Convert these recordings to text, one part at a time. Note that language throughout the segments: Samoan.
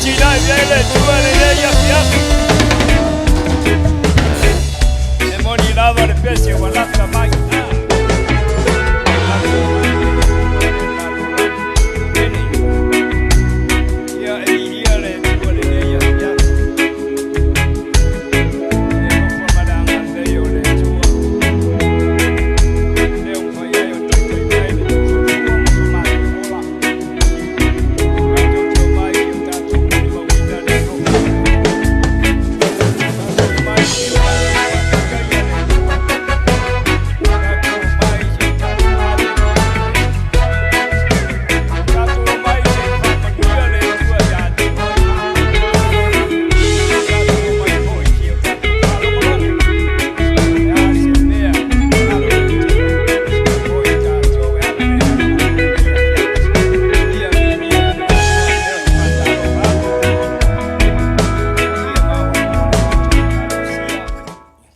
pati na e via le tua le le ia fiafi. E moni lava le pese ua lata mai. Ia e ia le tua le le ia fiafi. E nofo ma le agalelei o le Atua. Lea ua fai ai o taitai mai le soifua ma so matou ola. Tatou te omai i o tatou molimauina le alofa o le Atua. Tatou omai i o tatou faafetaia le Atua. Tatou omai se i tatou vave. Tatou omai se i faamanuia le Atua ia te oe. Tatou omai foi se i o tatou faalogologo. O le a se mea finagalo o le Atua mo i tatou e ala i le agaga o lenei afiafi. Ia viia le Atua, lea ou te faatalofa atu. Paia maualalo o le matou Ekalesia,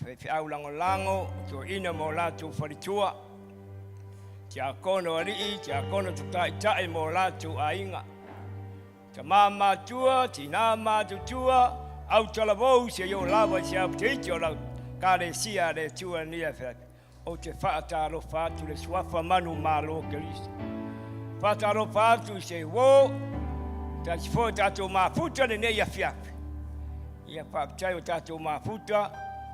faifeau lagolago, toeaiina ma o latou faletua, tiakono alii, tiakono tataitai ma o latou aiga, tama matua, tina matutua, autalavou seia oo lava i se aupito iti o lau Ekalesia a le Atua i lenei afiafi. Ou te faatalofa atu i le suafa manumalo o Keriso. Faatalofa atu i se uo, tasi foi o tatou mafuta lenei afiafi. Ia faafetai o tatou mafuta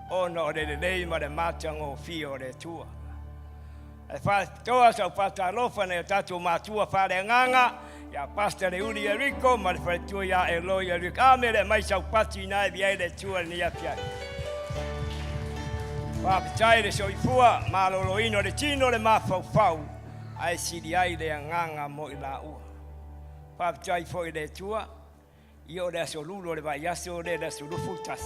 ona o le lelei ma le matagofie o le Atua. Ae faapitoa sau faatalofa i nai o tatou matua faaleagaga ia Pastor Leuli Eriko ma le faletua ia Eloi Eriko. A mea le aumai sau pati ina e via ai le Atua i lenei afiafi. Faafetai le soifua maloloina o le tino le mafaufau ae sili ai le agaga mo i laua. Faafetai foi i le Atua. Ia o le aso lulu o le vaiaso lea le aso 21.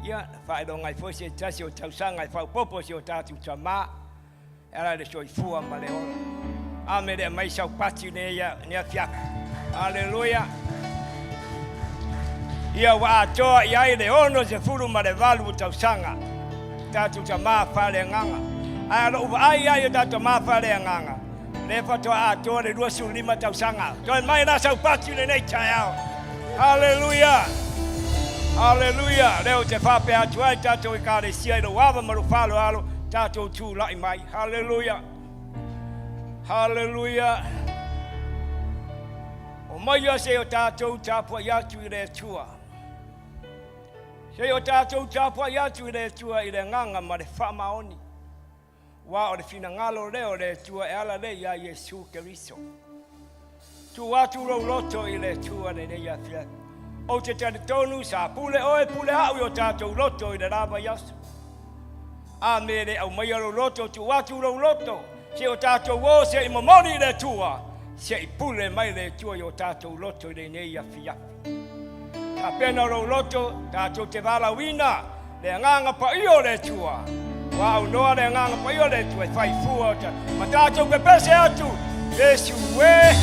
Ia, na faailoga ai foi se tasi o tausaga e faaopoopo si o tatou tamā e ala i le soifua ma le ola. Ame le aumai sau pati nei nei afiafi. Aleluia. Ia ua atoa i ai le 68 tausaga tatou tamā faaleagaga. Ae o lou vaai ai o tatou tamā faaleagaga, lea faatoa atoa le 25 tausaga. Toe mai la sau pati i lenei taeao. Haleluia! Haleluia! Lea ou te faapea atu ai tatou Ekalesia i lou ava ma lou faaaloalo, tatou tulai mai. Haleluia! Haleluia! Omaia se i o tatou tapuai atu i le Atua. Se i o tatou tapuai atu i le Atua i le agaga ma le faamaoni. Aua o le finagalo lea o le Atua e ala lea iā Iesu Keriso. Tuu atu lou loto i le Atua lenei afiafi. Ou te talitonu sa pule oe pule au i o tatou loto i le la vaiaso. A me le aumaia lou loto, tuu atu lou loto, se o tatou o se i momoli i le Atua, se i pule mai le Atua i o tatou loto i lenei afiafi. Tapena lou loto, tatou te valaauina le agaga paia o le Atua. Ua aunoa le agaga paia o le Atua e fai fua o ta, ma tatou pepese atu, Iesu e.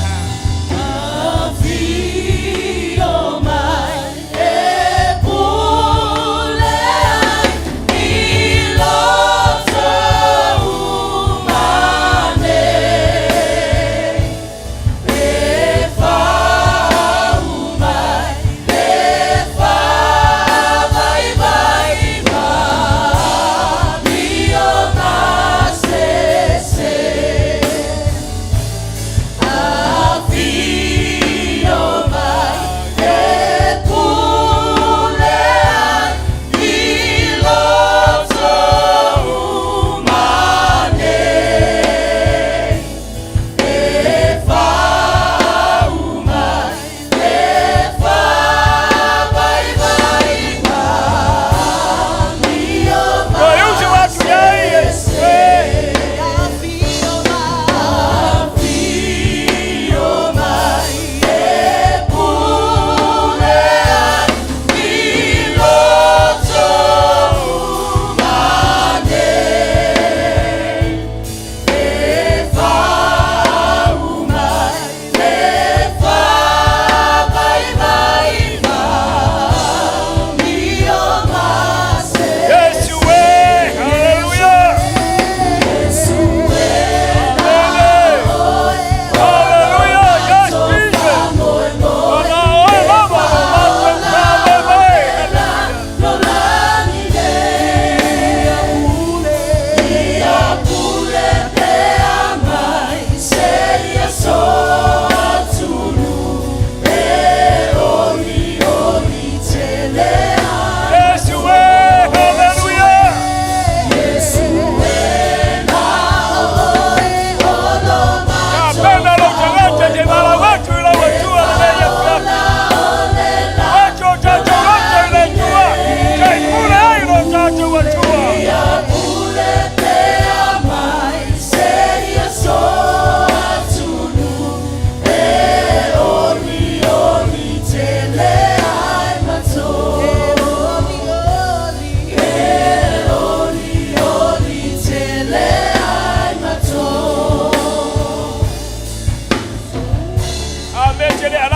Afio mai e pule ai i loto uma nei. E faaumai le faavaivai ma amio masese.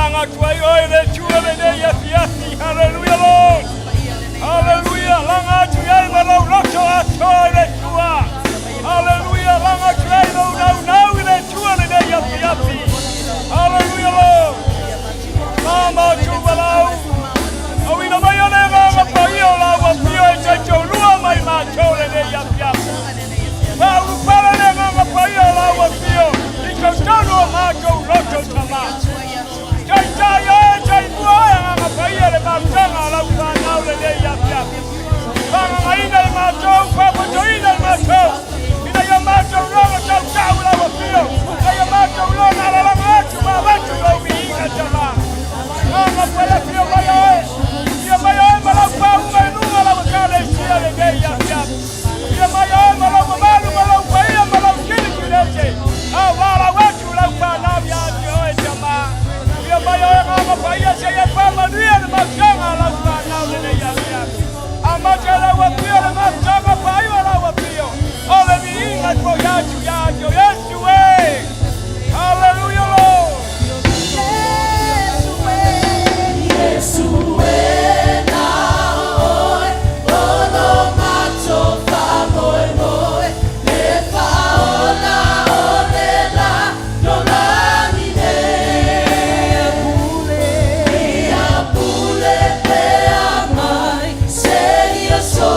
Laga atu ai oe le Atua lenei afiafi. Haleluia, Lord. Haleluia. Laga atu i ai ma lou loto atoa i le Atua. Haleluia. Laga atu i ai lou naunau i le Atua lenei afiafi. Haleluia, Lord. Mama o tuvalau. Auina mai o le agaga paia o lau afio e taitaulua mai matou lenei afiafi. Faaulupale le agaga paia o lau afio i totonu o matou loto tama. Taitai oe, taimua oe agaga paia le mafutaga a lau fanau lenei afiafi. Faagagaina i matou, faafotoina i matou, ina ia matou logo tautau i lau afio, ina ia matou logo alalaga atu ma avatu lou viiga tama. Agaga paia afio mai oe, afio mai oe ma lau pauga i luga o lau ekalesia lenei afiafi. Afio mai oe ma lou mamalu ma lou paia ma lou kilikilete, a o valaau atu lau fanau ia te oe tama. Afio mai oe agaga paia seia faamanuia le mafutaga a lau fanau lenei afiafi. Amata e lau afio le mafutaga faaiu e lau afio o le viiga e foi atu ia te oe Iesu e. Hallelujah, Lord. Iesu e na oe, o lo matou faamoemoe, le faaola o le lalolagi nei. Ia pule pea mai seia so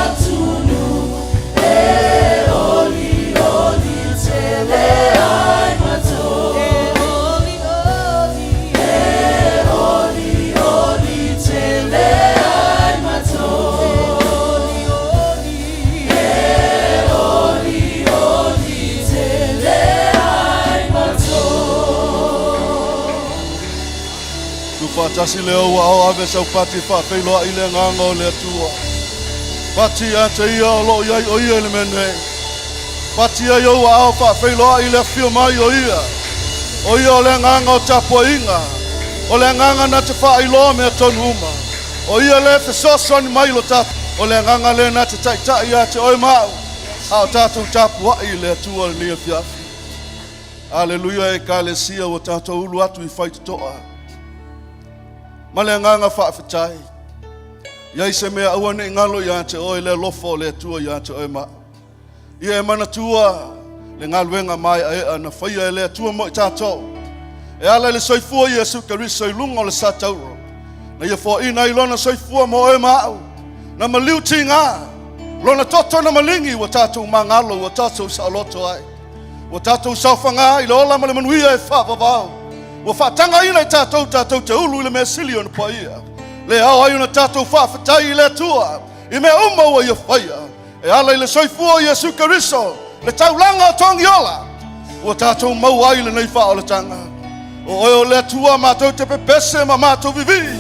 atunuu e olioli tele ai matou. E olioli, e olioli tele ai matou. E olioli tele ai matou. Tuufaatasi le ou aao ave sau pati e faafeiloai i le Agaga o le Atua. Pati ia te Ia o lo o i ai o Ia i le mea nei. Pati ai ou aao faafeiloai i le afio mai o Ia. O Ia o le Agaga o tapuaiga, o le Agaga na te faailoa mea tonu uma. O Ia le fesoasoani mai i lo tatou. O le Agaga lea na te taitai ia te oe ma au, a o tatou tapuai i le Atua i lenei afiafi. Aleluia, Ekalesia, ua tatou ulu atu i faitotoa ma le agaga faafetai. Iai se mea aua ne i galo ia te oe le alofa o le Atua ia te oe ma au. Ia e manatua le galuega maeaea na faia e le Atua mo i tatou. E ala i le soifua Iesu Keriso i luga o le satauro. Na ia foaina ai lona soifua mo oe ma au. Na maliu tiga, lona toto na maligi ua tatou magalo ua tatou saoloto ai. Ua tatou saofaga i le ola ma le manuia e faavavau. Ua faatagaina i tatou tatou te ulu i le mea sili ona paia. Le ao ai ona tatou faafetai i le Atua i mea uma ua ia faia. E ala i le soifua o Iesu Keriso, le taulaga o Togiola, ua tatou maua ai lenei faaolataga. O oe o le Atua matou te pepese ma matou vivii,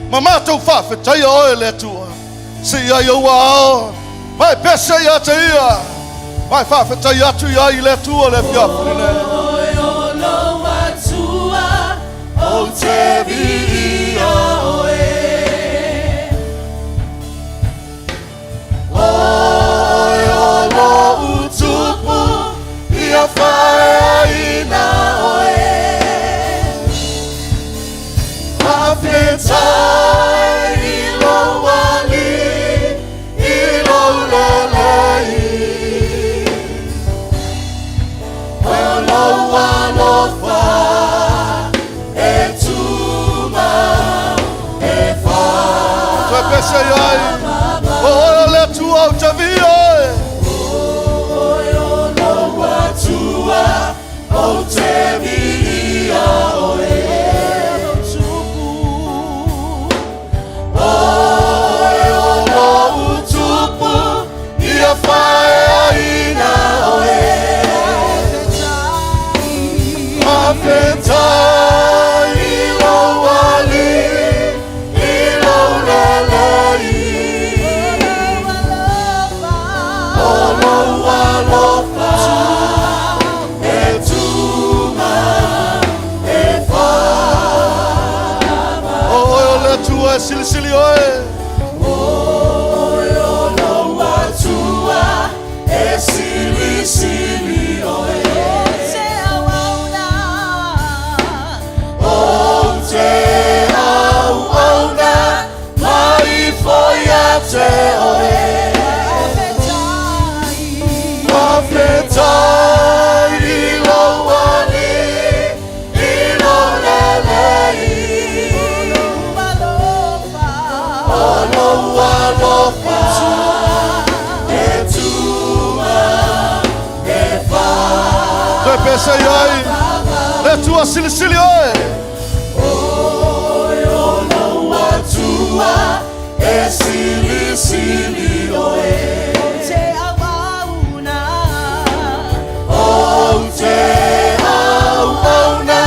ma matou faafetaia oe le Atua. Sii ai ou aao, ma e pese ia te ia, ma e faafetai atu i ai i le Atua le afiafi lenei. Oe o lou Atua, ou te viia oe. Oe o lou Tupu, ia faeaina oe. Faafetai i lou alii, i lou lelei. O lou alofa e tumau e faavavau. Toe pese i ai, o oe o le Atua ou te viia oe. Oe o lou Atua, ou te viia oe. Tupu. Oe o lou Tupu, ia faeaina oe. Faafetai i lou alii, i lou lelei. O lou alofa e tumau e faavavau. O oe o le Atua e silisili oe. Oe o lou Atua, e silisili oe. Oe Toe pese i ai le Atua silisili oe. Oe o lou Atua e silisili oe. Ou te auauna. Ou te auauna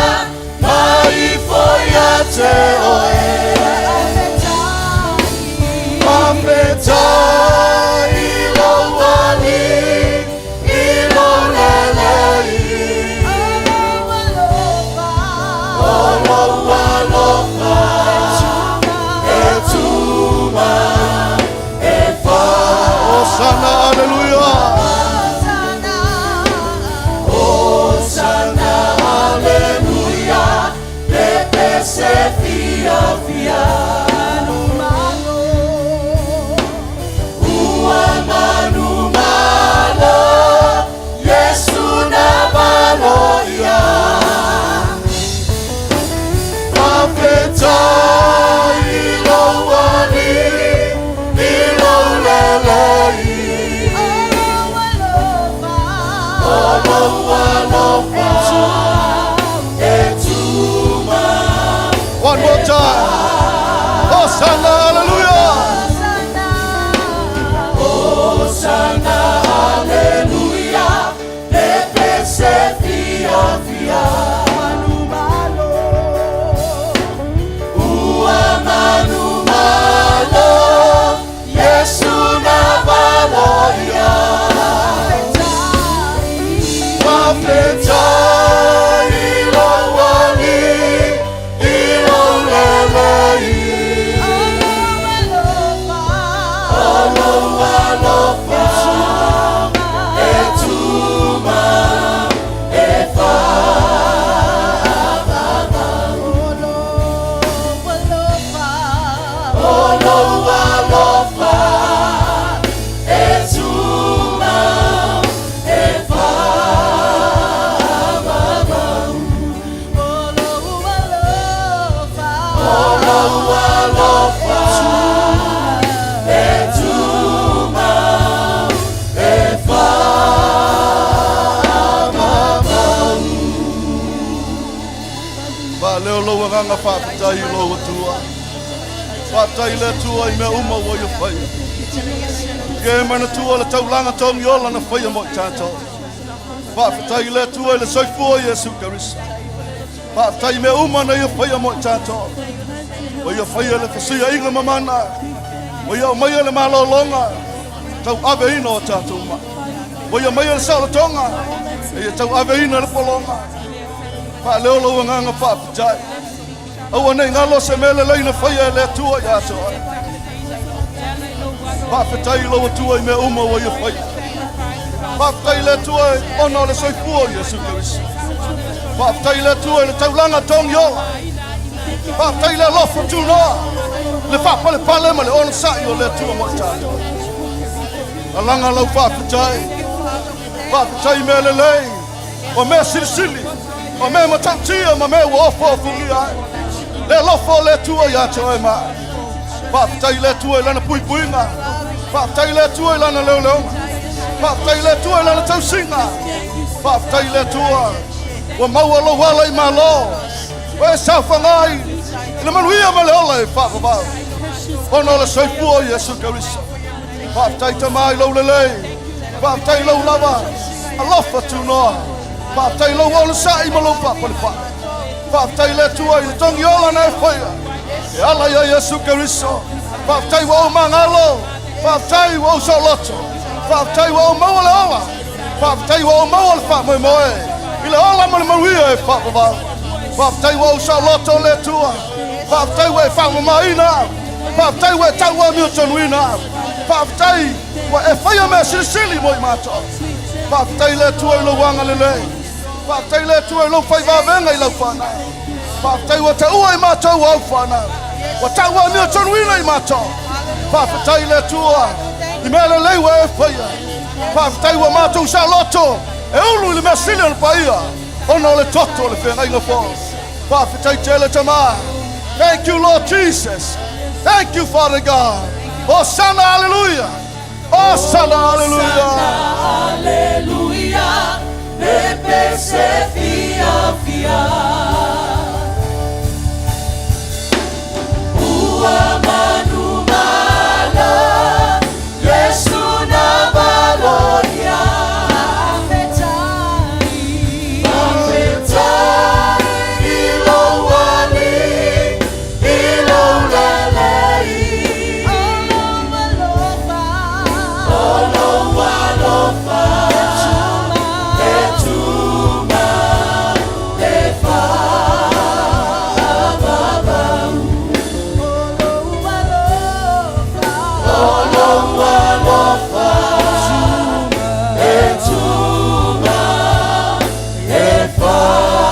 mai ifo ia te oe. Faafetai. Faafetai i lou Alii i lou lelei. O lou alofa. O lou alofa e tuma e fā. Hosana, aleluia. Hosana. Hosana, aleluia, pepese fiafia. Manumalo. Ua manumalo, Iesu na valo ia. Faafetai i lou Alii i lou lelei. O lou alofa. O lou alofa e tuma. One more time. Hosana, aleluia. Hosana. Hosana, aleluia, pepese fiafia. Manumalo. Ua manumalo, Iesu na valo ia. Faafetai. Faafetai i lou Alii i lou lelei. O lou alofa. O lou alofa e tuma e fā. O lou alofa. O lou alofa e tuma e fā. O lou alofa. O lou alofa e tuma e fā mamau. Faaleo lou agaga faafetai i lou Atua. Faafetai i le Atua i mea uma ua ia faia. Ke manatua le taulaga togiola na faia mo i tatou. Faafetai i le Atua i le soifua o Iesu Keriso. Faafetai i mea uma na ia faia mo i tatou. Ua ia faia le fesuiaiga mamana. Ua ia aumaia le malologa. Tauaveina o tatou mai. Ua ia aumaia le saolotoga. E ia tauaveina le pologa. Faaleo lou agaga faafetai. Aua nei galo se mea lelei na faia e le Atua ia te oe. Faafetai i lou Atua i mea uma ua ia faia. Faafetai i le Atua ona o le soifua o Iesu Keriso. Faafetai i le Atua i le taulaga togiola. Faafetai i le alofa tunoa. Le faapalepale ma le onosai o le Atua mo i tatou. Alaga lau faafetai. Faafetai i mea lelei. O mea silisili. O mea matautia ma mea ua ofoofogia ai. Le alofa o le Atua ia te oe mai. Faafetai i le Atua i lana puipuiga. Faafetai i le Atua i lana leoleoga. Faafetai i le Atua i lana tausiga. Faafetai i le Atua. Ua maua lou ala i malo. Ua e saofaga i le manuia ma le ola e faavavau. Ona o le soifua o Iesu Keriso. Faafetai Tama i lou lelei. Faafetai i lou lava. Alofa tunoa. Faafetai i lou onosai ma lou faapalepale. Faafetai i le Atua i le togiola na e faia. E ala ia Iesu Keriso. Faafetai ua ou magalo. Faafetai ua ou saoloto. Faafetai ua ou maua le ola. Faafetai ua ou maua le faamoemoe. I le ola ma le manuia e faavavau. Faafetai ua ou saoloto le Atua. Faafetai ua e faamamaina. Faafetai ua e tauamiotonuina. Faafetai ua e faia mea silisili mo i matou. Faafetai le Atua i lou agalelei. Faafetai le Atua i lou faivavega i lau fanau. Faafetai ua taua i matou au fanau. Ua tauamiotonuina i matou. Faafetai le Atua i mea lelei ua e faia. Faafetai ua matou saoloto e ulu i le mea sili o le paia ona o le toto o le feagaiga fou. Faafetai tele Tama. Thank you, Lord Jesus. Thank you, Father God. Hosanna, hallelujah. Hosanna, hallelujah. Aleluia. Le pese fiafia. Ua manumalo Iesu na valoria. Faafetai, faafetai i lou alii, i lou lelei. O lou alofa, o lou alofa e tumau, e faavavau. O lou alofa, o lou alofa e tumau, e faavavau.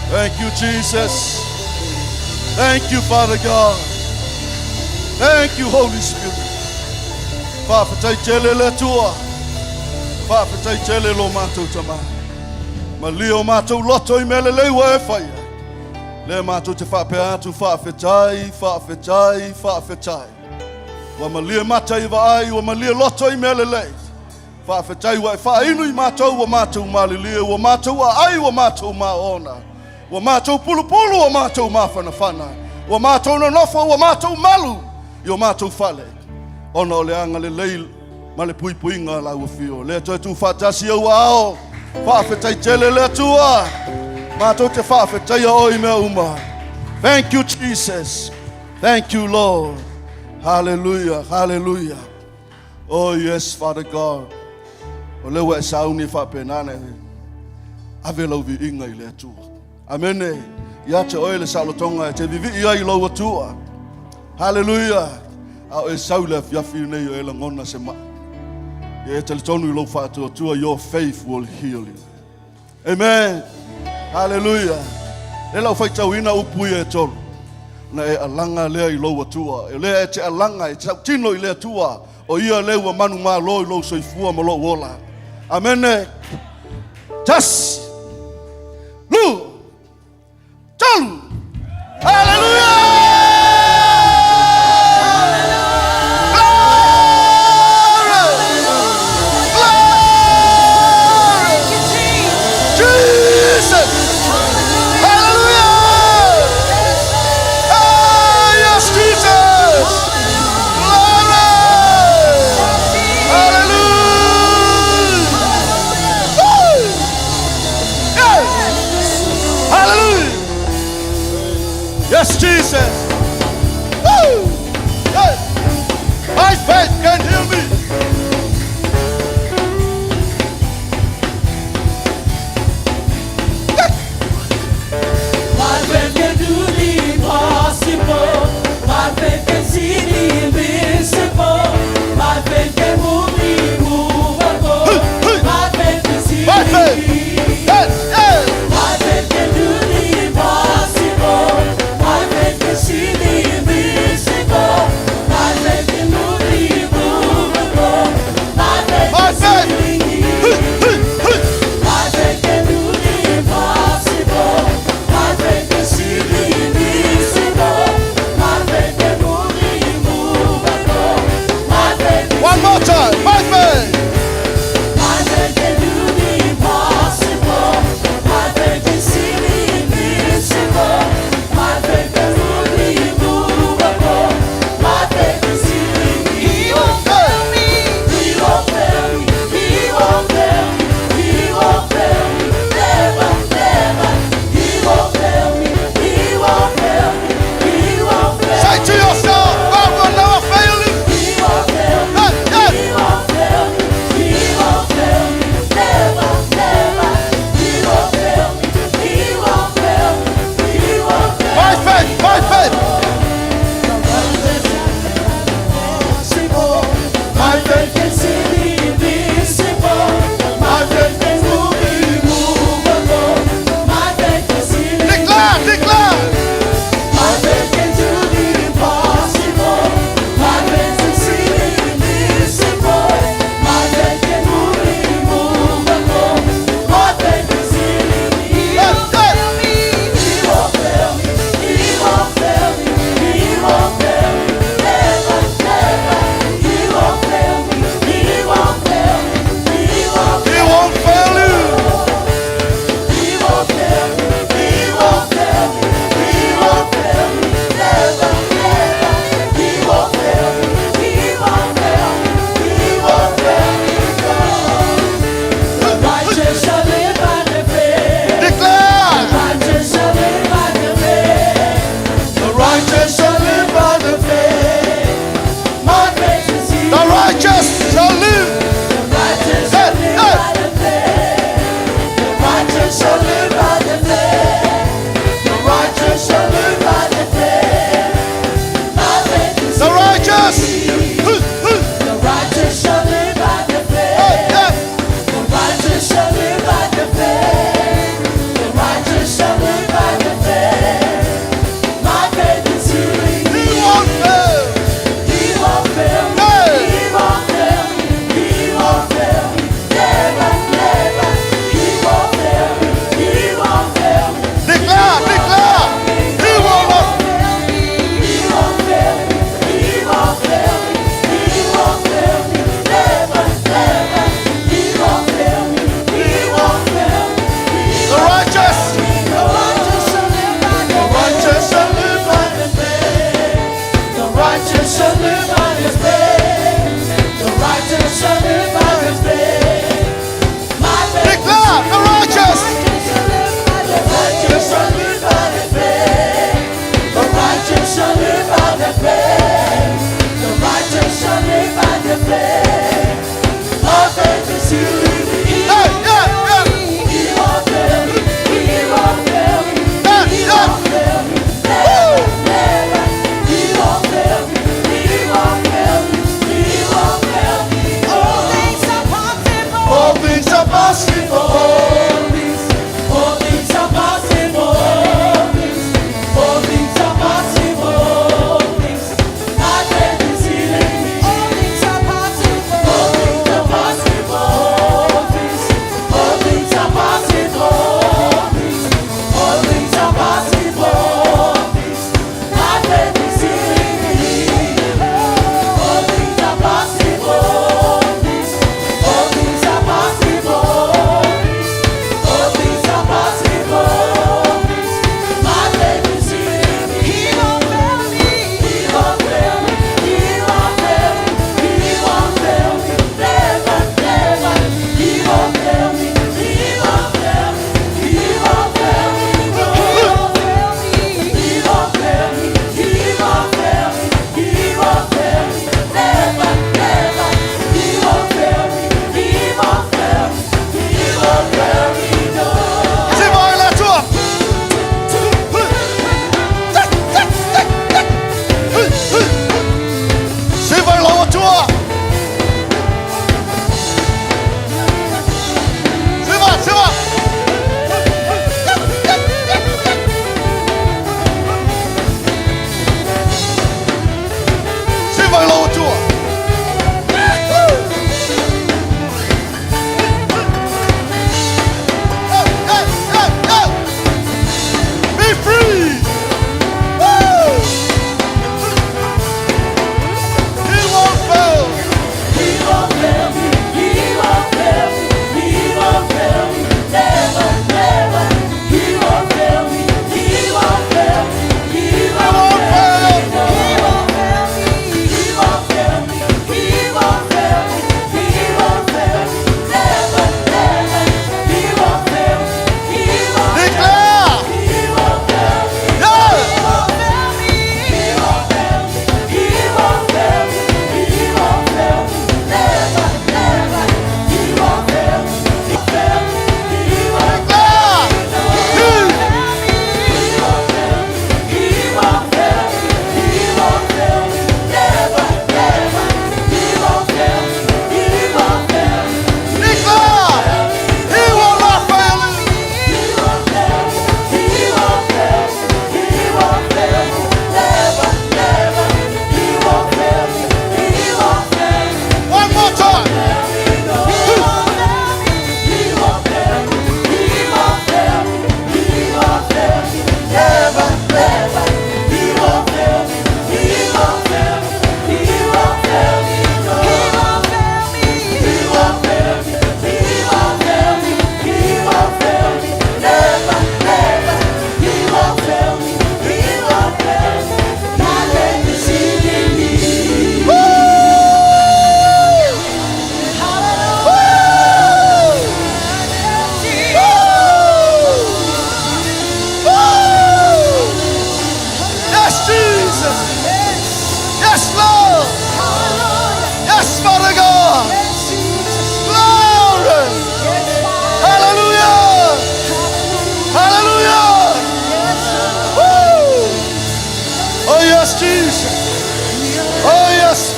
Thank you, Jesus. Thank you, Father God. Thank you, Holy Spirit. Faafetai tele le Atua. Faafetai tele lo matou Tama. Malie o matou loto i mea lelei ua e faia. Lea matou te faapea atu faafetai, faafetai, faafetai. Ua malie mata i vaai, ua malie loto i mea lelei. Faafetai ua e faainu i matou ua matou malilie, ua matou aai, ua matou maona. Ua matou pulupulu, ua matou mafanafana. Ua matou nonofo, ua matou malu i o matou fale. Ona o le agalelei ma le puipuiga a lau afio. Lea toe tuufaatasi i ou aao. Faafetai tele le Atua. Matou te faafetaia oe i mea uma. Thank you, Jesus. Thank you, Lord. Hallelujah, hallelujah. Oh yes, Father God. O lea ua e sauni faapena na ave lau viiga i le Atua. Amene. Ia te oe le saolotoga e te vivii ai i lou Atua. Hallelujah. A o e sau i le afiafi nei o e lagona se mai. Ia e talitonu i lou faatuatua, your faith will heal you. Amen. Hallelujah. Le lau faitauina upu ia e tolu. Na e alaga lea i lou Atua. E lea e te alaga, e te sautino i le Atua. O ia lea ua manumalo i lou soifua ma lou ola. Amene. Tasi. Lua. Tolu. Hallelujah! Glory! Glory! Jesus! Hallelujah! Ah, yes, Jesus! Glory! Hallelujah! Woo!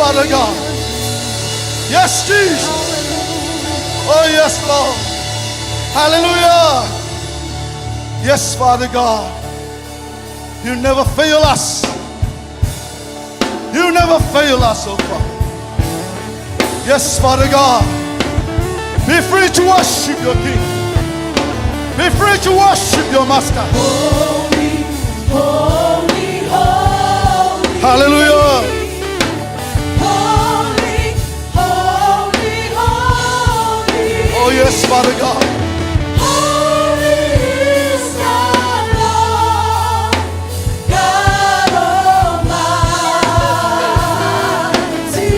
Father God. Yes, Jesus. Oh, yes, Lord. Hallelujah. Yes, Father God. You never fail us. You never fail us, oh Father. Yes, Father God. Be free to worship your King. Be free to worship your Master. Holy, holy, holy. Hallelujah. Holy, holy, holy. Oh, yes, Father God. Holy is the Lord, God Almighty.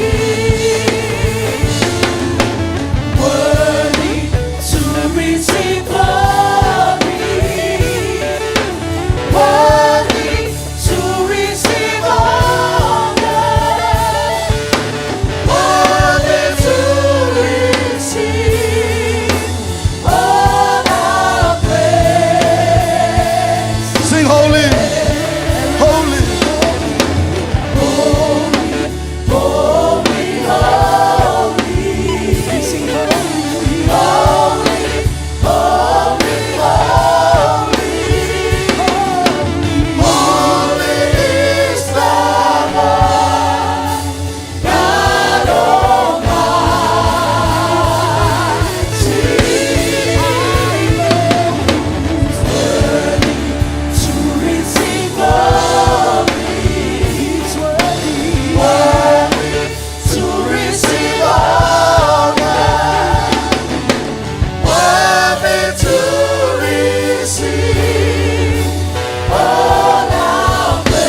Worthy to receive glory, worthy to receive honor, worthy to receive all our praise. Sing holy, holy. Holy, holy, sing holy, holy, holy, holy, holy is the Lord, God Almighty. Worthy to receive glory. He's worthy, worthy to receive honor, worthy to receive all our praise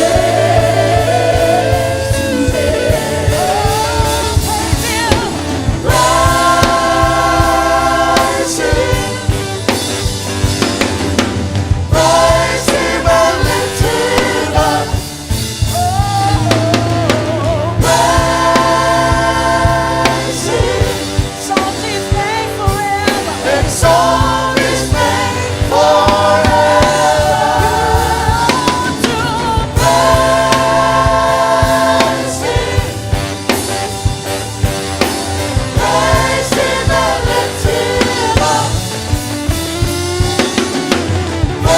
today. Rising, praise Him and lift Him up. Praise Him. Exalt his name forever. Exalt His name forever. To Praise Him. Praise Him and lift Him up. Praise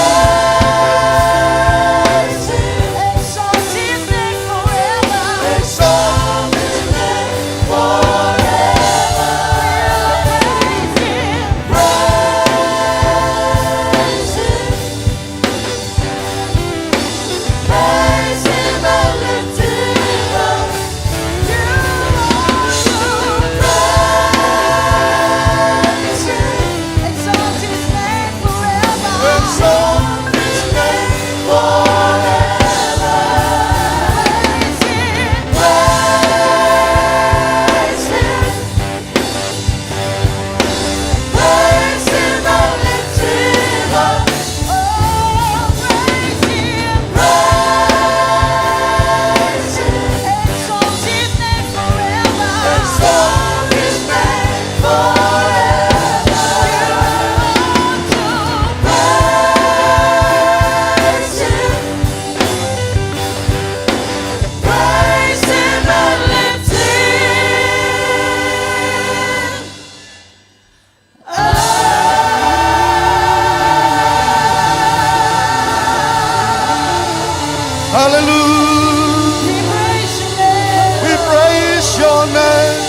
Him. exalt his name forever. Exalt His name forever. Praise him. Praise Him. Praise Him and lift Him up. You are Praise Him. Exalt his name forever. Exalt His name forever. Praise him. Praise Him. Praise Him and lift Him up. Oh, praise him. Praise Him. Exalt his name forever. Exalt His name forever. You Praise Him. Praise Him and lift Him Hallelujah. We praise your name. We praise your name.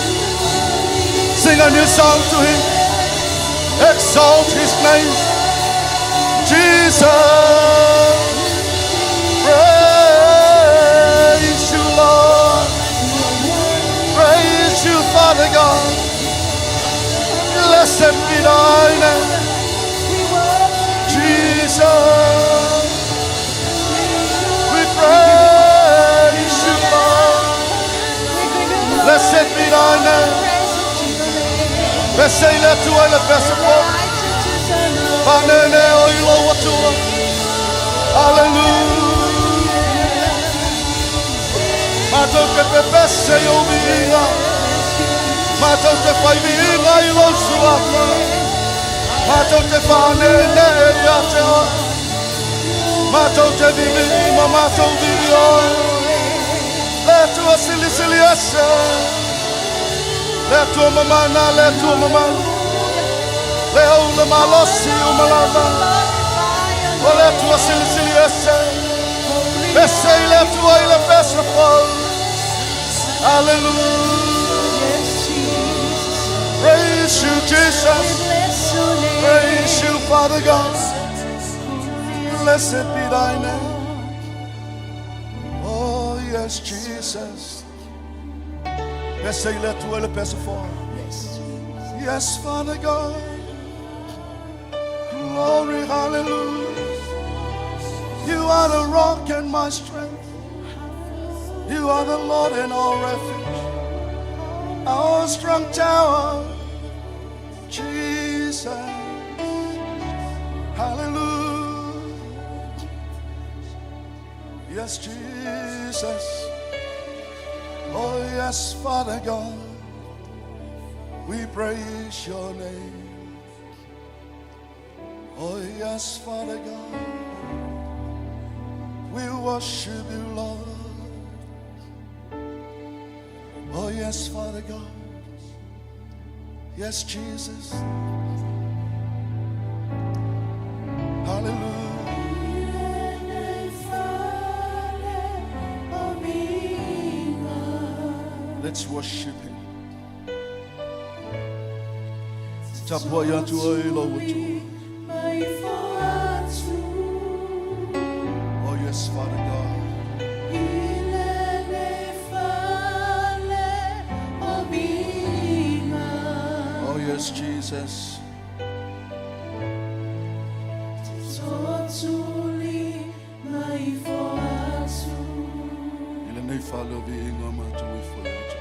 Sing a new song to him. Exalt his name. Jesus. Praise you, Lord. Praise you, Father God. Blessed be thy name. Jesus. We praise you, Lord. Blessed be thy name. Pese i le Atua i le pese po. Faaneenee oe i lou Atua. Hallelujah. Matou te pepese i ou viiga. Matou te fai viiga i lou suafa. Matou te faaneenee ia te oe. Matou te vivii ma matou vii oe. Le Atua silisili ese. Le Atua mamana, le Atua mamalu. Le au le malosi uma lava. O le Atua silisili ese. Pese i le Atua i le pese fou. Hallelujah. Praise you, Jesus. Praise you, Father God. Blessed be thy name. Oh, yes, Jesus. Pese i le Atua i le pese fou. Yes, Father God. Glory, hallelujah. You are the rock and my strength. You are the Lord and our refuge, our strong tower. Jesus. Hallelujah. Yes, Jesus. Oh, yes, Father God. We praise your name. Oh, yes, Father God. We worship you, Lord. Oh, yes, Father God. Yes, Jesus. Hallelujah. Let's worship him. Tapuai atu ai lo Atua. Oh, yes, Father God. Oh, yes, Jesus. I lenei fale o viiga matou ifo i atu.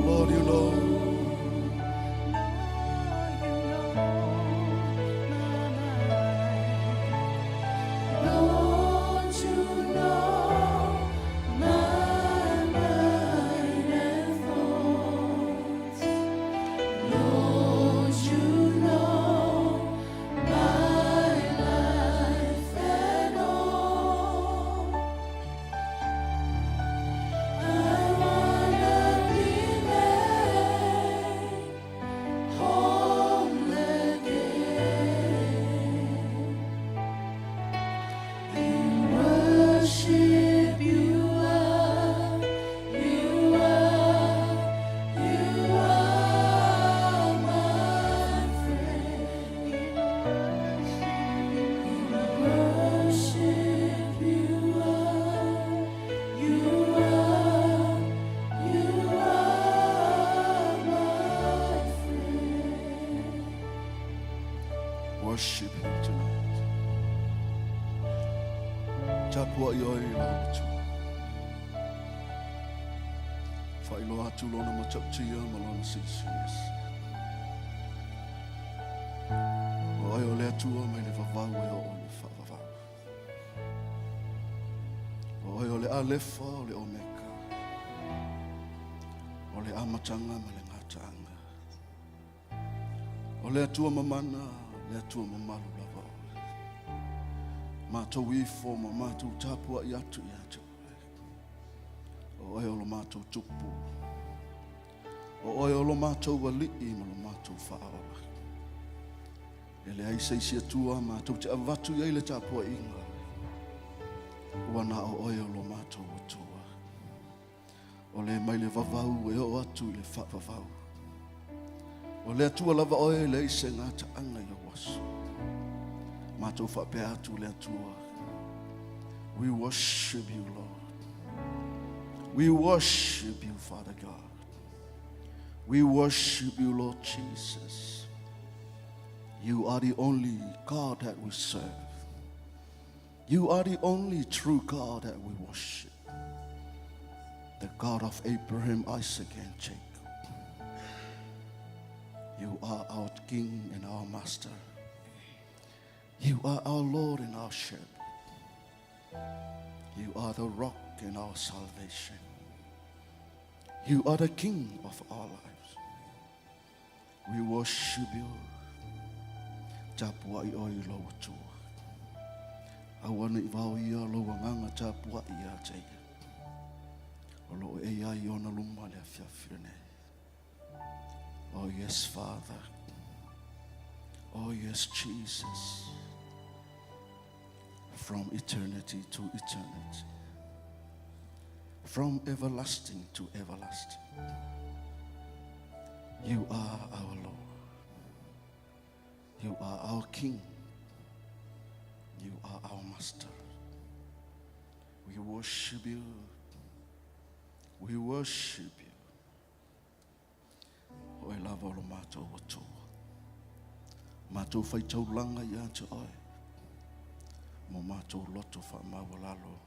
Lord, you know. Lord, you know my mind and thoughts. Lord, you know my life and all. I wanna be made whole again. Worship you are, you are, you are my friend. Worship you are, you are, you are my friend. Worship him tonight. Tapuai oe i lo Atua. Faailoa atu lona matautia ma lona silisili ese. O oe o le Atua mai le vavau e oo i le faavavau. O oe o le Alefa o le Omeka. O le amataga ma le gataaga. O le Atua mamana, le Atua mamalu lava oe. Matou ifo ma matou tapuai atu ia te oe. O oe o lo matou Tupu. O oe o lo matou Alii ma lo matou Faaola. E leai se isi Atua matou te avatu i ai le tapuaiga. Ua na o oe o lo matou Atua. O le mai le vavau e oo atu i le faavavau. O le Atua lava oe e leai se gataaga i ou aso. Matou faapea atu le Atua. We worship you, Lord. We worship you, Father God. We worship you, Lord Jesus. You are the only God that we serve. You are the only true God that we worship. The God of Abraham, Isaac, and Jacob. You are our King and our Master. You are our Lord and our Shepherd. You are the rock and our salvation. You are the King of our lives. We worship you. Tapuai oe i lou Atua. Aua ne i vaoia lou agaga tapuai ia te ia. O lo o e i ai i ona luma le afiafi lenei. Oh yes, Father. Oh yes, Jesus. From eternity to eternity. From everlasting to everlasting. You are our Lord. You are our King. You are our Master. We worship you. We worship you. O oe lava o lo matou Atua. Matou faitaulaga ia te oe. Mo matou loto faamaualalo.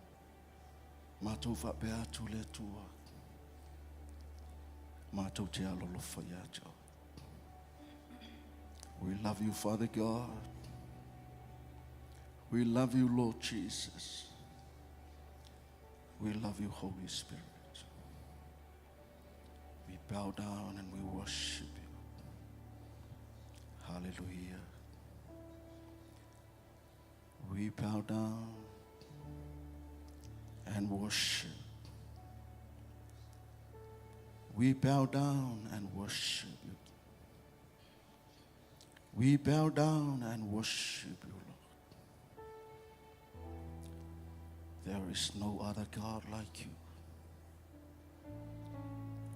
Matou faapea atu le Atua. Matou te alolofa ia te oe. We love you, Father God. We love you, Lord Jesus. We love you, Holy Spirit. We bow down and we worship you. Hallelujah. We bow down and worship. We bow down and worship you. We bow down and worship you, Lord. There is no other God like you.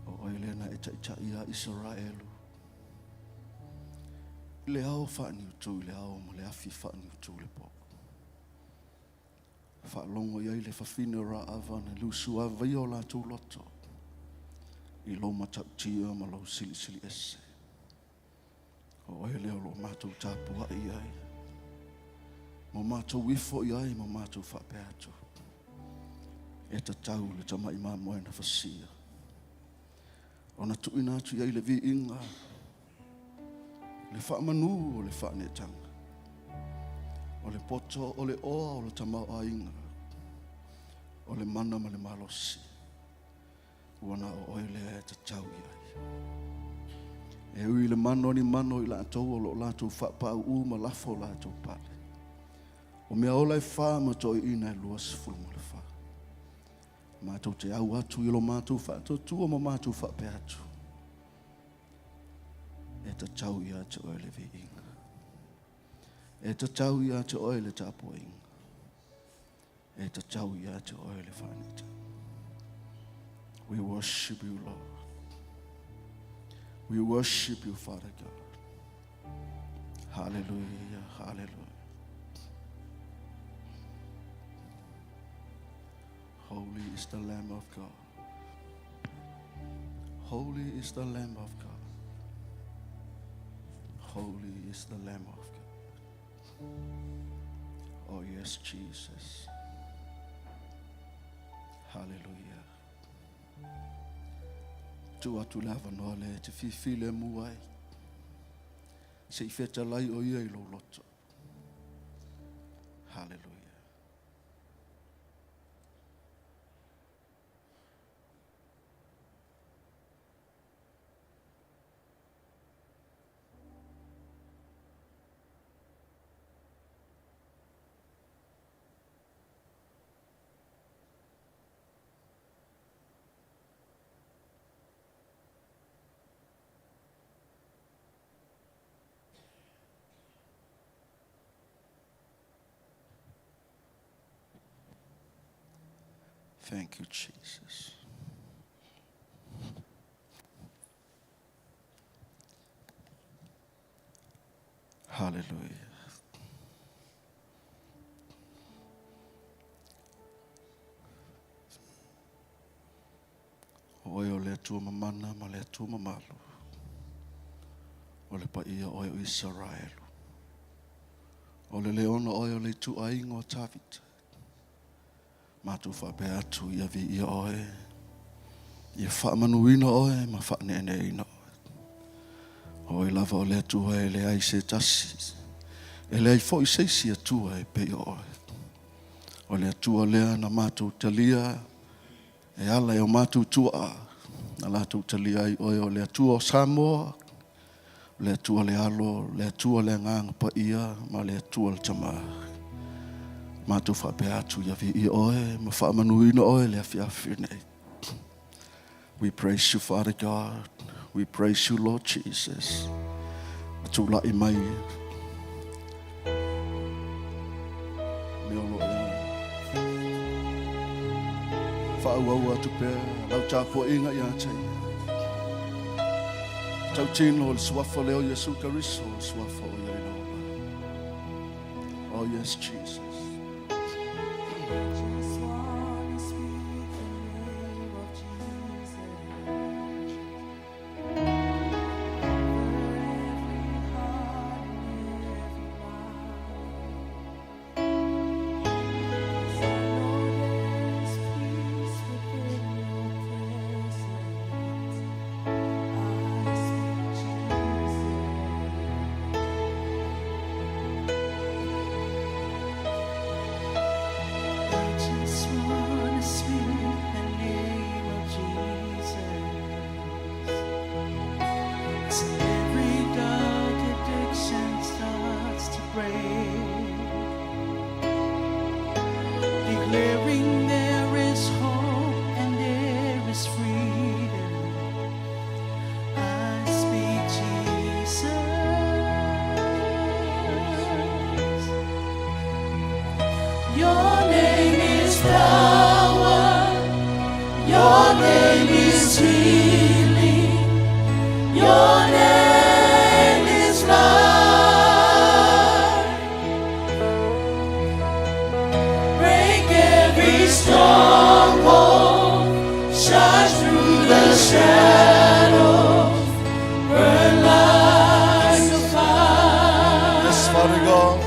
O oe lea na e taitai iā Isaraelu i le ao faaniutu i le ao ma le afi faaniutu i le po. Faalogo i ai le fafine o Raava na lusuavaia o latou loto i lou matautia ma lou silisili ese. O oe lea o lo o matou tapuai i ai, ma matou ifo i ai ma matou faapea atu, e tatau le tamai mamoe na fasia ona tuuina atu i ai le viiga, le faamanu o le faaneetaga, o le poto o le oa o le tamaoaiga, o le mana ma le malosi. Ua na o oe lea e tatau i ai. E ui i le mano a ni mano i latou o lo o latou faapaauu ma lafo o latou pale. O mea ola e fa ma toeaiina e 24. Matou te au atu i lo matou faatuatua ma matou faapea atu. E tatau ia te oe le viiga. E tatau ia te oe le tapuaiga. E tatau ia te oe le faaneetaga. We worship you, Lord. We worship you, Father God. Hallelujah, hallelujah. Holy is the Lamb of God. Holy is the Lamb of God. Holy is the Lamb of God. Oh, yes, Jesus. Hallelujah. Tuu atu le avanoa lea e te fifi lemu ai. Se i fetalai o ia i lou loto. Hallelujah. Thank you, Jesus. Hallelujah. O oe o le Atua mamana ma le Atua mamalu. O le paia oe o Isaraelu. O le leona oe o le ituaiga o Tavita. Matou faapea atu ia viia oe, ia faamanuina oe ma faaneeneeina oe. O oe lava o le Atua e leai se tasi, e leai foi se isi Atua e pei o oe. O le Atua lea na matou talia e ala i o matou tuaa, na latou talia ai oe o le Atua o Samoa, o le Atua le Alo, le Atua le Agaga Paia ma le Atua le Tama. Matou faapea atu ia viia oe ma faamanuina oe le afiafi nei. We praise you, Father God. We praise you, Lord Jesus. Tulai mai mea o lo o i ai. Faaauau atu pea lau tapuaiga ia te ia. Tautino le suafa lea o Iesu Keriso, o le suafa o ia i le ola. Oh yes, Jesus. Just wanna speak the name of Jesus. Over every heart and every mind. 'Cause I know there's peace within your presence. I speak Jesus. I just wanna speak the name of Jesus. Till every dark addiction starts to break. Declaring there is hope and there is freedom. I speak Jesus. Your name is power. Your name is healing. Your name is life. Break every stronghold. Shine through the shadows. Burn like a fire. Yes, Father God.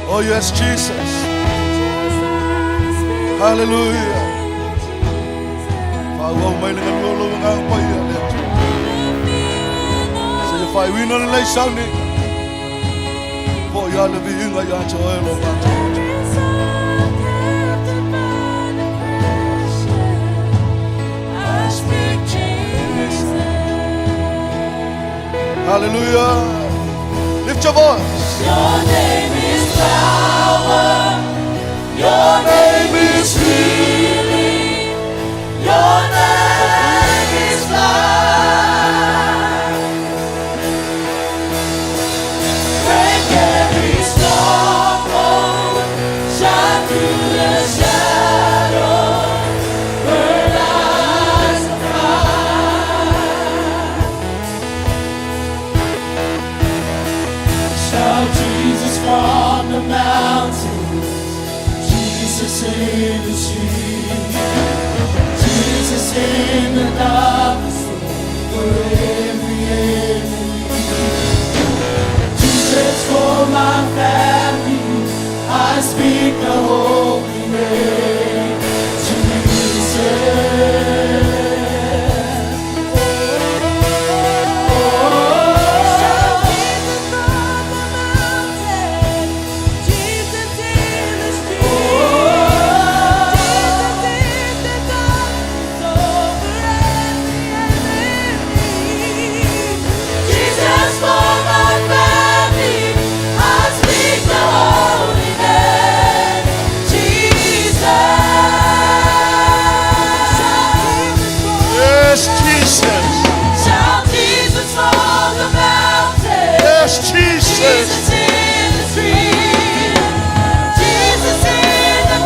Oh yes, Jesus. Hallelujah. Faaauau mai le galue o lou Agaga Paia le Atua. Seia faaiuina lelei sauni. Po ia le viiga ia te oe lo matou Atua. I speak Jesus. Hallelujah. Lift your voice. Your name is power. Your name is healing. Your name is life. Break every stronghold. Shine through the shadows. Burn like a fire. Shout Jesus from the mountains, Jesus in the streets, Jesus in the darkness for every enemy. Jesus for my family, I speak the holy name, Jesus. Shout Jesus from the mountain, Jesus in the street, Jesus in the darkness over every enemy. Jesus for my family, I speak the holy name, Jesus. Yes, Jesus. Shout Jesus from the mountain, Yes, Jesus. Jesus in the street, Jesus in the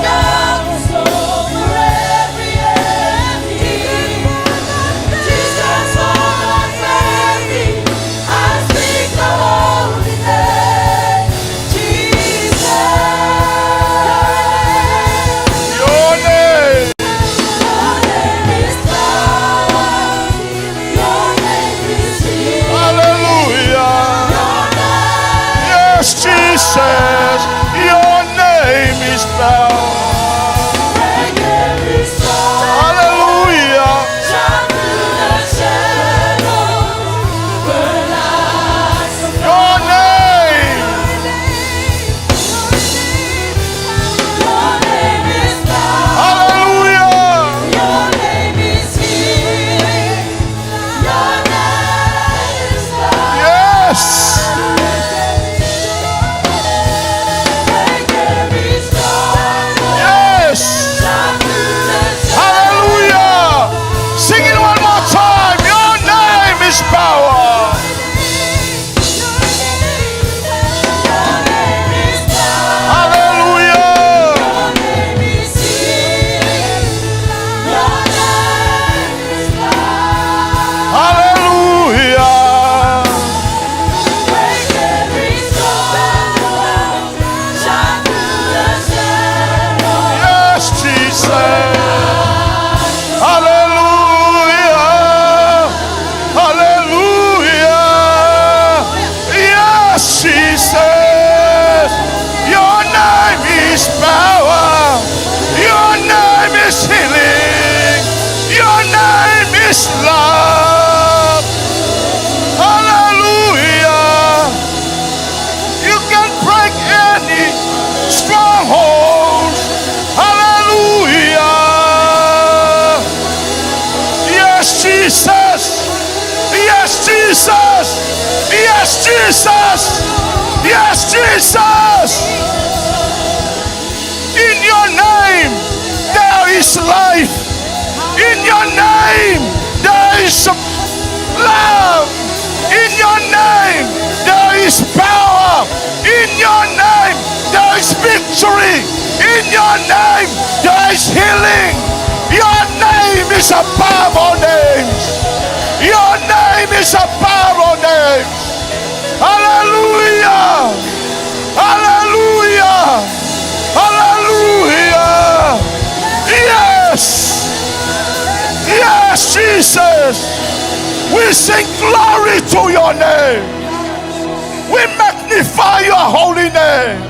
is love. Hallelujah. You can break any stronghold. Hallelujah. Yes, Jesus. Yes, Jesus. Yes, Jesus. Yes, Jesus. In your name, there is life. In your name, there is love. In your name, there is power. In your name, there is victory. In your name, there is healing. Your name is above all names. Your name is above all names. Hallelujah. Hallelujah. Hallelujah. Yes. Yes, Jesus. We sing glory to your name. We magnify your holy name.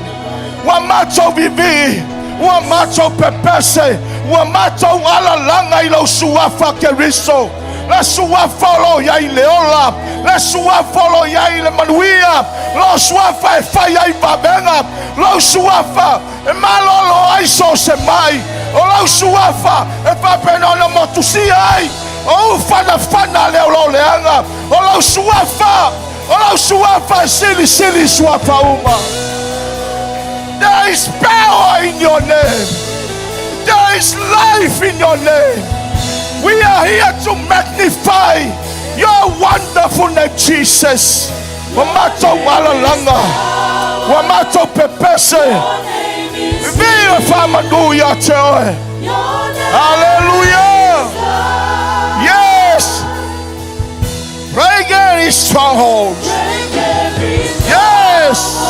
Ua matou vivii, ua matou pepese, ua matou alalaga i lou Suafa Keriso, le Suafa o lo o i ai le ola, le Suafa o lo o i ai le manuia, lou Suafa e fai ai vavega, lou Suafa e malolo ai so o se mai, o lou Suafa e faapena ona motusia ai o ufanafana a le o lo o leaga, o lou Suafa, o lou Suafa e silisili i suafa uma. There is power in your name. There is life in your name. We are here to magnify your wonderful name, Jesus. Ua matou alalaga, ua matou pepese, viva faamanu ia te oe. Hallelujah. Yes. Break every stronghold. Yes.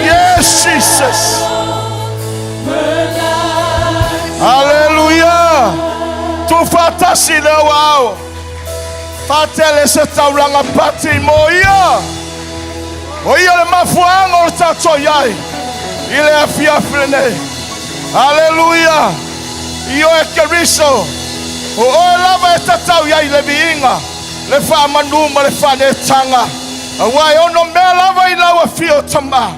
Yes, Jesus. Hallelujah. Tuufaatasi le auao. Faatele se taulaga pati mo ia. O ia le mafuaaga o le tatou i ai i le afiafi lenei. Haleluia! I oe Keriso, o oe lava e tatau i ai le viiga, le faamanu ma le faaneetaga, aua e ono mea lava i lau afio Tama,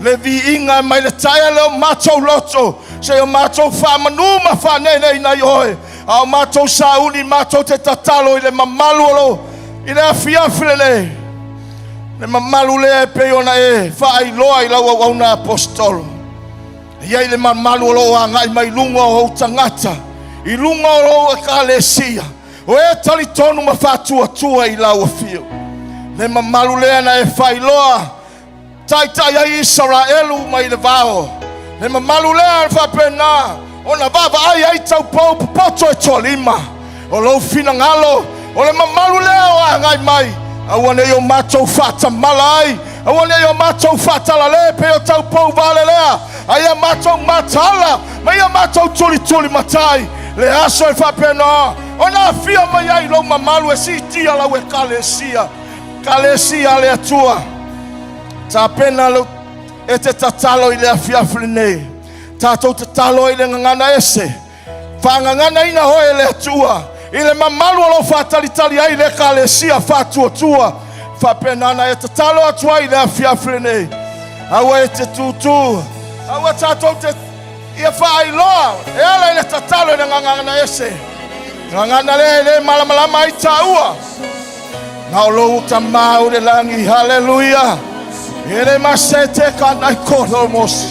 le viiga e mai le taea lea o matou loto, seia matou faamanu ma faaneeneeina i oe, a o matou sauni matou te tatalo i le mamalu o lo i le afiafi lenei. Le mamalu lea e pei ona e faailoa i lau auauna aposetolo. E i ai le mamalu o lo o agai mai luga o ou tagata, i luga o lou ekalesia, o e talitonu ma faatuatua i lau afio. Le mamalu lea na e faailoa taitai ai Isaraelu mai le vao. Le mamalu lea e faapena ona vaavaai ai taupou popoto e toalima o lou finagalo. O le mamalu lea o agai mai, aua ne i o matou faatamala ai, aua ne i o matou faatalale pei o taupou valelea, a ia matou mataala ma ia matou tulituli matai le aso e faapena ona afio mai ai lou mamalu e siitia lau ekalesia. Ekalesia a le Atua, tapena lou e te tatalo i le afiafi lenei. Tatou tatalo ai i le gagana ese. Faagaganaina oe e le Atua i le mamalu o lo o faatalitali ai le Ekalesia faatuatua. Faapena ona e tatalo atu ai i le afiafi lenei. Aua e te tūtū, aua tatou te ia faailoa e ala i le tatalo i le gagana ese. Gagana lea e le malamalama ai tāua. Na o lou Tama o le lagi, haleluia. E le masete ka nai koro mose.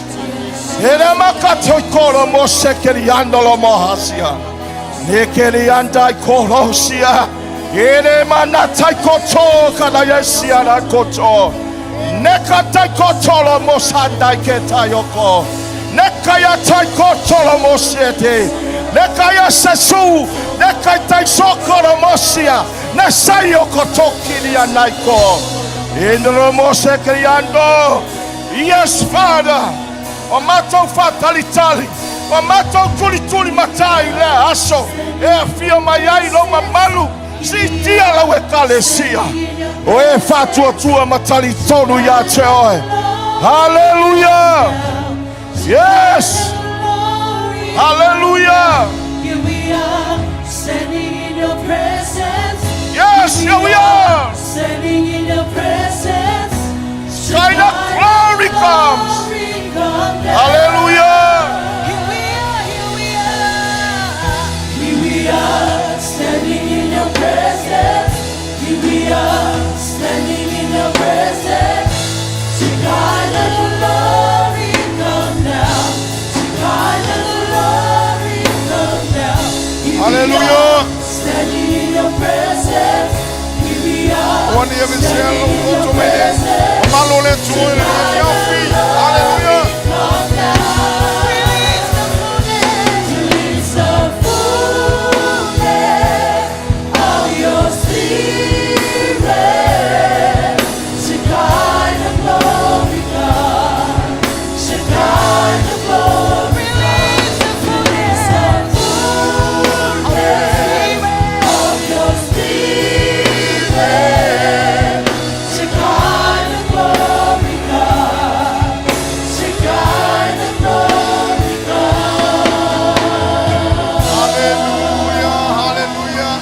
E le makato i koro mose ke li ando lo mohasia. Ne ke li anda i korosia. E le manatai koto ka na yesia na koto. Ne ka tai koto lo mosandai ke taioko. Ne kaya tai koto lo mosiete. Ne kaya sesu. Ne kai tai soko lo mosia. Na saio koto kiria naiko. Indro mose kriando. Yes, Father. O matou faatalitali, o matou tulituli matai i lea aso e afio mai ai lou mamalu, siitia lau ekalesia. O e faatuatua ma talitonu ia te oe. Hallelujah! Yes! Hallelujah! standing in your presence. Yes, here we are. Standing in your presence. Shekinah glory comes. Glory come down. Hallelujah. Here we are, here we are. Here we are, standing in your presence. Here we are, standing in your presence. Shekinah glory come down. Shekinah glory come down. Here we Hallelujah. are, standing in your presence. Here we are, Ua ni ave se standing alo in your loto mai le. presence. Malo le Atua i lenei afiafi. Hallelujah. Come down. Release the fullness. Release the fullness of your spirit. Shekinah glory come. Shekinah glory Release the Release the fullness. fullness of your spirit. Shekinah glory come. Shekinah glory come. Hallelujah, hallelujah.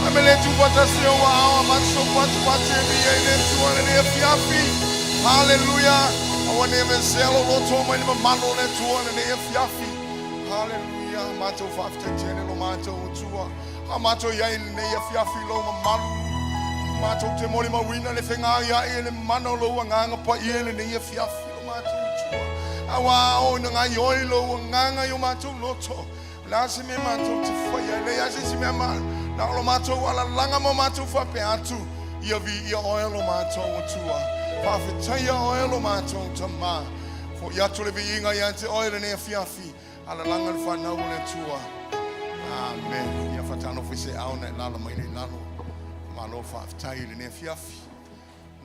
Amele tu pata se o ao maso patu patu e mi e le tu ale le fiafi. Hallelujah. Awa ne me se alo loto mai le malo le tu ale le fiafi. Hallelujah. Mato whafte tene lo mato o tua. Ha mato ia i le fiafi lo mamalu. Mato te moli mawina le whenga ia e le mana o lo nganga pa i le nei fiafi lo mato o tua. Awa o na ngai oi lo nganga i o mato loto. La se me mato te whaia le ia se se mea ma na o lo mato ala langa mo mato whape atu ia vi ia oe lo mato o tua. Whawhetaia oe lo mato o tama. Fo ia atu le vi inga ia te oe le nei fiafi. Ala langa le whanau o le tua. Amen. Ia whatano fo se au na lalo mai le lalo. Malo whawhetai le nei fiafi.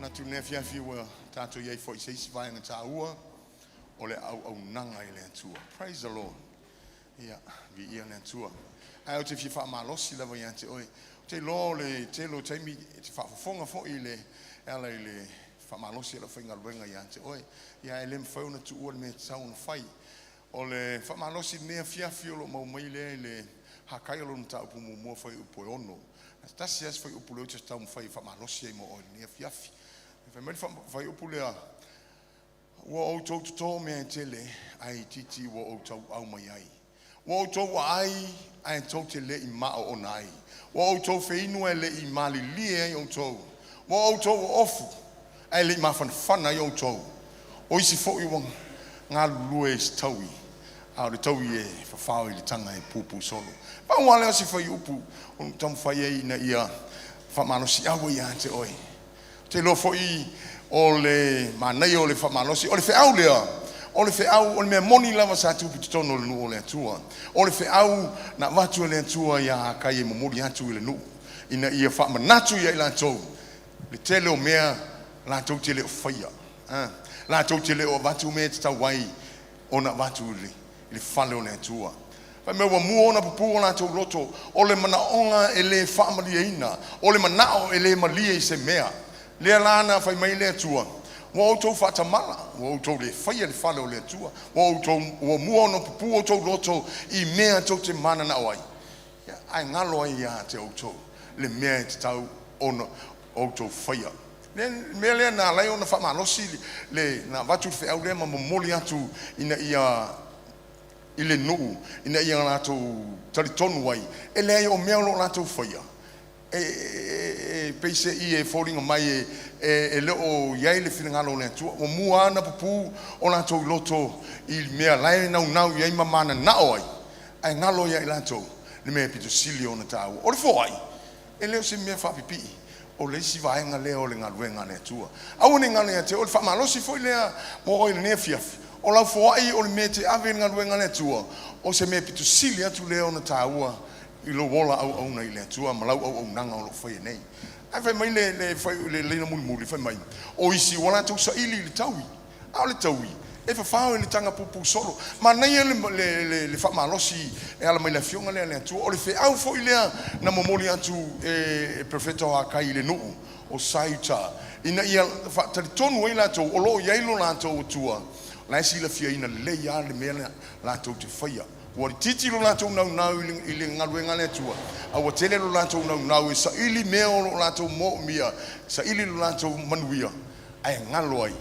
Na tu nei fiafi ua tātou iai fo i se isi vaenga tā ua. O le au au nanga i le Atua. Praise the Lord. Ia, vi ia le Atua. Ai o te fia whaamalosi lava ia te oe. O te loa o le tele o taimi te whaafofonga fo i le ala i le whaamalosi ala whaingaluenga ia te oe. Ia e le mwhai ona tuua le mea tau ona whai. O le whaamalosi nea fiafi o lo mau mai lea i le hakai o lona tāupu mua whai upu e ono. Na tasi as whai upu leo te tau mwhai whaamalosi ai mo oe nea fiafi. Whai mai whai upu lea ua outou totō mea e tele ai titi ua outou au mai ai. Ua outou ai ae tou te le i mao ona ai. Ua outou feinu e le i malilie ai outou. Ua outou ofu ae le i mafanafana ai outou. O isi foi ua galulue i se taui. A o le taui e fafao i le taga e pupu solo. Pau lava lea o se fuaiupu o lo o taumafai ai ina ia faamalosiau ai ia te oe. Ou te iloa foi o le manaia o le faamalosi, o le feau lea, o le feau, o le mea moni lava sa tupu i totonu o le nuu o le Atua. O le feau na avatu e le Atua iā Hakai e momoli atu i le nuu, ina ia faamanatu ia i latou le tele o mea latou te le o faia, a, latou te le o avatu mea e tatau ai ona avatu i le, i le fale o le Atua. Fai mai ua mua ona pupū o latou loto, o le manaoga e le faamalieina, o le manao e le malie i se mea. Lea la na fai mai le Atua, ua outou faatamala, ua outou le faia le fale o le Atua, ua outou ua mua ona pupū outou loto i mea tou te mananao ai. Ia, ae galo ai ia te outou le mea e tatau ona outou faia. Le mea lea na ala ai ona faamalosi le na avatu le feau lea ma momoli atu ina ia i le nuu ina ia latou talitonu ai e leai o mea o lo o latou faia e, e, e peiseai e foliga mai e, e, e le o i ai le finagalo o le Atua. Ua mua lava ona pupū o latou loto i mea la e naunau i ai ma mananao ai, ae galo ia i latou le mea e pito sili ona taua. O le foai, e le o se mea faapipii, o le isi vaega lea o le galuega a le Atua. Aua ne i galo ia te oe, o le faamalosi foi lea mo oe i lenei afiafi. O lau foai o le mea e te ave i le galuega a le Atua, o se mea pito sili atu lea ona taua i lou ola auauna i le Atua ma lau auaunaga o lo o faia nei. Ae fai mai le, le, fai, le laina mulimuli, fai mai, o isi ua latou saili i le taui, a o le taui e fafao i le taga pupū solo. Manaia le, le, le, le faamalosi e ala mai le afioga lea a le Atua. O le feau foi lea na momoli atu e, e Perofeta o Hakai i le nuu o Saiuta, ina ia faatalitonu ai latou o lo o i ai lo latou Atua, la e silafiaina lelei lava le mea latou te faia. Ua itiiti lo latou naunau i le galuega a le Atua, a ua tele lo latou naunau e saili mea o lo o latou moomia, saili lo latou manuia, ae galo ai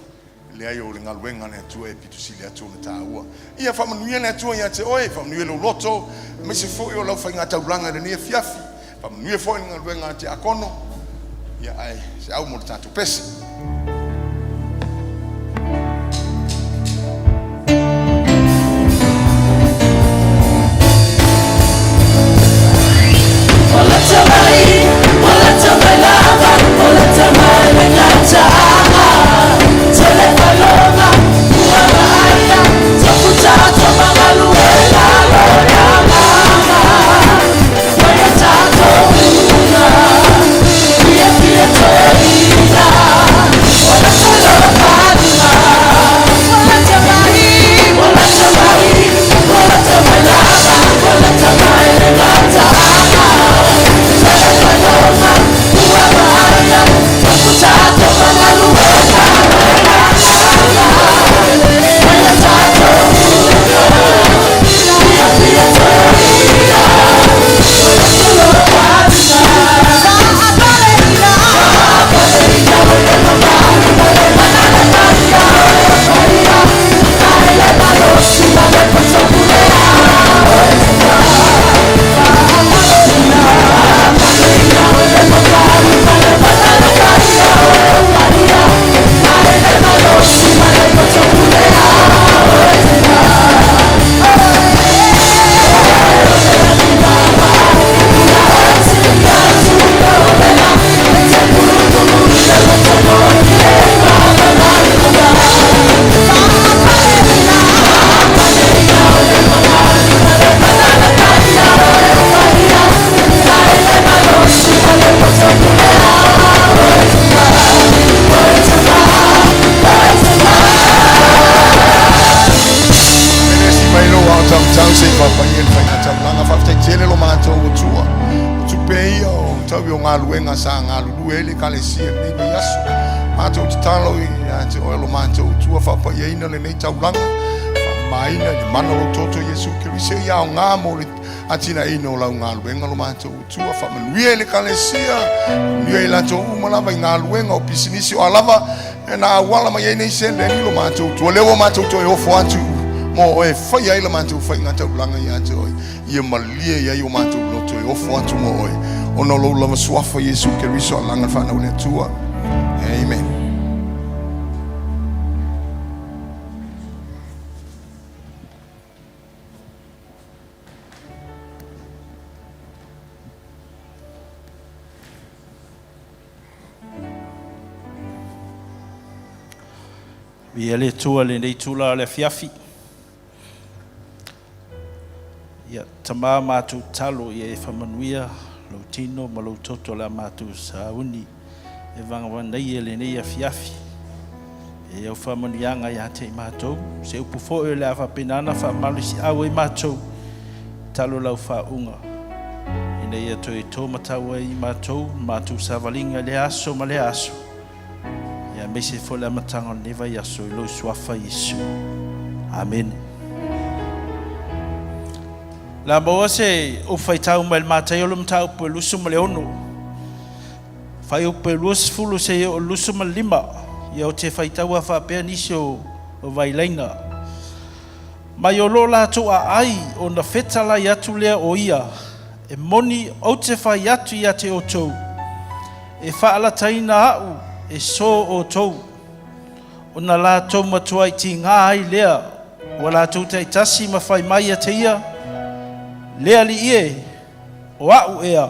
leai o le galuega a le Atua e pito sili atu ona taua. Ia faamanuia le Atua ia te oe, faamanuia lou loto, aemaise foi o lau faigataulaga i lenei afiafi. Faamanuia foi i le galuega a Tiakono. Ia ae se au mo le tatou pese. Ave mai lou ao taumatau se i faapaia le faigataulaga. Faafetai tele lo matou Atua. O tupe ia o taui o galuega sa galulue ai le Ekalesia i lenei vaiaso. Matou tatalo ia te oe lo matou Atua, faapaiaina lenei taulaga, faamamaina i le mana o lou toto Iesu Keriso, ia aoga mo le atinaeina o lau galuega lo matou Atua. Faamanuia i le Ekalesia, faamanuia i latou uma lava i galuega o pisinisi o a lava e na auala mai ai nei seleni lo matou Atua. Lea ua matou toe ofo atu mo oe e faia ai la matou faiga taulaga ia te oe. Ia malie i ai o matou loto e ofo atu mo oe, ona o lou lava suafa Iesu Keriso alaga le fanau le Atua. Amen. Viia le Atua i lenei itula o le afiafi. Ia, Tama, matou tatalo ia e faamanuia lou tino ma lou toto o le a matou sauni e vagavanaia i lenei afiafi. E au faamanuiaga ia te i matou. Se upu foi o le a faapena ona faamalosiau ai matou, talo lau faauuga, ina ia toe tō matau ai i matou, matou savaliga i lea aso ma lea aso. Ia aemaise foi le amataga o lenei vaiaso i lou suafa Iesu. Amene. La maua se upu faitau mai le Mataio le mataupu e 26. Fuaiupu e 20 seia oo i le 25. Ia ou te faitaua faapea nisi o vailaina. Mai o lo latou aai ona fetalai atu lea o ia, e moni ou te fai atu ia te outou, e faalataina aʻu e sō outou, ona latou matuai tigā ai lea ua latou taitasi ma fai mai ia te ia, Le Alii e, o aʻu ea.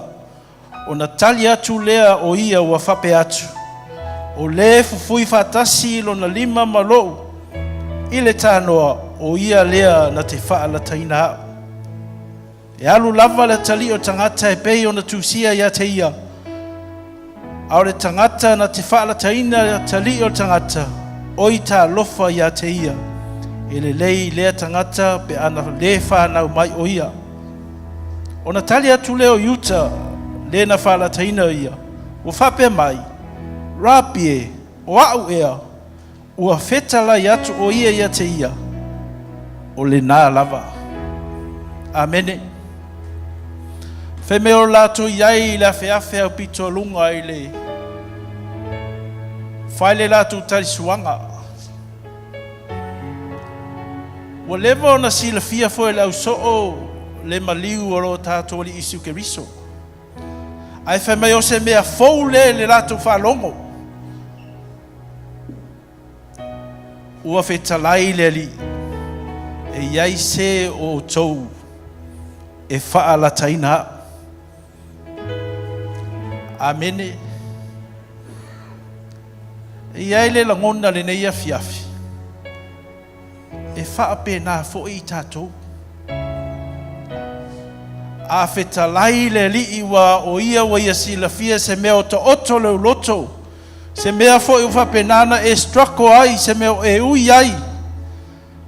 Ona tali atu lea o ia ua faapea atu, O le fufui faatasi lona lima ma lou i le tanoa, o ia lea na te faalataina aʻu. E alu lava le atalii o tagata e pei ona tusia ia te ia, a o le tagata na te faalataina le atalii o le tagata, oi talofa ia te ia, e lelei lea tagata pe ana le fanau mai o ia. Ona tali atu lea o Iuta, le na faalataina ia, ua faapea mai, Rabi e, o aʻu ea, ua fetalai atu o ia ia te ia, o lenā lava. Amene. Fai mai o latou i ai i le afeafe aupito luga i le fai le latou talisuaga. Ua leva ona silafia foi e le ausoo le maliu o lo tatou Alii Iesu Keriso. Ae fai mai o se mea fou lea i le latou faalogo. Ua fetalai le Alii, e i ai se o outou e faalataina au. Amene. E i ai le lagona lenei afiafi, e faapena foi i tatou. A fetalai le Alii ua o ia ua ia silafia se mea o taoto le uloto, se mea foi ua faapena na e struggle ai, se mea o e ui ai,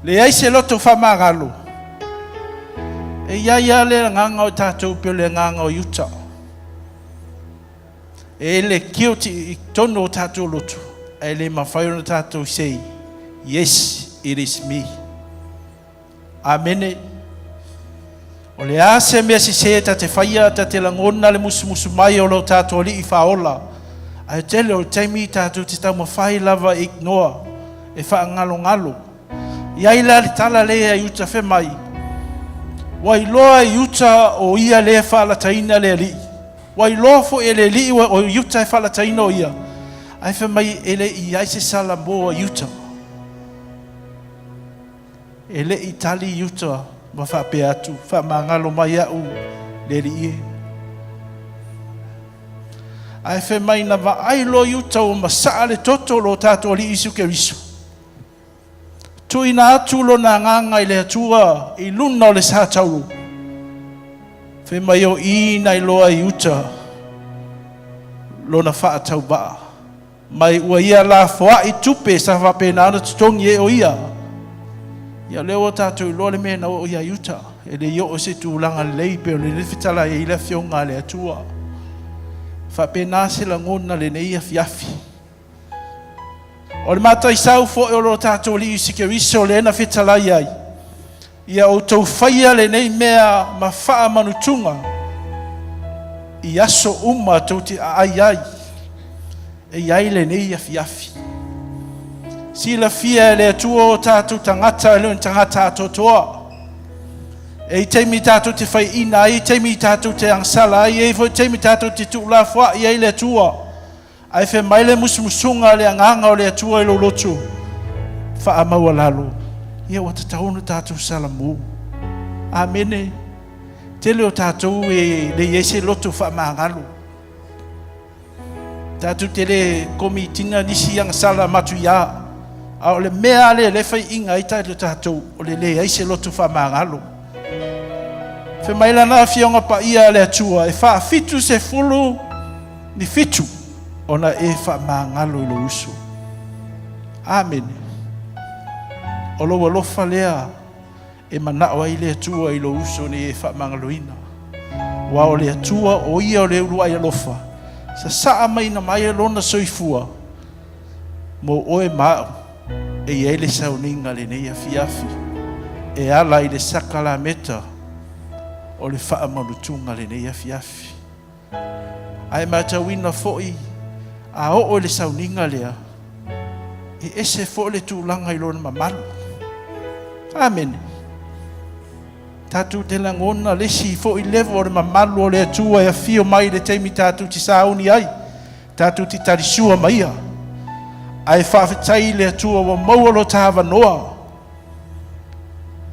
leai se loto faamagalo, e i ai lava le agaga o tatou pei o le agaga o Iuta. E le guilty i totonu o tatou loto, ae le mafai ona tatou say, yes, it is me. Amene. O le a se mea sesē ta te faia, ta te lagona le musumusu mai o lo tatou Alii Faaola, ae tele o le taimi tatou te taumafai lava e ignore, e faaagalogalo. I ai la le tala lea i uta fai mai, ua iloa e Iuta o ia lea e faalataina le Alii. Ua iloa foi e le Alii o Iuta e faalataina o ia, ae fai mai e le i ai se salamo a Iuta. E le i tali Iuta ma faapea atu, faamagalo mai au le Alii e. Ae fai mai na vaai loa Iuta ua masaa le toto o lo tatou Alii Iesu Keriso. Tuuina atu lona agaga i le Atua i luna o le sa taulu. Fai mai o i na iloa i uta lona faatauvaa. Mai ua ia lafoai tupe sa faapena ona totogi e o ia. Ia lea ua tatou iloa le mea na oo ia Iuta. E le i oo se tulaga lelei pei o le fetalai ai le afioga a le Atua. Faapena se lagona lenei afiafi. O le mataisau foi o lo tatou Alii Iesu Keriso lea na fetalai ai, ia outou faia lenei mea ma faamanutuga i aso uma tou te aai ai, e i ai lenei afiafi. Silafia e le Atua o tatou tagata e le o ni tagata atoatoa. E i taimi tatou te faiaina ai, e i taimi tatou te agasala ai, e i foi taimi tatou te tuulafoai ai le Atua. Ae fai mai le musumusuga a le Agaga o le Atua i lou loto faamaualalo, ia ua tatau ona tatou salamu. Amene. Tele o tatou e le i ai se loto faamagalo. Tatou te le komitina nisi agasala matuia. A o le mea lea le faiiga ai tatou, o le leai se loto faamagalo. Fai mai lana Afioga Paia a le Atua, e faa-70 ni fitu ona e faamagalo i lou uso. Amene. O lou alofa lea e manao ai le Atua i lou uso nei e faamagaloina. Ua o le Atua o ia o le uluai alofa, sasaa mai na mai e lona soifua, mo oe ma au e i ai le sauniga lenei afiafi e ala i le sakalameta o le faamanutuga lenei afiafi. Ae matauina foi a oo i le sauniga lea, e ese foi le tulaga i lona mamalu. Amene. Tatou te lagona le isi foi level o le mamalu o le Atua e afio mai i le taimi tatou te sauni ai, tatou te talisua ma ia. Ae faafetai i le Atua ua maua lo ta avanoa.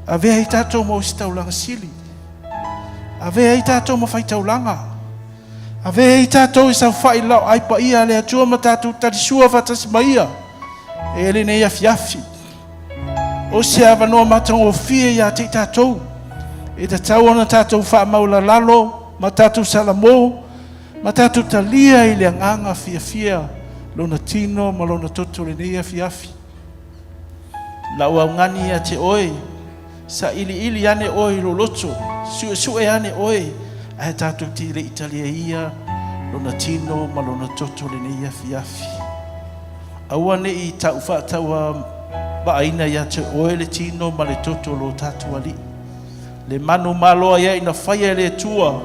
Avea ai tatou ma ositaulaga sili. Avea ai tatou ma faitaulaga. Avea ai tatou i saofai lau ai paia a le Atua ma tatou talisua faatasi ma ia. E lenei afiafi. O se avanoa matagofie ia te i tatou. E tatau ona tatou faamaulalalo ma tatou salamo ma tatou talia i le agaga fiafia lona tino ma lona toto lenei afiafi. Lau augani ia te oe, sailiili ane oe i lou loto, suesue ane oe, ae tatou te le i talia ia lona tino ma lona toto lenei afiafi. Aua ne i tau faataua vaaina ia te oe le tino ma le toto o lo tatou Alii. Le manumalo ai ai na faia e le Atua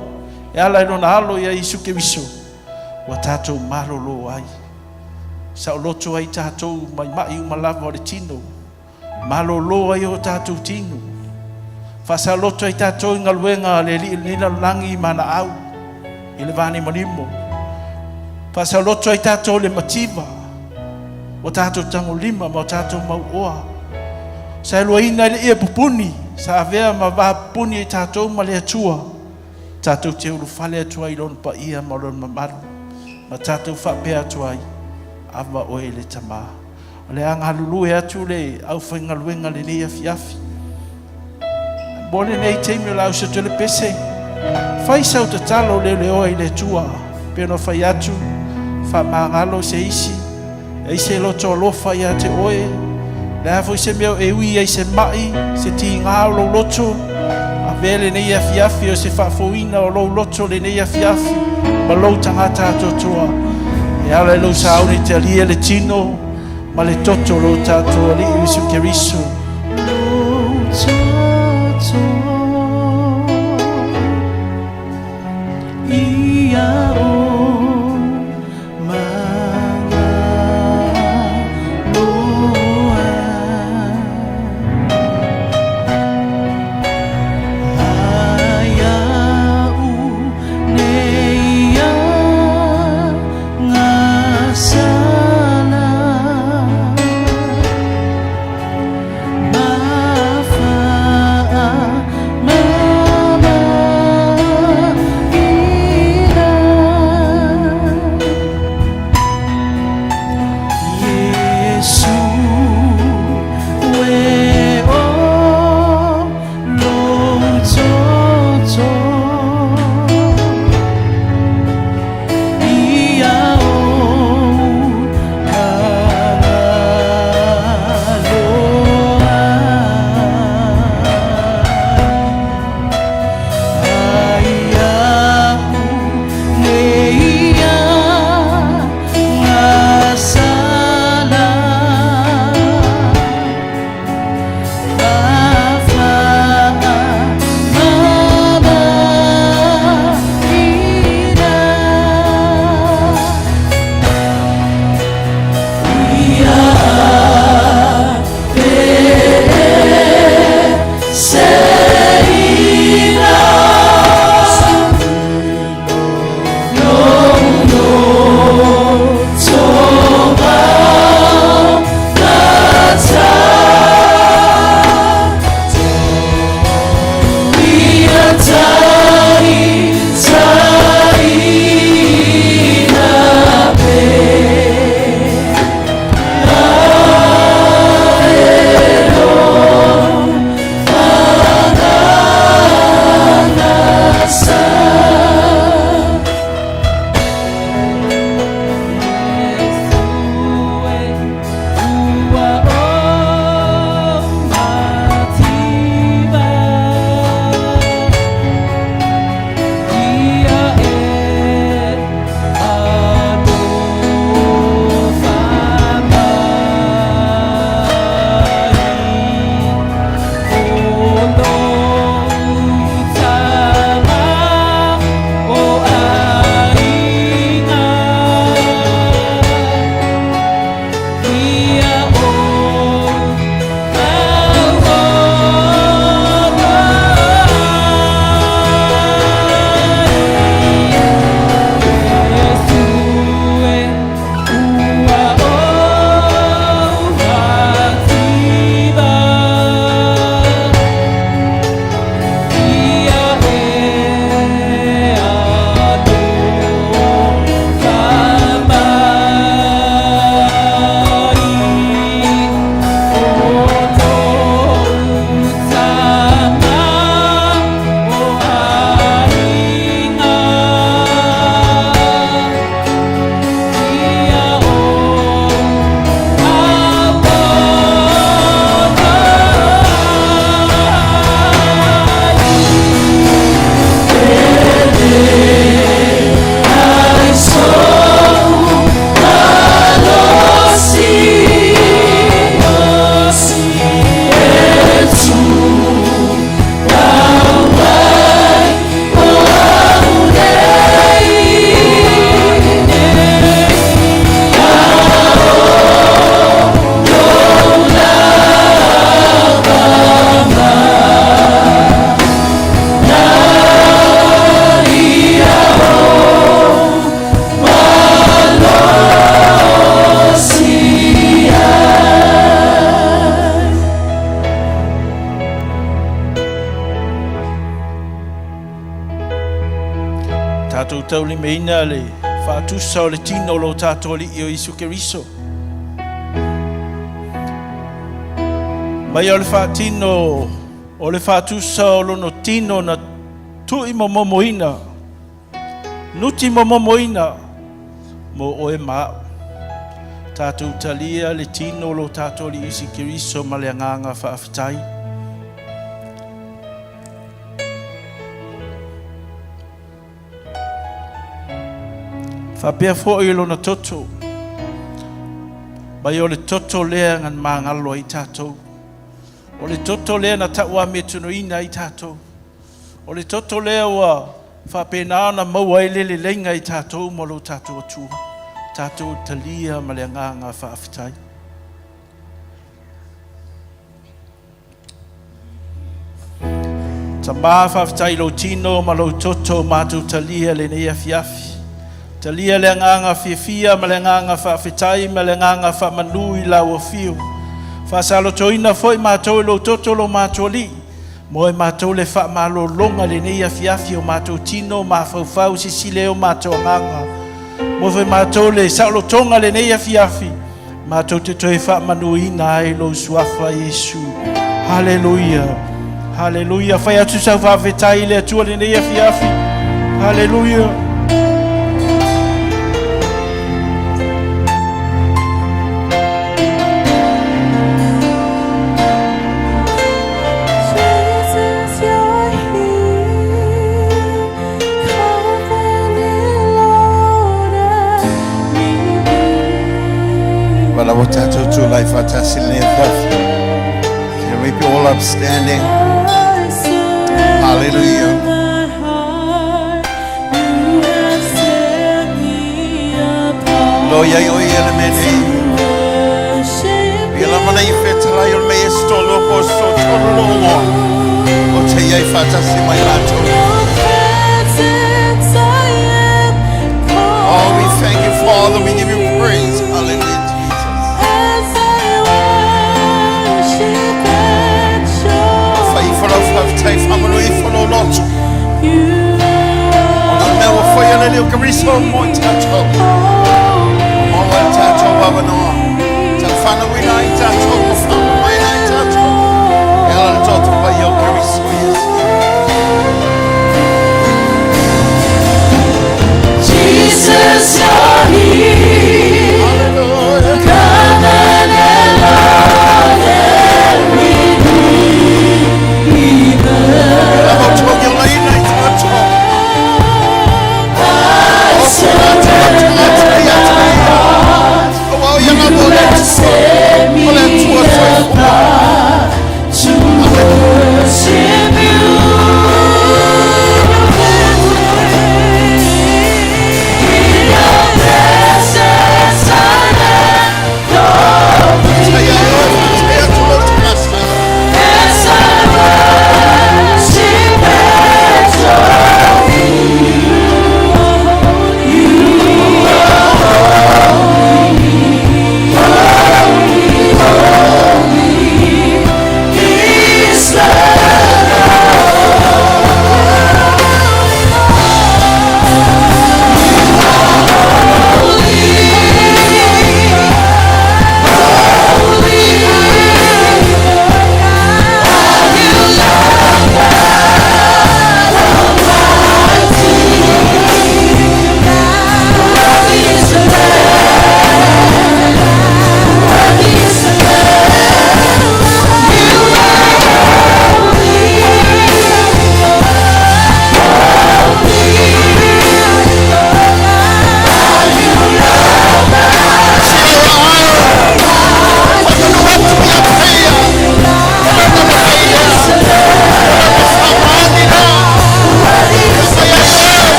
e ala i lona Alo ia Iesu Keriso, ua tatou malolo ai. Saoloto ai tatou mai ma'i uma lava o le tino, malolo ai o tatou tino. Faasaoloto ai tatou i galuega a le Alii o lenei lalolagi ma ana au i le vanimonimo. Faasaoloto ai tatou i le mativa, ua tatou tagolima ma o tatou mauoa. Saeluaina i le ie pupuni, sa avea ma va pupuni ai tatou ma le Atua, tatou te ulufale atu ai i Lona paia ma Lona mamalu, ma tatou faapea atu ai, Ava oe i le Tama. O le a galulue atu le aufaigaluega lenei afiafi. Mo lenei taimi o le auso atu le pese, fai sau tatalo leoleoa i le Atua, pe ona fai atu, faamagalo se isi, e ai se loto alofa ia te oe, le a foi se mea e ui ai se mai, se tiga o lou loto, avea lenei afiafi o se faafouina o lou loto lenei afiafi, ma lou tagata atoatoa. E ala i lou sauni te alia le tino, ma le toto lo tatou Alii Iesu Keriso. Ia o mangaloa. Ai au nei agasala. Tatou taulimaina le faatusa o le tino o lo tatou Alii o Iesu Keriso. Mai o le faatino o le faatusa o lono tino na tui momomoina, nuti momomoina mo oe ma a'u. Tatou talia le tino o lo tatou Alii Iesu Keriso ma le agaga faafetai. Faapea foi lona toto, mai o le toto lea na magalo ai tatou. O le toto lea na tauametunuina ai tatou. O le toto lea ua faapena ona maua ai le leleiga i tatou ma lo tatou Atua. Tatou talia ma le agaga faafetai. Tamā, faafetai i lou tino ma lou toto matou talia lenei afiafi. Talia le agaga fiafia ma le agaga faafetai ma le agaga faamanu i lau afio. Faasalotoina foi matou i lou toto lo matou Alii. Mo e matou le faamalologa lenei afiafi o matou tino mafaufau sisile o matou agaga. Mo foi matou le saolotoga lenei afiafi. Matou te toe faamanuina ai lou suafa Iesu. Haleluia. Haleluia. Fai atu sau faafetai i le Atua lenei afiafi. Haleluia. Jesus, you're here, covenant Lord and Redeemer. Well, I will tattoo to life faatasi lenei afiafi. Can we be all upstanding? I surrender Hallelujah. my heart. You have set me apart Lo iai o ia le mene. to worship Ia la mana i whetala i o me e stolo po so tolo lo o. O te iai faatasi mai latou. Your presence. I am Oh, we thank you, Father. We give you praise. complete. Hallelujah, Jesus. As I worship at your Whai whalau whawhtai whamanu i whalo loto. You O na mea wa whai ale leo kariso mo i tātou. Mo wa tātou wawanoa. Ta whanau ina i tātou, mo whanau mai i tātou. E ala le toto pai o Keriso Yesu. Jesus, you're here. Hallelujah. Covenant Lord and Redeemer. Lava o togi o leina i tātou. I surrender O au ia ngā mo le set me O le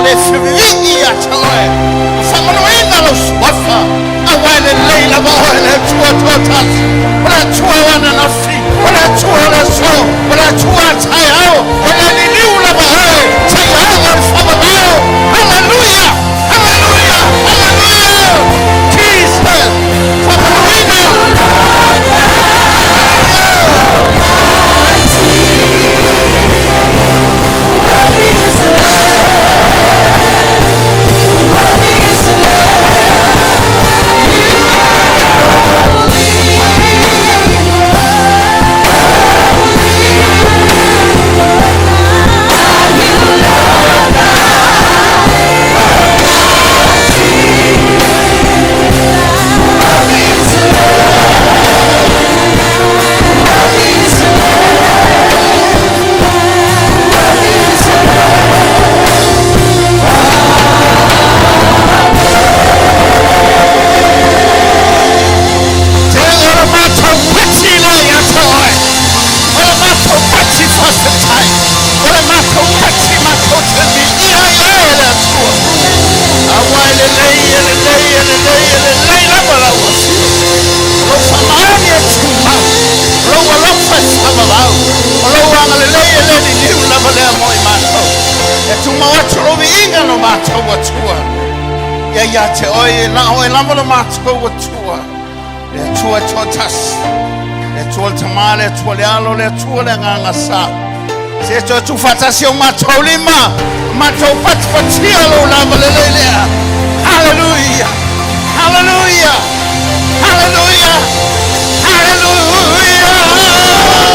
le fevivii ia te oe. Ua faamanuina lou suafa, aua e lelei lava oe le Atua toatasi, o le Atua o ananafi, o le Atua o le aso, o le Atua a taeao, e le liliu lava oe seia oo i le faavavao. Haleluia! Haleluia! Haleluia! Jesus! Faamanuina! Te o le matou pati lea ia te oe. O le matou pati faafetai. O le matou pati matou te viia ai oe e le Atua. Aua e lelei, e lelei, e lelei, e lelei lava lau afio. O lou faamaoni e tumau. O lou alofa e faavavau. O lou agalelei e le liliu lava lea mo i matou. E tumau atu lou viiga no matou Atua. Ia ia te oe e na oe lava lo matou Atua. Le Atua e toatasi. Le Atua le Tama, le Atua le Alo, le Atua le Agaga Sa. Se toe tuufaatasi o matou lima, matou patipatia lou lava lelei lea. Haleluia! Haleluia! Haleluia! Haleluia! Haleluia!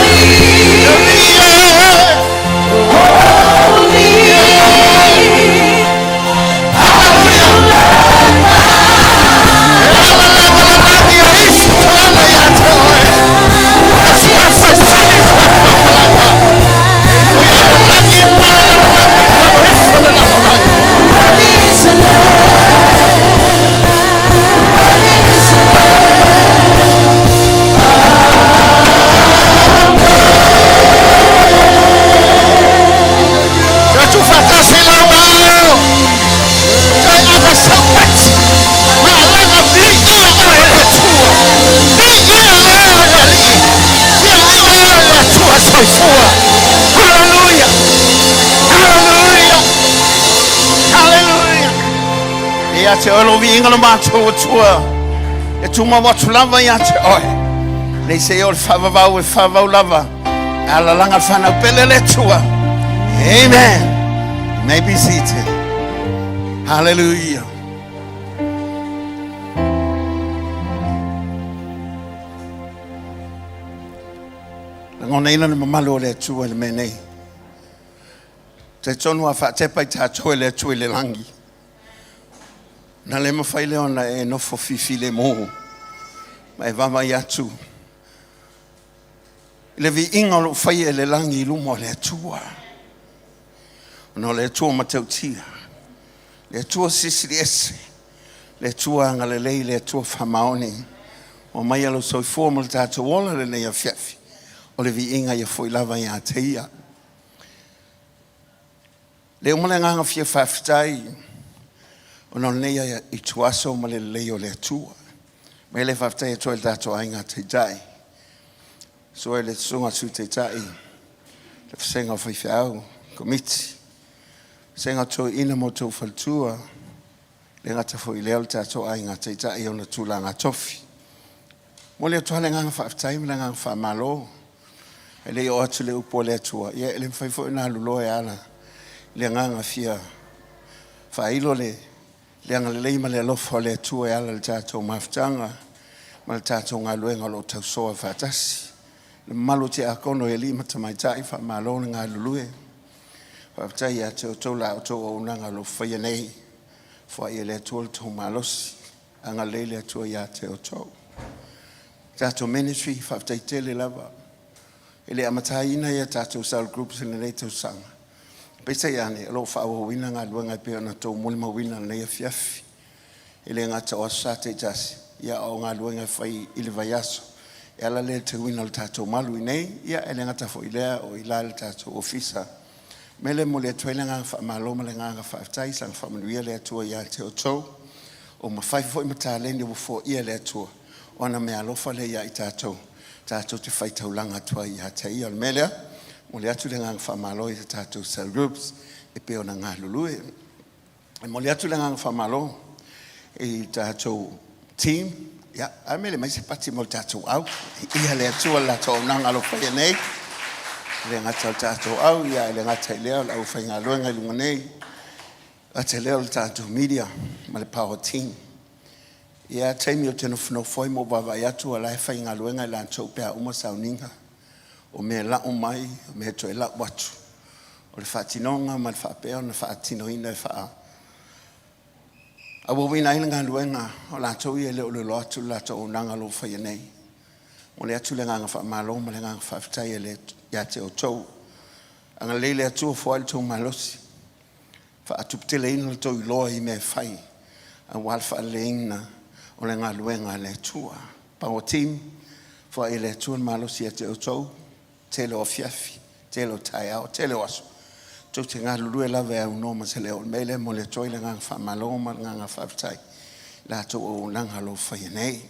Toe tuufaatasi lau ao. Toe ava saupati. Malaga viia oe e le Atua. Viia oe e le Alii. Viia oe e le Atua soifua. Haleluia. Haleluia. Haleluia. Ia te oe lou viiga lo matou Atua. E tumau atu lava ia te oe. Nei se i o le faavavau e faavavau lava. Alalaga le fanau pele le Atua. Amen. You may be seated. Hallelujah. Lagonaina le mamalu o le Atua i le mea nei. Talitonu a faatepa i tatou e le Atua i le lagi. Na le mafai lea ona e nofo fifilemu ma e vaavaai atu i le viiga o loo faia e le lagi i luma o le Atua. Ona o le Atua matautia, le Atua silisili ese, le Atua agalelei, le Atua faamaoni. Ua maia lou soifua ma le tatou ola lenei afiafi. O le viiga ia foi lava ia te ia. Le uma le agaga fia faafetai ona o lenei ituaso ma le lelei o le Atua. Mai le faafetai atu ai le tatou aiga taitai. Sua i le susuga Sui Taitai, le vasega o faifeau, komiti, vasega o toeaiina ma outou faletua, le gata foi i lea o le tatou aiga taitai i ona tulaga tofi. Momoli atu lava le agaga faafetai ma le agaga faamalo. E le i oo atu le upu a le Atua, ia e le mafai foi ona aluloa e ala i le agaga fia faailo le le agalelei ma le alofa o le Atua e ala i le tatou mafutaga ma le tatou galuega o lo o tausoa faatasi. Le mamalu o tiakono i alii ma tamaitai, faamalo le galulue. Faafetai ia te outou la outou auaunaga o lo o faia nei. Foai e le Atua le tou malosi. Agalelei le Atua ia te outou. Tatou ministry, faafetai tele lava. E le amataina ia tatou cell groups i lenei tausaga. Peitai ane, o lo o faaauauina galuega e pei ona outou molimauina i lenei afiafi. E le gata o aso Sa taitasi, ia a o galuega e fai i le vaiaso. E ala lea i le teuina o le tatou malu i inei, ia e le gata foi i lea o i la i le tatou ofisa. Mele mo le atu ai le agaga faamalo ma le agaga faafetai, saga faamanuia le Atua ia te outou. O mafai foi ma taleni ua foaia e le Atua o ana meaalofa lea ia i tatou, tatou te faitaulaga atu ai ia te ia. O le mea lea, momoli atu le agaga faamalo i tatou cell groups e pei ona galulue. E momoli atu le agaga faamalo i tatou team, ia, a mele mai se pati mo le tatou au. Ia le Atua le latou auaunaga o lo o faia nei. E le gata o le tatou au, ia e le gata i lea o le aufaigaluega i luga nei, gata i lea o le tatou media ma le power team. Ia taimi ou te nofonofo ai ma ou vaavaai atu o la e faigaluega i latou pe a uma sauniga, o mea e lau mai, o mea e toe lau atu, o le faatinoga ma le faapea ona faatinoina e faaauauina ai le galuega o latou ia e le o iloa atu le latou auaunaga o lo o faia nei. Momoli atu le agaga faamalo ma le agaga faafetai ia te outou. Agalelei le Atua, foai le tou malosi, faatuputeleina le tou iloa i mea e fai aua le faaleleiina o le galuega a le Atua. Power team, foai le Atua le malosi ia te outou, tele o afiafi, tele o taeao, tele o aso, tou te galulue lava e aunoa ma se leo. O le mea lea e momoli atu ai le agaga faamalo ma le agaga faafetai i la outou auaunaga o lo o faia nei.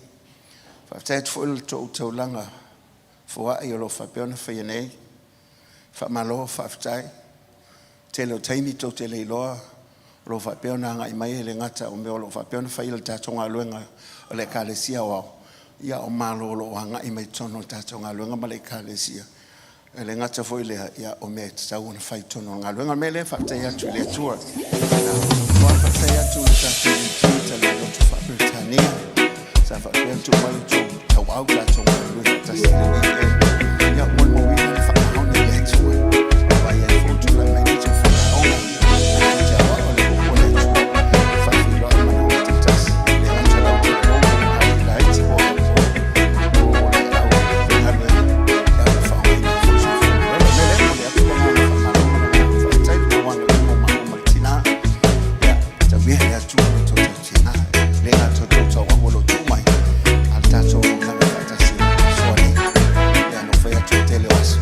Faafetai atu foi i le tou taulaga foai o lo o faapea ona faia nei. Faamalo faafetai. Tele o taimi tou te le iloa o lo o faapea ona agai mai e le gata o mea o lo o faapea ona faia le tatou galuega o le Ekalesia Aoao, ia o malo o lo o agai mai totonu o le tatou galuega ma le Ekalesia. E le gata foi lea, ia o mea e tatau ona fai i totonu o le galuega. O le mea lea, faafetai atu i le Atua. Faafetai atu i le tatou retreat a le Lotu Faa-Peretania. Sa faapea ona tuu mai le tou tauau tatou galulue faatasi i le weekend. Ia, molimauina le faamaoni a le Atua. Vaai ai foi tulai mai nisi o faiaoga. Tatou te aoao le upu a le Atua. Faafeiloai manaoga taitasi. Le gata lau tou laiti po o le au faigaluega. Ia, ua faaaogaina foi soifua. O le mea lea, momoli atu le agaga faamalo ma le agaga faafetai i le tou agalelei mo maua ma le tina. Ia, tauia le Atua lo outou tautiga. Le gata o tou tauau o lo o tuu mai, a le tatou auaunaga faatasi soa nei. Ia, no fai atu i tele o aso.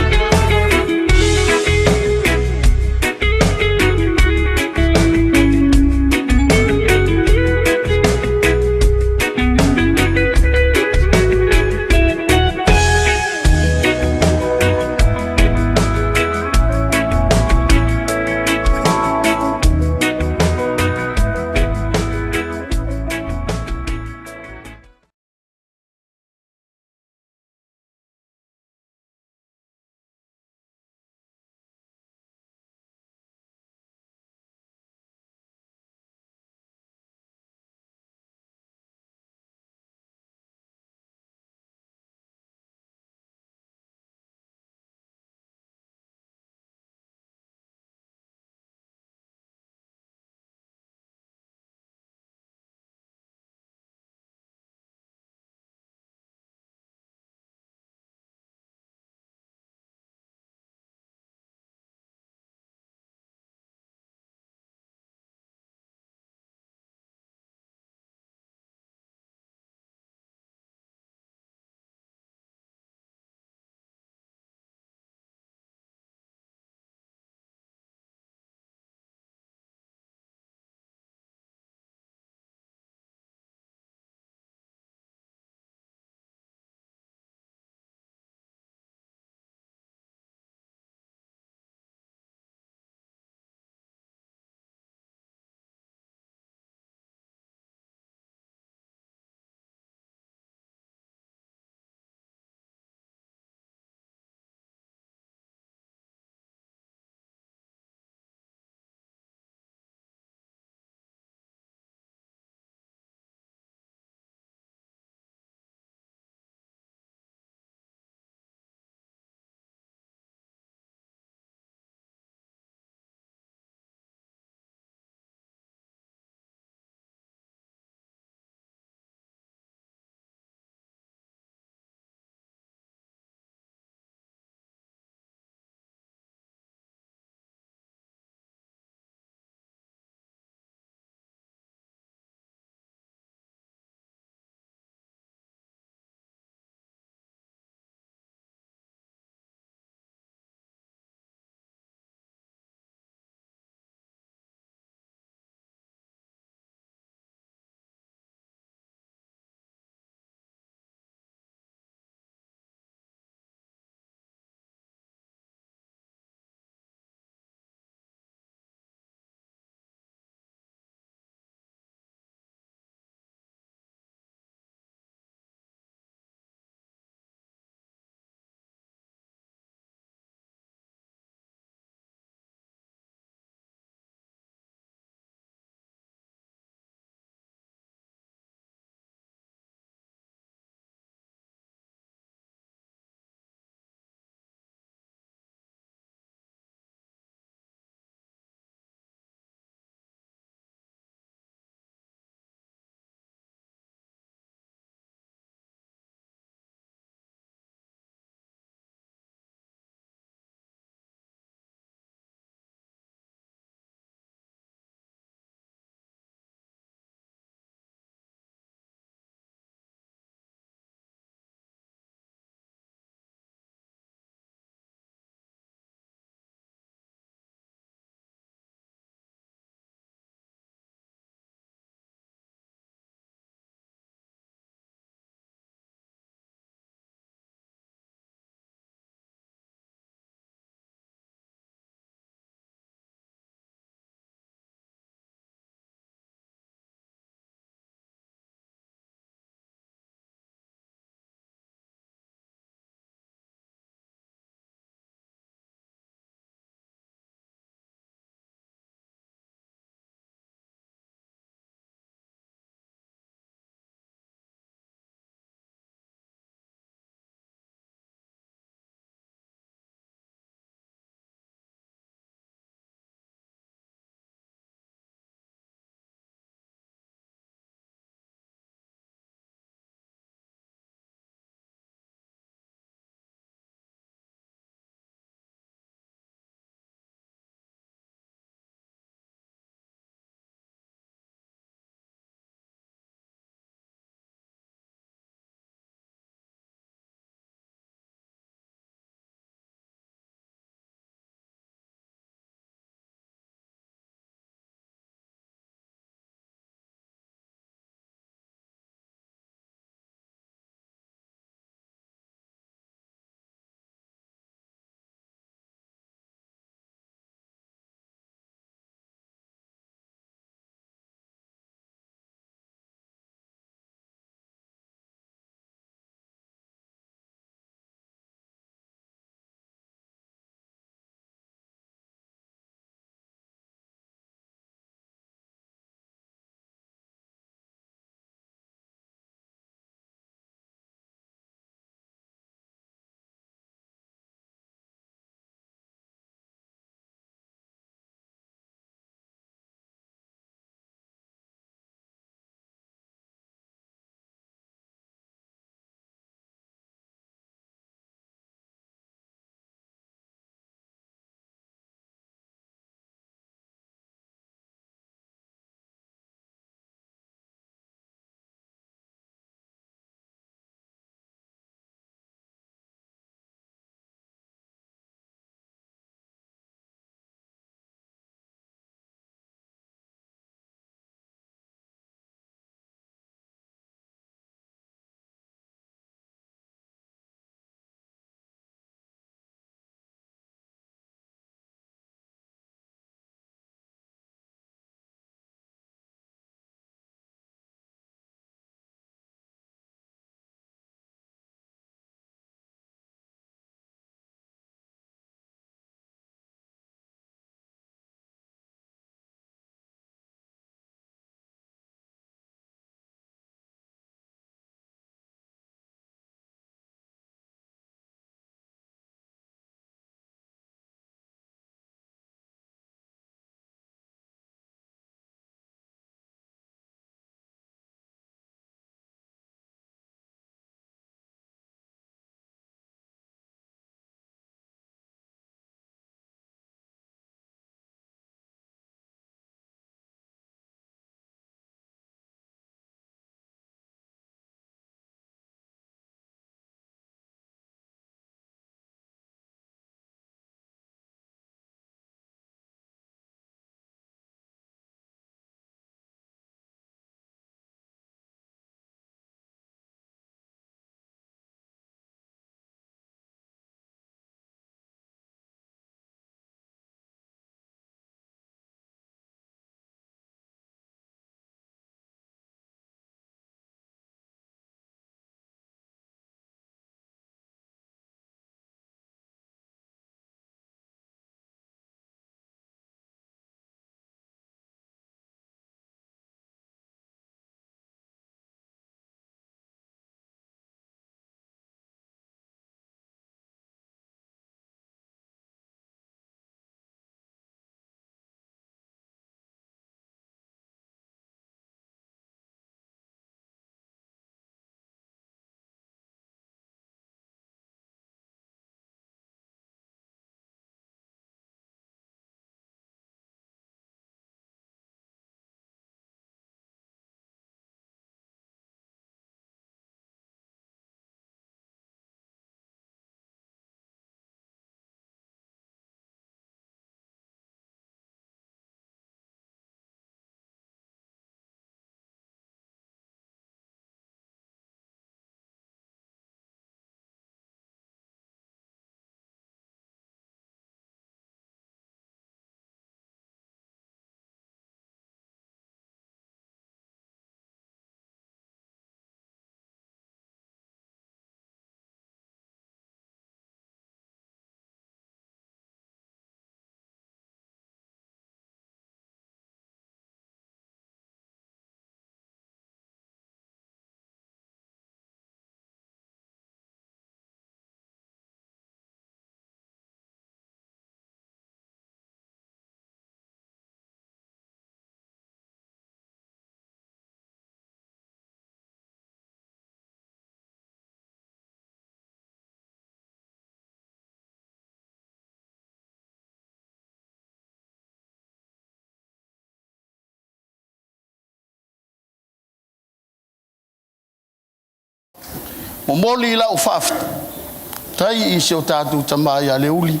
Momoli lau faafetai i si o tatou tama ia Leuli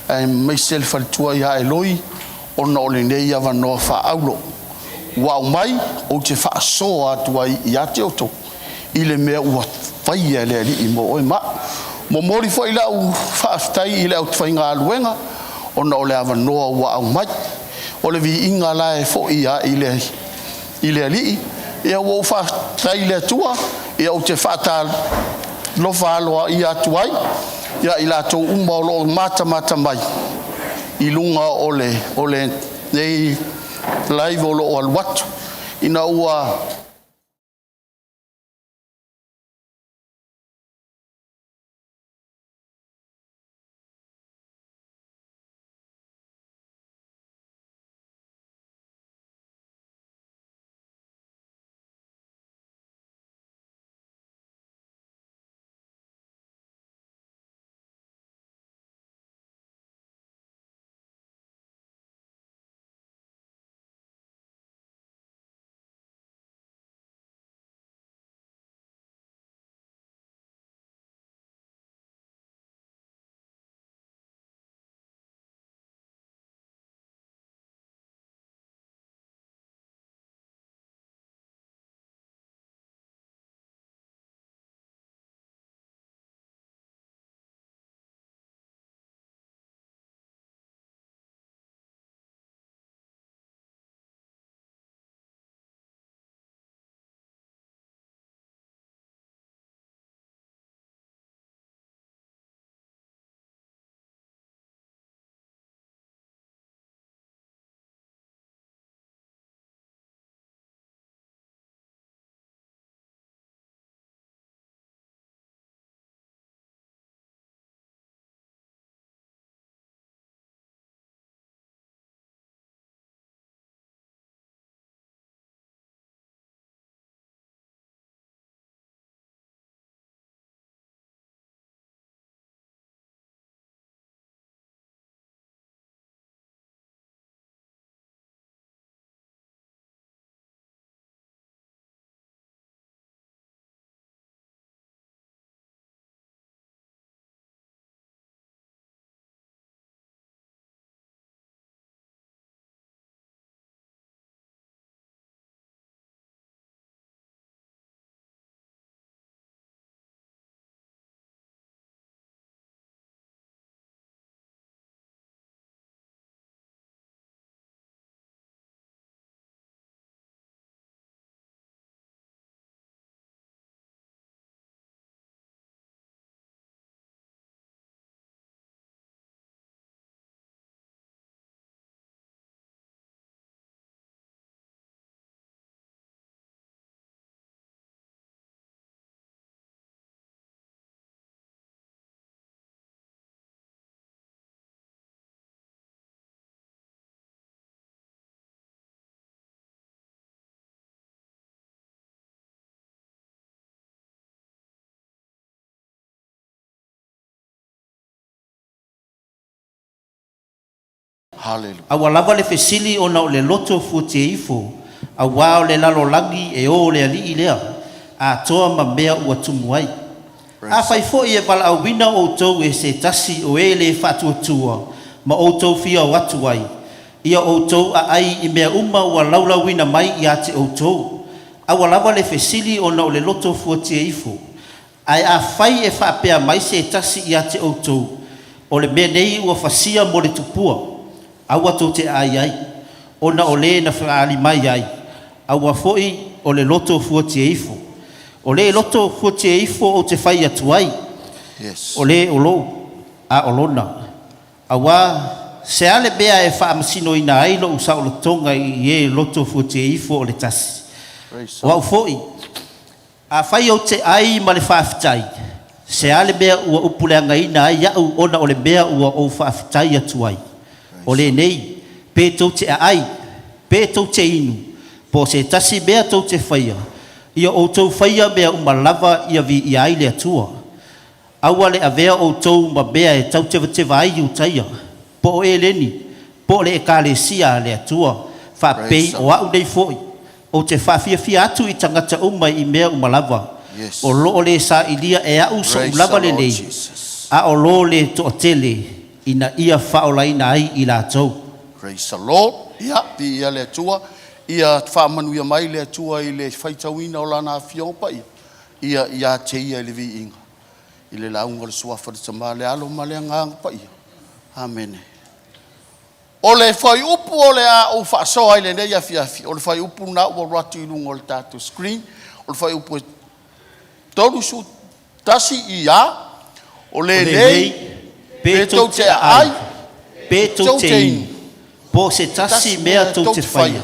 aemaise le faletua ia Eloi ona o lenei avanoa faaauro ua aumai ou te faasoa atu ai ia te outou i le mea ua faia e le Alii mo oe ma au. Momoli foi lau faafetai i le aufaigaluega ona o le avanoa ua aumai. O le viiga la e foi lava i le Alii. Ia ua ou faafetai i le Atua, ia ou te faatalofa aloaia atu ai ia i latou uma o lo o matamata mai i luga o lenei live o lo o alu atu. Ina ua Hallelujah. Aua lava le fesili ona o le loto fuatia ifo, auā o le lalolagi e ō le alii lea, atoa ma mea ua tumu ai. Afai foi e valaauina outou e se tasi o e le faatuatua ma outou fia o atu ai, ia outou aai i mea uma ua laulauina mai ia te outou. Aua lava le fesili ona o le loto fuatia ifo. Ae afai e faapea mai se tasi ia te outou, o le mea nei ua fasia mo le tupua, aua tou te aai ai, ona o le na faaali mai ai, aua foi o le loto fuatia ifo. O le loto fuatia ifo ou te fai atu ai, o le o lou, a o lona. Auā se a le mea e faamasinoina ai lou saolotoga i e loto fuatia ifo o le tasi. Praise O au foi, afai ou te ai ma le faafetai, se a le mea ua upuleagaina ai au ona o le mea ua ou faafetai atu ai. O lenei, pe tou te aai, pe tou te inu, po o se tasi mea tou te faia, ia outou faia mea uma lava ia viia ai le Atua. Aua le avea outou ma mea e tautevateva ai Iutaia, po o Eleni, po o le ekalesia a le Atua, faapei Praise o au nei foi, ou te faafiafia atu i tagata uma i mea uma lava. Yes. O loo le saʻilia e aʻu soʻu Praise lava the Lord lelei, Jesus. a o lō le toʻatele ina ia faaolaina ai i latou. Praise the Lord. Ia, viia le Atua. Ia faamanuia mai le Atua i le faitauina o Lana Afioga Paia, ia ia te Ia i le viiga, i le lauga o le Suafa le Tama, le Alo ma le Agaga Paia. Amene. O le fuaiupu o le a ou faasoa i lenei afiafi, o le fuaiupu lena ua alu atu i luga o le tatou screen, o le fuaiupu e 31 ia, o O lenei, lenei, pe pe tou tou te te aai, aai, pe tou tou te te inu, inu, po o se tasi tasi mea mea tou tou te te faia, faia,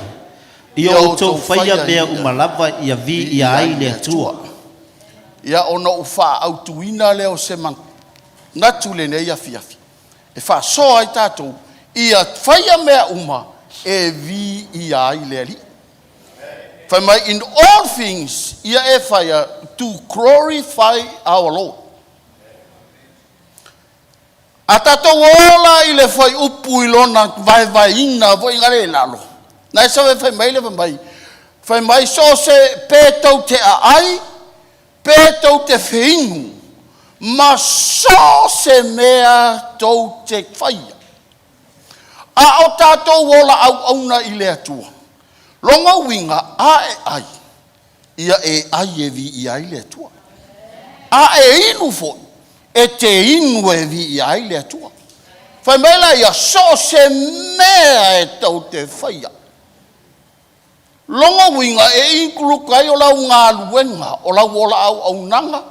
ia ia outou outou faia faia mea ia uma lava ia viia viia ai ai le le Atua. Atua. Ia ona ou faaautuina lea o se manatu i lenei afiafi, e faasoa ai tatou, ia faia mea uma e viia ai le Alii. Fai mai, in all things, ia e faia to glorify our Lord. A tatou ola i le fuaiupu i lona vaevaeina foi na le lalo, na e sau e fai mai le fai mai, fai mai so o se pe tou te aai, pe tou te feinu, ma so o se mea tou te faia. A o tatou ola auauna i le Atua, lona uiga a e ai, ia e ai e viia ai le Atua. A e inu foi, e te inu e viia ai le Atua. Fai mai laia, so o se mea e tou te faia. Lona uiga e include ai o lau galuega, o lau ola auaunaga,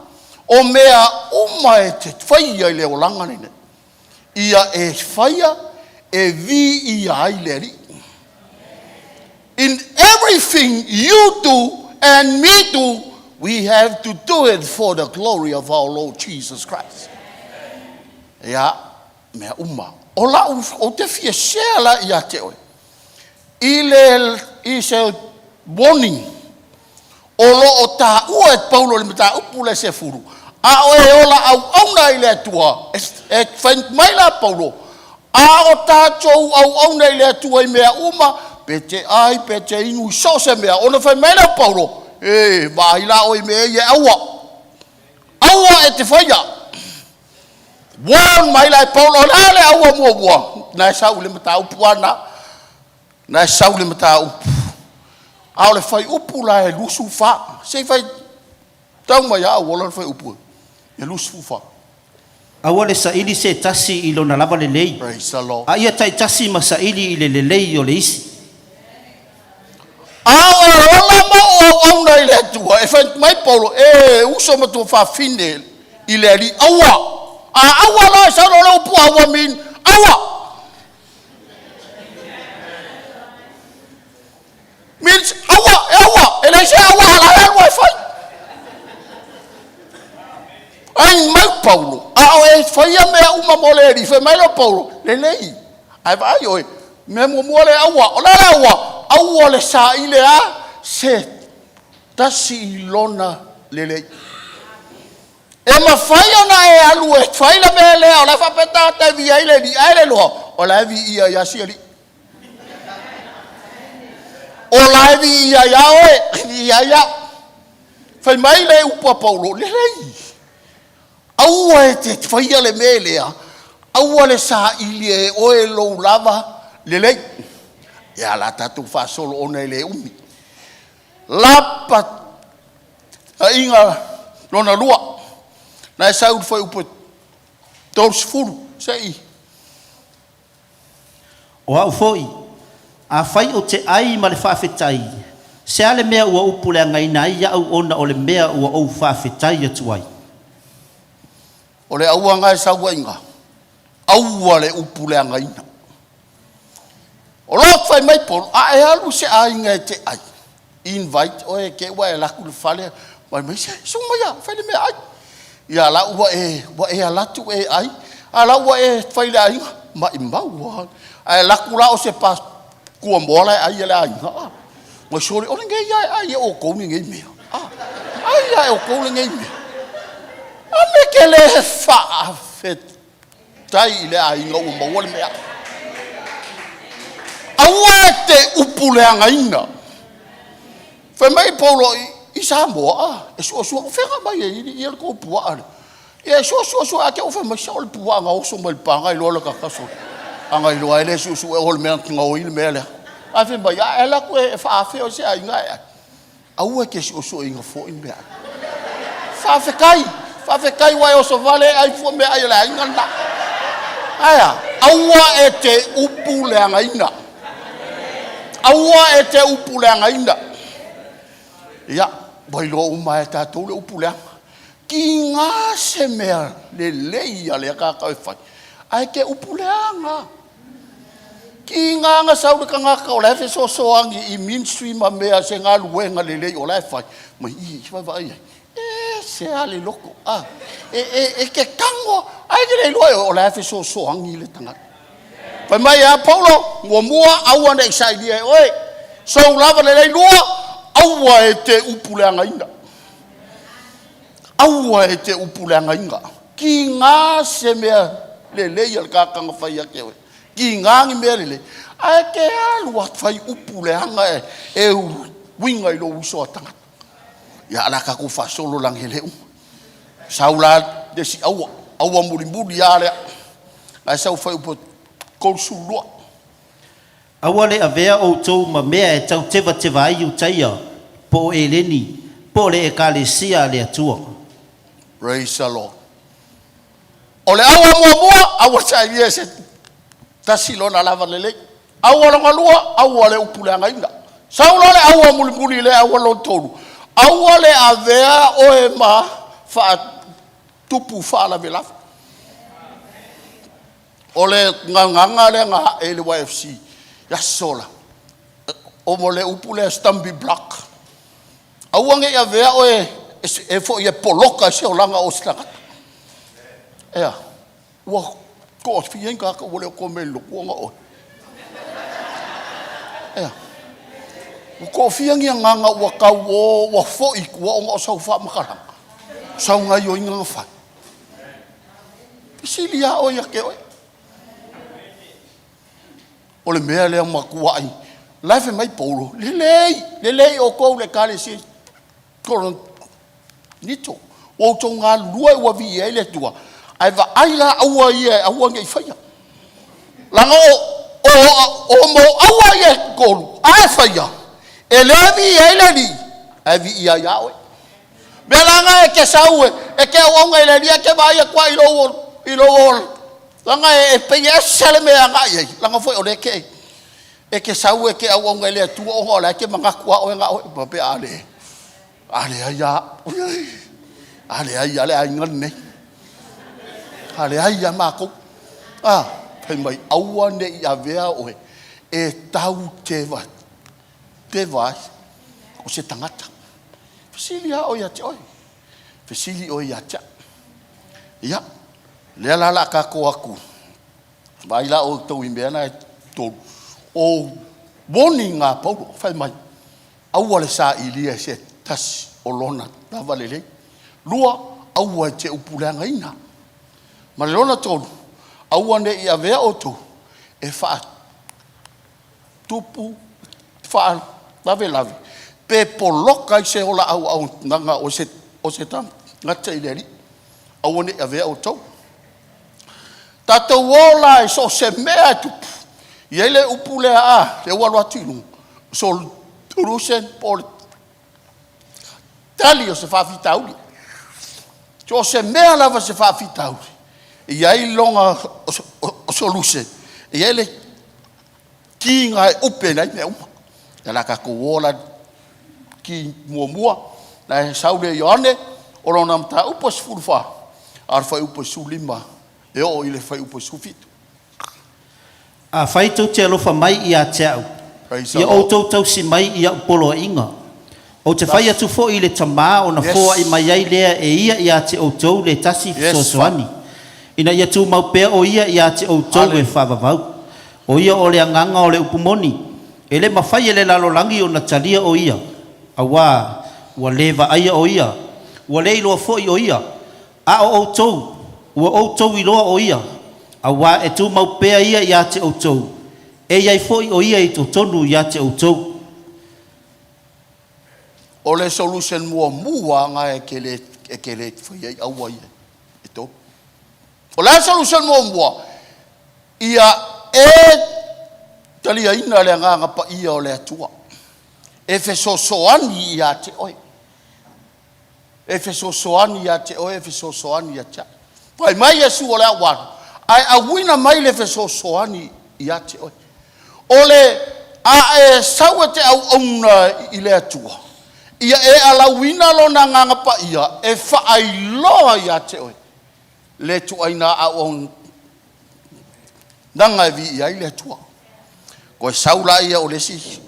o mea uma e te faia i le olaga lenei, ia e faia e viia ai le Alii. In everything you do and me do, we have to do it for the glory of our Lord Jesus Christ. Ia, mea uma. O lau, ou te fia share la ia te oe. I le, i se warning, o loo taua e Paulo i le mataupu lea 10, a o e ola auauna i le Atua, e fai mai la Paulo, a o tatou auauna i le Atua i mea uma, pe te ai, pe te inu i so o se mea, ona fai mai lea o Paulo, e vaai la oe i mea ia e aua, aua e te faia. Warn mai la e Paulo, o le a le aua muamua? Na e sau i le mataupu lava lena. Na e sau i le mataupu. A o le fuaiupu la e 24. Se i faitau mai lava auala le fuaiupu e 24. Aua le saili se tasi i lona lava lelei, Praise the Lord. a ia taitasi ma saili i le lelei o le isi. A o e ola ma o auauna i le Atua, e fai mai Paulo, e uso ma tuafafine i le Alii, aua. A aua loa e sau loa le upu aua mean aua. Means aua, e aua, e leai se aua ala e alu ai fai. Ai mai Paulo, a o e faia mea uma mo le Alii, fai mai lea o Paulo, lelei. Ae vaai oe, mea muamua le aua. O le a le aua? Aua le saili a se tasi i lona lelei. E mafai ona e alu e fai le mea lea, o la e faapea tagata e viia ai le Alii, ae le iloa, o la e viia ai lava si alii. O la e viia ai lava oe, viia ai au. Fai mai le upu a Paulo, lelei. Aua e te faia le mea lea, aua le saili e oe lou lava lelei. Ia la tatou faasolo ona e le umi. Lapataiga lona lua, na e sau i le fuaiupu e 30, se i. O au foi, afai ou te ai ma le faafetai, se a le mea ua upuleagaina ai au ona o le mea ua ou faafetai atu ai? O le aua e sau ai iga, aua le upuleagaina. O lo o fai mai Paulo, a e alu i se aiga e te ai, invite oe e te ua e alu atu i le fale, fai mai se, susu maia, fai le meaai. Ia la ua e alu atu e ai, a la ua e fai i le aiga, maumau lava. Ae alu atu la o se kuamoa la e ai e le aiga. Ah, Mai sole, o lenei lava e ai e outou lenei mea. Ah, ai lava e outou lenei mea. A mea ke le faafetai i le aiga ua maua le mea. Aua e te upuleagaina. Fai mai Paulo, I Samoa a, e suasua, o fea na aumai ai le tou puaa lea? Ia e suasua ae te i ua fai mai, se o le puaa na oso mai le pa na iloa le tataso. A na iloa lava e le suesue o le mea na gaoi le mea lea. Ae fai mai, a e alu atu e faaafe oe e se aiga ae ai. Aua e te suesueina fua ni meaai. Faafetai, faafetai ua e osovale e ai fua meaai a le aiga lena. Ae a? Aua e te upuleagaina. Aua e te upuleagaina. Ia, ua iloa uma lava e tatou le upu leaga. Tiga se mea lelei a lea tagata e fai, ae te upu leaga lava. Tiga na sau le tagata o la e fesoasoani i ministry ma mea se galuega lelei o la e fai, ma i, vaavaai i ai, e ese lava le loto, a, e, e, e te tago lava, ae te le iloa e oe o la e fesoasoani le tagata. Fai mai e a Paulo? Muamua, aua ne i sailia e oe. Sou lava lelei lua, aua e te upuleagaina. Aua e te upuleagaina. Tiga se mea lelei a le tagata na fai ia te oe. Tiga ni mea lelei. Ae te alu a fai upu leaga e, e uiga i lou uso a tagata. Ia, o le a tatou faasolo leaga e le uma. Sau la le isi aua, aua mulimuli lava lea. La e sau fuaiupu 32. Aua le avea outou ma mea e tau tevateva ai Iutaia, po o Eleni, po o le Ekalesia a le Atua. Praise the Lord. O le aua muamua, aua sailia e se tasi lona lava lelei. Aua lona lua, aua le upu leagaina. Sau loa le aua mulimuli le aua lona tolu, aua le avea oe ma faatupu faalavelave. O le gagana lea na ae i le YFC i aso la, o le upu lea stumbling block. Aua ne i avea oe e foi e poloka i se olaga o se tagata. Ea, ua toafia ni tagata ua le o toe omai i le lotu ona o oe. Ea, ua toafia ni agaga ua tau o ua foi i tua ona o sau faamatalaga, sau gaoioiga na fai. Fesili lava oe ia te oe. O le mea lea matuai. La e fai mai Paulo, lelei, lelei outou le ekalesia i Korinito. Ua outou galulue ua viia ai le Atua, ae vaai la aua ia e aua ne i faia. Leaga o, o, o mo aua ia e tolu, a e faia, e le viia ai le Alii, ae viia ai lava oe. Mea la na e te sau e, e te auauna i le Alii ae te vaai atu lava i lou, i lou leaga e, e pei e ese le mea e agai ai, leaga foi o lea e te, e te sau e te auauna i le Atua ona o la e te manatu lava oe na oe. Faapea, a le, a leai lava, a leai lava le aiga lenei. A leai lava matou. A, fai mai, aua ne i avea oe e tau teva, teva ai o se tagata. Fesili lava oe ia te oe. Fesili oe ia te au. Ia, lea la o le a tatou o atu. Vaai la outou i mea na e tolu. O warning a Paulo, fai mai, aua le sailia e se tasi o lona lava lelei. Lua, aua e te upuleagaina. Ma le lona tolu, aua ne i avea outou e faatupu faalavelave pe poloka ai se ola auaunaga o se, o se tagata i le Alii. Aua ne i avea outou. Tatou o la i so o se mea e tupu, e i ai le upu lea a, lea ua alu atu i luga, solution po o le tali o se faafitauli. So o se mea lava se faafitauli, e i ai lona solution, e i ai le kiga e upe ai mea uma. Ia o le a tatou o la ki muamua, la e sau le Ioane, o lona mataupu e 14, a o le fuaiupu e 15 e oo i le fuaiupu e 17. Afai tou te alofa mai ia te au, Praise the ia Lord. outou tausi mai i au poloaiga. Ou te fai atu foi i le Tamā ona foai mai ai lea e ia ia te outou le tasi Yes, fesoasoani, ina ia tumau pea o ia ia te outou e Hallelujah. faavavau. O ia o le agaga o le upu moni, e le mafai e le lalolagi ona talia o ia, auā ua le vaaia o ia, ua le iloa foi o ia, A o outou, ua outou iloa o ia, auā e tumau pea ia ia te outou, e i ai foi o ia i totonu ia te outou. O le solution muamua lena e te le, e te le faia ai aua ia e tolu. O le a le solution muamua? Ia e taliaina le Agaga Paia o le Atua e fesoasoani ia te oe. E fesoasoani ia te oe, e fesoasoani ia te au. Fai mai Iesu o le a ou alu, ae auina mai le fesoasoani ia te oe. O le a e sau e te auauna i le Atua, ia e alauina Lona Agaga Paia e faailoa ia te oe le ituaiga auaunaga e viia ai le Atua. Toe sau lea o le isi,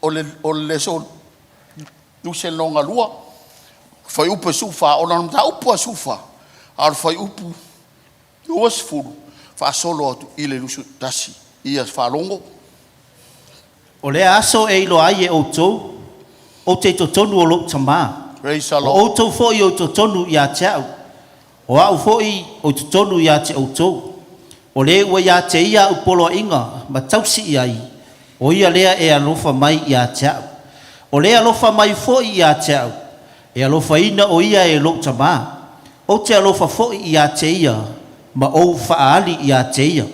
o le solution lona lua, fuaiupu e 14, ona o le mataupu lava e 14, a o le fuaiupu 20 faasolo atu i le 21. Ia faalogo. O lea aso e iloa ai e outou, ou te i totonu o lou Tamā, Praise the o Lord. outou foi o i totonu ia te a'u, o a'u foi o i totonu ia te outou. O le ua ia te ia a'u poloaiga ma tausi i ai, o ia lea e alofa mai ia te a'u. O le alofa mai foi ia te a'u, e alofaina o ia e lou Tamā. Ou te alofa foi ia te ia, ma ou faaali ia te ia.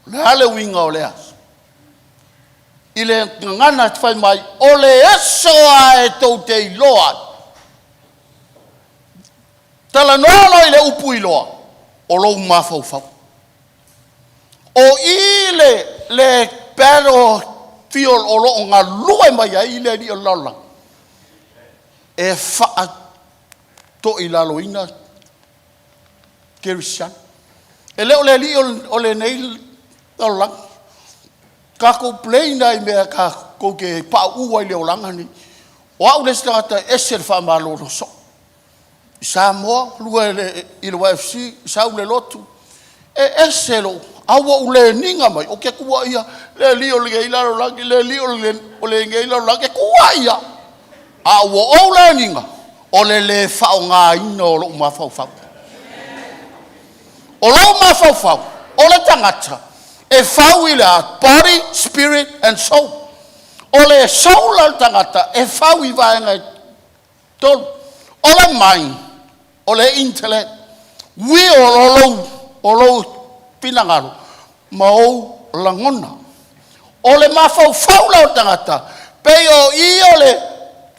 O le a le uiga o lea aso? I le gagana e fai mai, o le aso lava e tou te iloa ai. Talanoa loa i le upu iloa, o lou mafaufau. O i le battlefield o lo o galue mai ai le alii o le lalolagi e faatoilaloina kerisiano. E le o le alii o lenei lalolagi. Tatou play nai mea tatou te pauu ai i le olaga lenei. O au le isi tagata e ese le faamalolo soo. I Samoa, lua i le YFC, sau le lotu, e ese lou, a ua ou le niga mai, ou te tuuaia le alii o lenei lalolagi, le alii o lenei lalolagi, e tuuai lava. A ua ou le niga, o le le faaaogaina o lou mafaufau. O lou mafaufau, o le tagata, e fau i le a? Body, spirit and soul. O le soul o le tagata e fau i vaega e tolu. O le mind, o le intellect, will o lou finagalo ma ou lagona. O le mafaufau la o le tagata, pei o i o le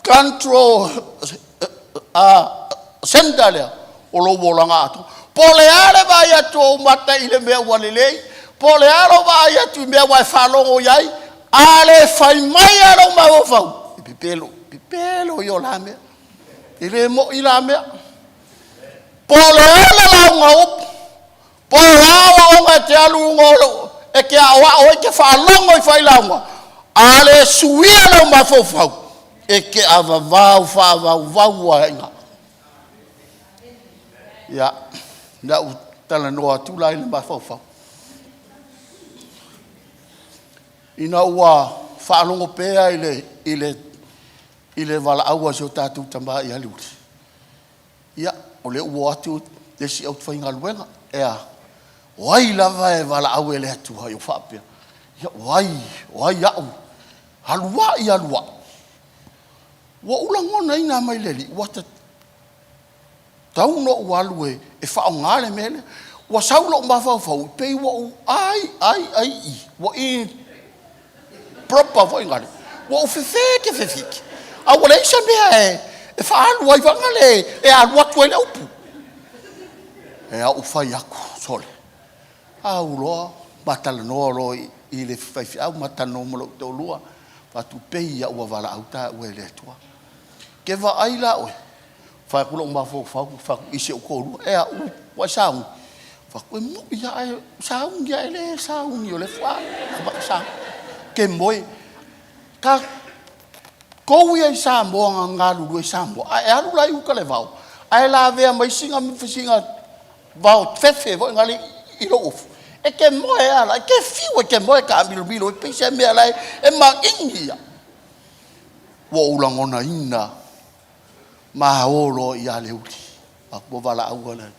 control center lea o lou olaga atoa. Po o le a le vaai atu o ou mata i le mea ua lelei, po o le a lou vaai atu i mea ua e faalogo i ai, a le fai mai lava lou mafaufau, e pepelo, pepelo ia o la mea. E le moi la mea. Po o le a le lauga a upu, po o a aoaoga e te alu i luga o lou, e te aoao ai, e te faalogo i failauga, a le suia lou mafaufau, e te avavau faavauvau ai lava i ina. Ia, na ou talanoa atu la i le mafaufau. Ina ua faalogo pea i le valaau a si o tatou tama ia Leuti, ia, o lea ua o atu le isi aufaigaluega, e a? O ai lava e valaau e le Atua, ia ou faapea, ia o ai au? Alu ai, alu ai, ua ou lagonaina mai le Alii, ua tatau ona ou alu e faaaoga le mea lea. Ua sau lou mafaufau, pei ua ou ai, ai, ai, i, ua improper foi lale, ua ou fefete fefete, a ua leai se mea e faaalu ai foi lale e alu atu ai le upu. E a ou fai atu, sole, au loa ma talanoa loa i le faifeau, ma talanoa ma lou toalua, fai atu, pei lava ua valaau taua e le Atua. Ke vaai la oe, fai atu lou mafaufau, fai atu i si ou toalua, e a, ua e sauni? Fai atu, e moi lava, ae sauni lava, e le sauni o le faatoa sauni. Ke moe. Ka tou ia i Samoa na galulue i Samoa, a e alu la i uta i le vao, ae lavea mai sina vao fefe foi lale i lou ofu, e te moe a la, e te fiu e te moe taamilomilo, e pei se mea la e magigi ia. Ua ou lagonaina ma o loa ia Leuti, ua valaau le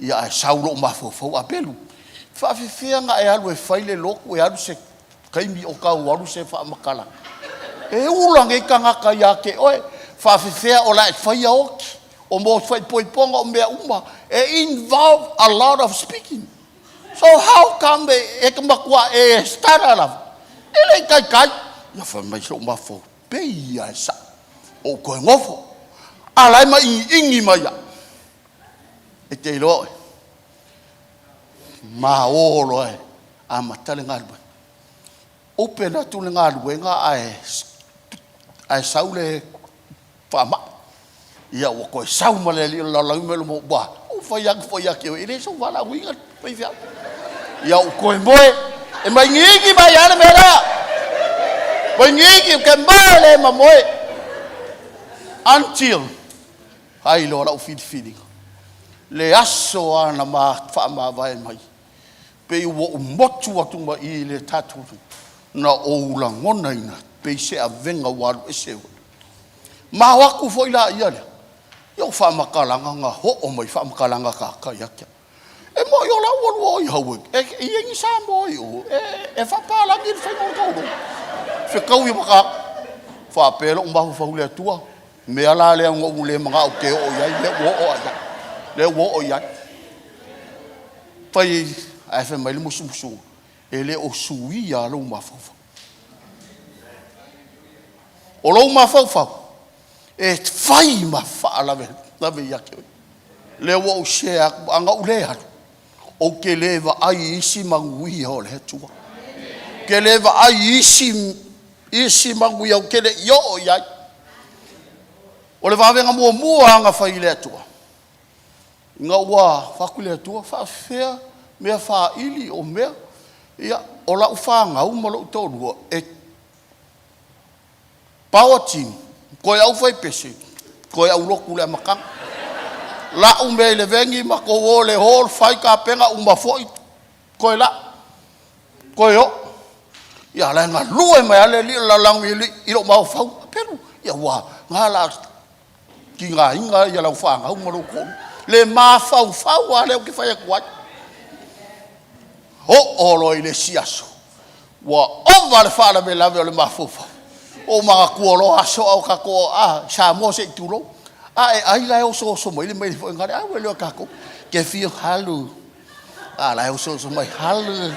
Ia ae sau lou mafaufau, Apelu, e faapefea ona e alu e fai le lotu, e alu se Taimi o tau alu se faamatalaga. E ula nei tagata ia te oe, faafefea o la e faia oti, o mo faaipoipoga o mea uma. E involve a lot of speaking. So how come e te matua e stara lava? E le i taitai. Ia fai mai si ou mafaufau, pei lava e sao. Ou toe nofo. A la e maigiigi mai au. E te iloa oe, ma o loa e amata le galuega. Open atu le galuega ae sau le faamai. Ia ua toe sau ma le alii o le lalolagi ma luma ua ou fai atu foi ia te oe, e le sou valaauina le faifeau. Ia ou toe moe, e maigiigi mai lava le mea lea. Maigiigi, ou te moe le ma moe. Until ai loa lau filifiliga. Le aso lava na faamavae mai, pei ua ou motu atu mai i i le tatou, na ou lagonaina pei se avega ua alu ese. Ma o atu foi laia lea, ia o faamatalaga na oo mai faamatalaga a tagata ia te au. E moni o la ua lua o i Hawaii, e i ai ni Samoa i o, e faapalagi le faiga o le taulolo. Fetaui ma tagata, faapea lou mafaufau i le Atua, mea la lea na ou le manao ou te oo i ai, lea ua oo lava i ai. Lea ua oo i ai. Fai, ae fai mai le musumusuga, e le o suia lava lou mafaufau. O lou mafaufau, e fai ma faalavelave ia te oe. Lea ua ou share atu, a na ou le alu, ou te le vaai i isi manuia o le Atua. Ou te le vaai i isi manuia ou te le i oo i ai. O le vavega muamua lava na fai i le Atua, ina ua fai atu i le Atua, faafefea mea faili o mea, ia, o lau fanau ma lou toalua, e power team, toe aufaipese, toe aulotu i le amataga. Lau mea i le veni, matou o i le hall, fai tapena, uma foi, toe lau, toe oo. Ia a o la e galue mai lava le alii o le lalolagi i lou mafaufau. Pelu, ia ua na o le a tigaina ai lau fanau ma lou toalua. Le mafaufau lava lea ou te fai atu ai. Oo loa i le isi aso, ua ova le faalavelave o le mafaufau. Ua ou manatua loa aso a o tatou Samoa se i tulou. A e ai la e osooso mai le maile foi lea, a ua iloa e tatou. Ke fio halu, a la e osooso mai halu,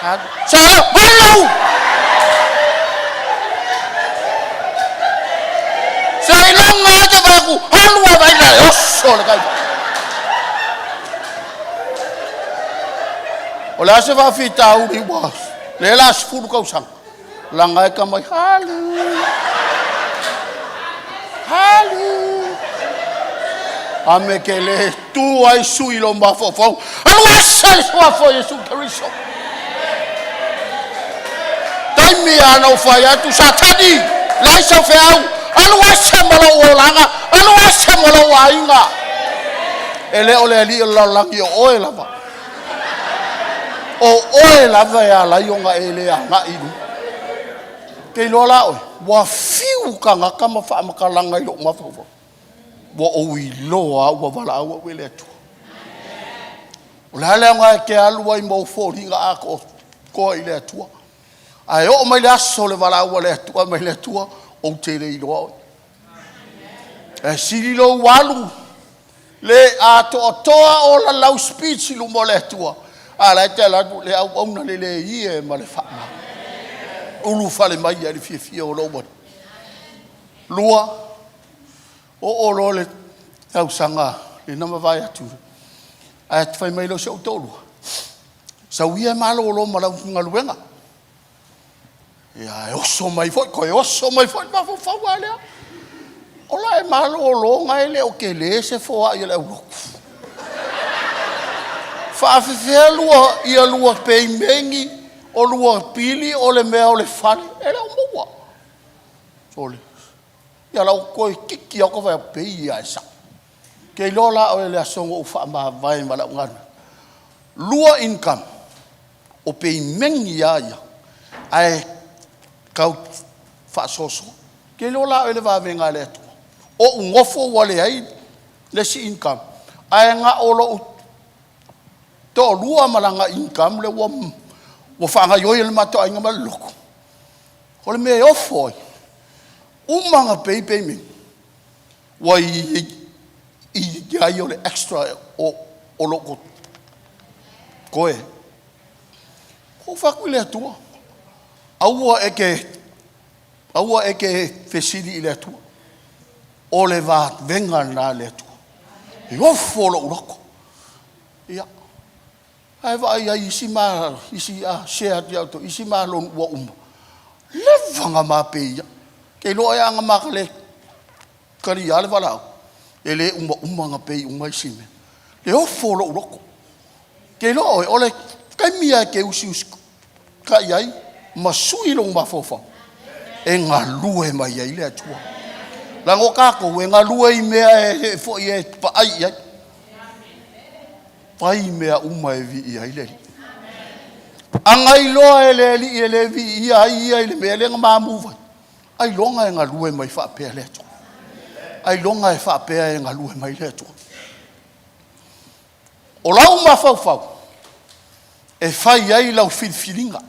halu. Sa halu! Seiloga lava te vaai atu, halu a vai la e oso le tai. O le a se faafitauli ua lea la 10 tausaga, laga e ta mai, halu, halu. A me ke le tu ai sui lo mafaufau, alu ese le suafa o Iesu Keriso. Taimi a na ou fai atu, Satani, leai sau feau, alu ese ma lou olaga, alu ese ma lou aiga. E le o le alii o le lalolagi o oe lava. O oe lava e alai ona e le agai i luma. Ke iloa la oe, ua fiu tagata ma faamatalaga i lou mafaufau. Ua ou iloa ua valaau au e le Atua. O le a le aoga e te alu ai ma ou foliga atoatoa i le Atua. Ae oo mai le aso o le valaau a le Atua mai le Atua, ou te le iloa oe. E sili lou alu le atoatoa o la lau speech i luma o le Atua. A la e te alu atu le auauna lelei e ma le faama. Ulufale mai ai le fiafia o lou alii. Lua, oo loa le tausaga lena mavae atu, ae fai mai loa si ou toalua, sau ia e malolo ma lau galuega. Ia, e oso mai foi, toe oso mai foi le mafaufau lava lea. O la e malologa e le o tele se foai a le aulotu. Faafefea lua, ia lua peimeni, o lua pili, o le mea o le fale, e le o maua. Sole. Ia lau toe titi lava o ta fai atu, pei lava e sao. Ke iloa la oe le aso na ou faamavae ma lau galuega. Lua income, o peimeni lava ia, ae tau faasoasoa. Ke iloa la oe le vavega a le Atua. O ou nofo ua leai le isi income, ae na o lou toalua ma lana income lea ua Ua faagaoioi e le matou aiga ma le lotu. O le mea e ofo ai, uma ona pay payment, ua i ai o le extra o lou toe. Ou fai atu i le Atua, aua e te fesili i le Atua, o le vavega lena a le Atua. E ofo lou loto. Ia, ae vaai ai i isi isi share atu ia outou, isi ma loan ua uma, leva ona ma pay ia. Ou te iloa ea ana ma le talia le valaau, e le uma ona pay uma isi mea. E ofo lou loto. Te iloa oe, o le taimi lava e te usiusitai ai ma sui lou mafaufau, e galue mai ai le Atua. Leaga o tatou e galue i mea e foi e vaai i ai. Fai mea uma e viia ai le Alii. A na iloa e le Alii e le viia ai ia i le mea lea na mamu ai, ailoga e galue mai faapea le Atua. Ailoga e faapea e galue mai le Atua. O lau mafaufau, e fai ai lau filifiliga.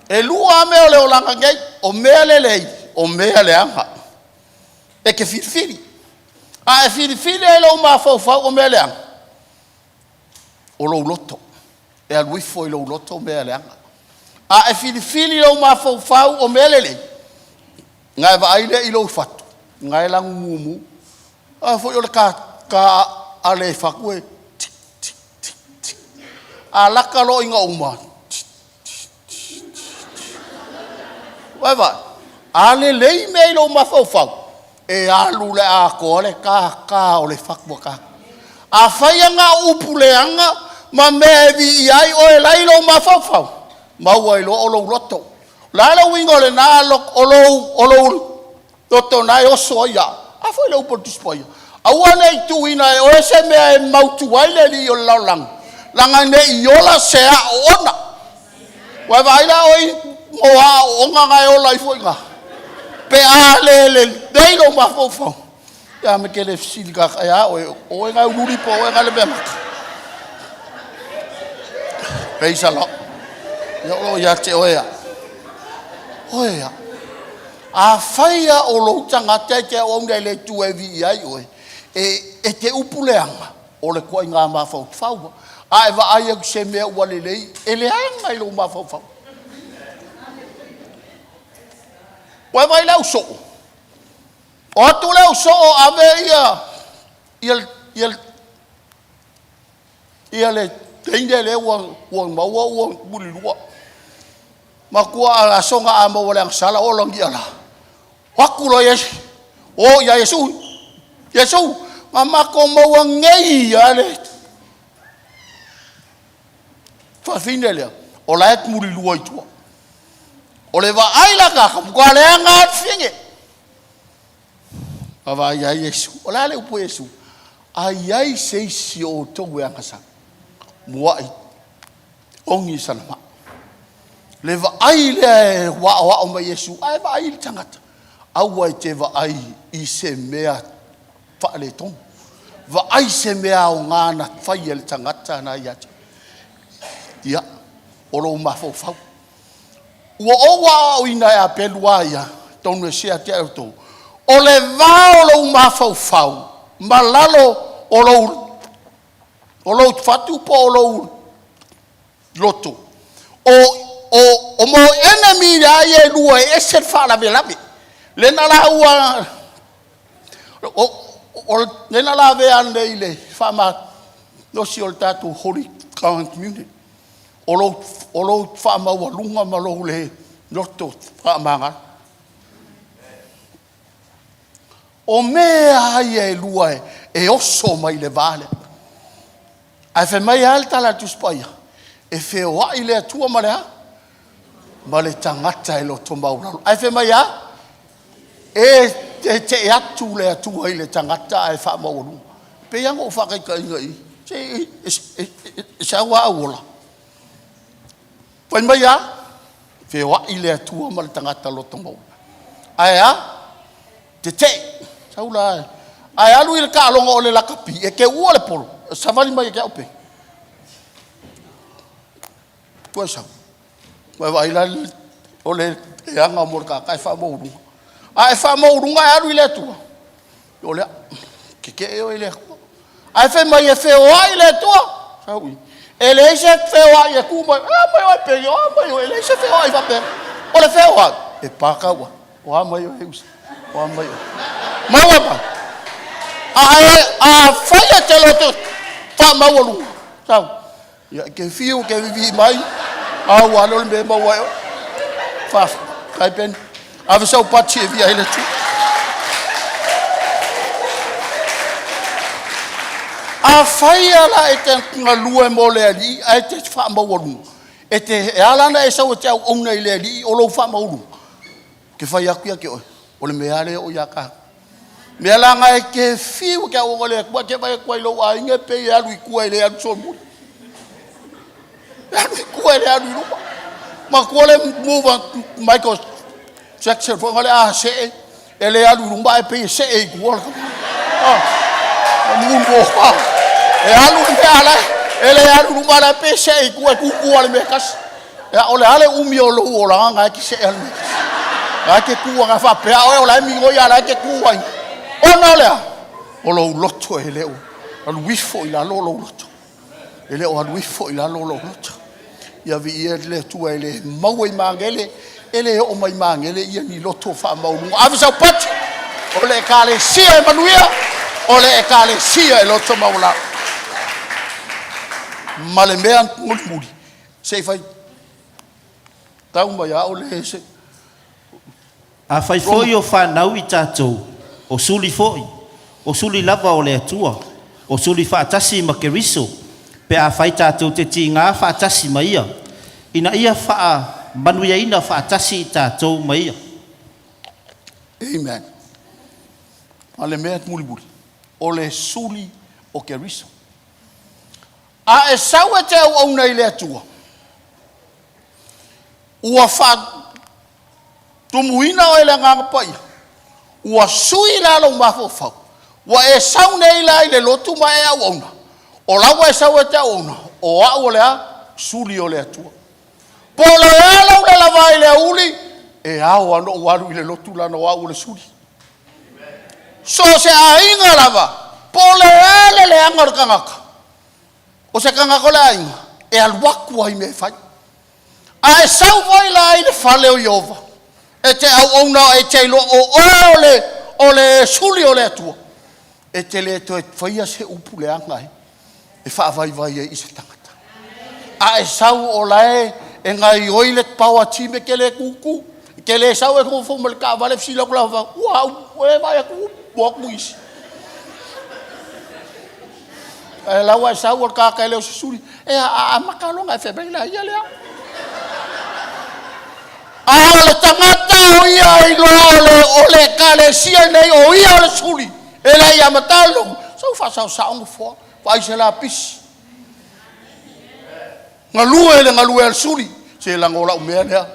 E lua lava mea o le olaga nei, o mea lelei, o mea leaga. E te filifili. A e filifili lava i lou mafaufau o mea leaga, o lou loto, e alu ifo i lou loto mea leaga. A e filifili i lou mafaufau o mea lelei, ona e vaai lea i lou fatu, na e lanu mumu. A foi o le ka ale e fatu e tik, tik, tik, tik. A laka loa ina uma, tik, tik, tik, tik. Vaai, vaai. A lelei mea i lou mafaufau, e alu le atoa le tātā o le fatu a tatou. Afai na o upu leaga ma mea e viia ai oe la e i lou mafaufau, maua ai loa o lou loto. O le a le uiga o lena loto, o lou loto na e oso ai au? A foi le upu a le Tusi Paia, aua ne i tuuina e oe se mea e mautu ai le alii o le lalolagi, leaga ne i ola se aoona. Ua e vaai la oe i mo aoona na e ola ai foi na? Pe a le lelei lou mafaufau, ia me te le fesili kaka e a oe, o oe na e ululi po o oe na le mea mata. Praise the Lord. Ia o lo ia te oe a. Oe a. Afai lava o lou tagata e te auauna i le Atua e viia ai oe, e te upu leaga, o le ituaiga mafaufau. A e vaai atu i se mea ua lelei, e leaga i lou mafaufau. Ua e vaai i le ausoo? O atu le ausoo ave ia le teine lea ua maua ua mulilua. Matua a aso na a maua le agasala ola ni ala. O atu loa Iesu, o ia Iesu, Iesu, na matou maua nei ia le fafine lea, o la e mulilua i tua. O le vaai la tatou, matua leaga lava le fafine. Vaavaai ai Iesu. O le a le upu a Iesu? A i ai se isi o outou e agasala, muai ogi sana maa. Le vaai lea e aoao mai Iesu, ae vaai i le tagata. Aua e te vaai i se mea faaletonu. Vaai se mea aoga na fai e le tagata na ia te. Ia, o lou mafaufau. Ua ou aoaoina e apelu a ia, tonu e sea te outou. O le va o lou mafaufau ma lalo o lou fatu po o lou loto, o mo enemy la ia e lua e ese le faalavelave. Lena la ua, o lena la avea nei le faamalosi o le tatou Holy Communion. O lou faamaualuga ma lou le loto faamagalo. O mea ia e lua e oso mai le va lea. Ae fai mai lava le tala a le Tusi Paia, e feoai le Atua ma le a? Ma le tagata e loto maualalo. Ae fai mai a? E tetee atu le Atua i le tagata ae faamaualuga. Pei lava ona ou faataitaiina i i, se sau lava au ola. Fai mai a? Feoai le Atua ma le tagata loto maualalo. Ae a? Tetee. Sau la, ae alu i le taaloga o le lakapi, e te uua le polo, e savali mai e te au pe. Tua sau. Ma e vaai la o le leaga mo le tagata e faamaualuga. A e faamaualuga ae alu i le Atua, o lea, tetee oe i le Atua. Ae fai mai e feoai le Atua, sau i. E leai se feoai e tu mai, a mai oe pei, a mai oe, e leai se feoai faapea. O le feoai, e pa tau ai. O a mai oe usa, o a mai oe. Maua mai. A e, a fai e te loto faamaualuga, sau. Ia, e te fiu e te vivii mai, a ua alu o le mea e maua ai oe. Faafetai Peni. Ave sau pati e via ai le Atua. Afai lava la e te galue mo le Alii ae te faamaualuga, e te e ala ona e sau e te auauna i le Alii o lou faamaualuga, ou te fai atu ia te oe, o le mea lava lea e oo ia tatou. Mea la na e te fiu e te auauna i le Atua, e te vaai atu lava i lou aiga e pei e alu i tua e le alu solomuli. E alu i tua e le alu i luma. Manatua le move a Michael Jackson foi na le a see, e le alu i luma ae pei e see i tua. Ah, moonwalk. Ah. E alu le mea ala, e le alu i luma ala e pei e see i tua e tutu lava i le mea e tasi. Ia, o le a le umi o lou olaga na e te see lava i le mea e tasi. Na e te tu ana faapea oe o la e migoi a o la e te tu ai. Ona o le a? O lou loto e le o alu ifo i lalo lou loto. E le o alu ifo i lalo lou loto. Ia viia le Atua e le maua i magele, e le oo mai magele ia ni loto faamaualuga. Ave sau pati, o le ekalesia e manuia, o le ekalesia e loto maualalo. Ma le mea mulimuli, se i fai tau mai a o le se Afai foi o fanau i tatou, o suli foi, o suli lava o le Atua, o suli faatasi ma Keriso, pe afai tatou te tiga faatasi ma Ia, ina ia faamanuiaina faatasi i tatou ma Ia. Amen. Ma le mea mulimuli, o le suli o Keriso. A e sau e te auauna i le Atua, ua faatumuina oe e le Agaga Paia, ua sui la lou mafaufau, ua e sau nei la i le lotu ma e auauna, o la ua e sau e te auauna, o au o le a? Suli o le Atua. Po o le a lou lalava i le aoauli, e ao lava ona ou alu i le lotu leaga o au o le suli. So o se aiga lava, po o le a le leaga o le tagata, o se tagata o le aiga, e alu atu lava i mea e fai. A e sau foi la i le fale o Ieova, e te auauna e te iloa o oe o le, o le suli o le Atua, e te le toe faia se upu leaga e, e faavaivai ai i se tagata. A e sau o la e, e gaioi le power team e te le tutu, e te le sau e nofo ma le taavale fesili atu la, ua au, e vaai atu, ua atu isi. Ae la ua e sau o le tagata e le o se suli. E a, a amata loa ona e fai mai la ia lea. A o le tagata o ia e iloa o le, o le ekalesia nei o ia o le suli, e le i amata le lotu, sau faasaosao nofoa, vaai se lapisi. Galue le galue a le suli, se leaga o lau mea lea.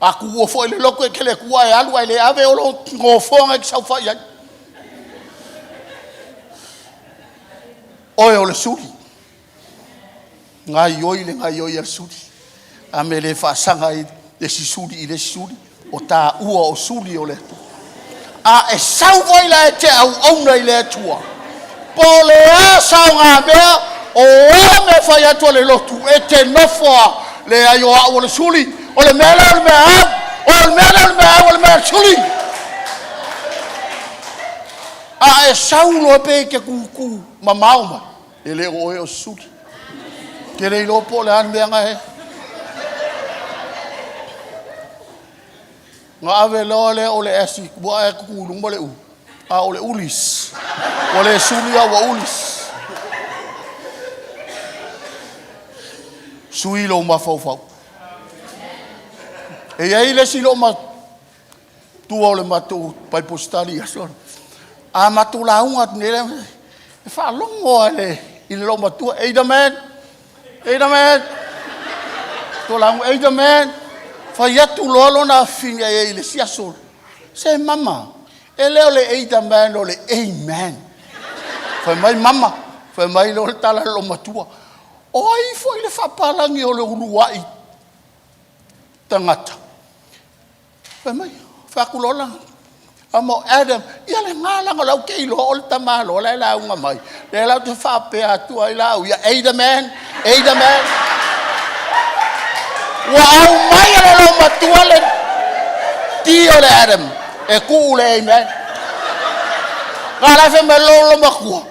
A tuua foi le lotu e te le tuua ae alu ae le ave o lou nofoaga e te saofai ai. Oe o le suli. Gaioi le gaioi a le suli. A mea le faasaga ai le isi suli i le isi suli, o taua o suli o le Atua. A e sau foi la e te auauna i le Atua, po o le a saogamea, o a mea fai atu a le lotu, e te nofo a, leai o au o le suli, o le mea lea o le mea au, o le mea lea o le mea au, o le mea a le suli. A e sau loa pe e te tutu mamao mai, e le o oe o se suli. Te le iloa po o le a le mea na e. Na ave loa lea o le asi i tua ae tutu i luma le U, a o le ulis. Ua le suli a ua ulis. Sui lou mafaufau. E i ai le isi loomatua o le matou Bible study i aso. A matou lauga atu nei, e faalogo lava i le, i le loomatua, Ada man, Ada man, tou lauga, Ada man, fai atu loa lona afifine i ai i le isi aso. Se mama, e le o le Ada man, o le Amen. Fai mai mama, fai mai loa le tala a le loomatua. O ai foi le faapalagi o le uluai? tagata. Fai mai, fai atu loa la, amo Adam, ia le galaga o lau te iloa o le tamaloa la e lauga mai. Lea la ou te faapea atu ai la au ia, Ada man, Ada man. Ua aumai e le loomatua le ti o le Adam e tuu le amen. Na la fai mai lo loomatua,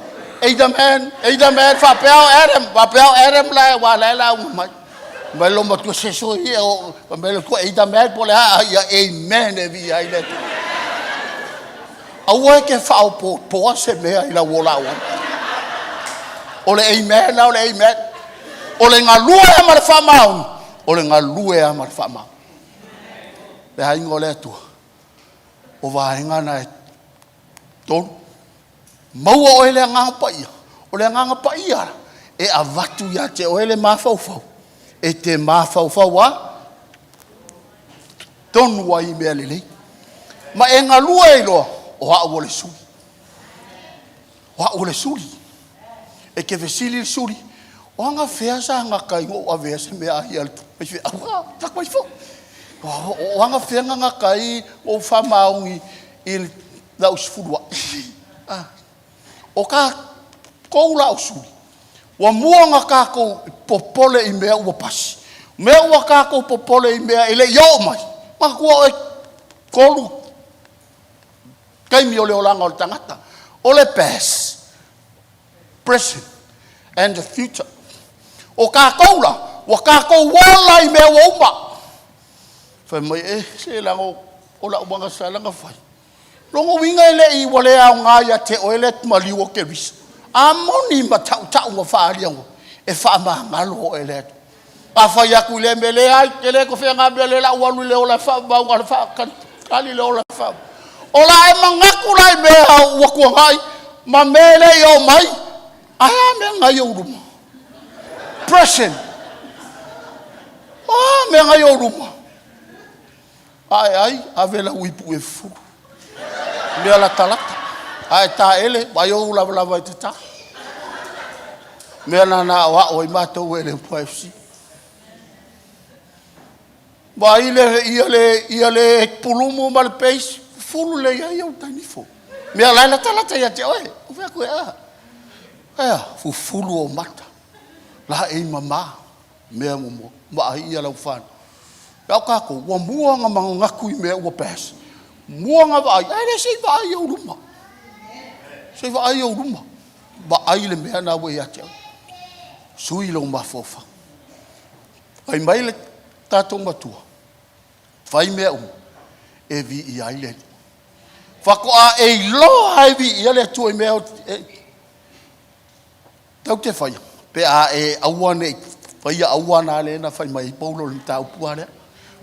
Ada man, Ada man, faapea o Adam, faapea o Adam la ua la e lauga mai. Mai lo matua se so ia o mai lo tua Ada man po le a ia amen e vi ai le. Aua e te faaopoopoa se mea i lau ola auau. O le amen la o le amen. O le galue lava ma le faamaoni, o le galue lava ma le faamaoni. Le aiga o le Atua, o vaega na e tolu. Maua oe le agaga paia. O le agaga paia e avatu ia te oe le mafaufau. E te mafaufau a tonu ai i mea lelei. Ma e galue ai loa, o au o le suli. O au o le suli. E te fesili le suli, o aga fea sa gata ai ou avea se mea ai a le faifeau. Ah, tak mai fo. O aga fea na gata ai ou faamaoni i le lau sefulu ai. Ah. O tatou la o suli, ua mua ona tatou popole i mea ua pasi. Mea ua tatou popole i mea e le i oo mai. Manatua oe tolu taimi o le olaga o le tagata. O le past, present and the future. O tatou la, ua tatou ola i mea ua uma. Fai mai, e, se laga o lau agasala na fai. Logo uiga e le i ua le aoga ia te oe le maliu o Keriso. A moni ma tautau ma faaalia e faamagalo oe le Atua. A fai atu i lea mea, leai, e le tofea ngā mea le la ua alu i le ola e faamau na le faakali le ola e faamau. O la e manatu la i mea ua tuanai ma mea e le i oo mai, ae a mea na i ou luma? Present. O a mea na i ou luma? Ae ai, ave lau ipu e fufulu. Mea latalata. Ae taele, vai ou lavalava i te tā. Mea na na o ao ai mātou e le Mpua FC. Vai le ia le ia le pulumu ma le peisi, fufulu le ia au tainifo. Mea la latalata ia te oe. O fea koe a. Aia, fufulu o mata. La e mama. Mea mo ma ai ia lau whānau. Iau kākou, ua mua nga mangaku i mea ua past. Mua nga vaai, ai le sei vaai au luma. Sei vaai au luma. Vaai le mea na ua ia te au. Sui lou mafaufau. Fai mai le tatou matua, fai mea uma, e viia ai le Alii. Faatoa e iloa e viia le Atua i mea e tau te faia, pe a e aua nei faia aua na le na fai mai ai Paulo i le mataupu lea.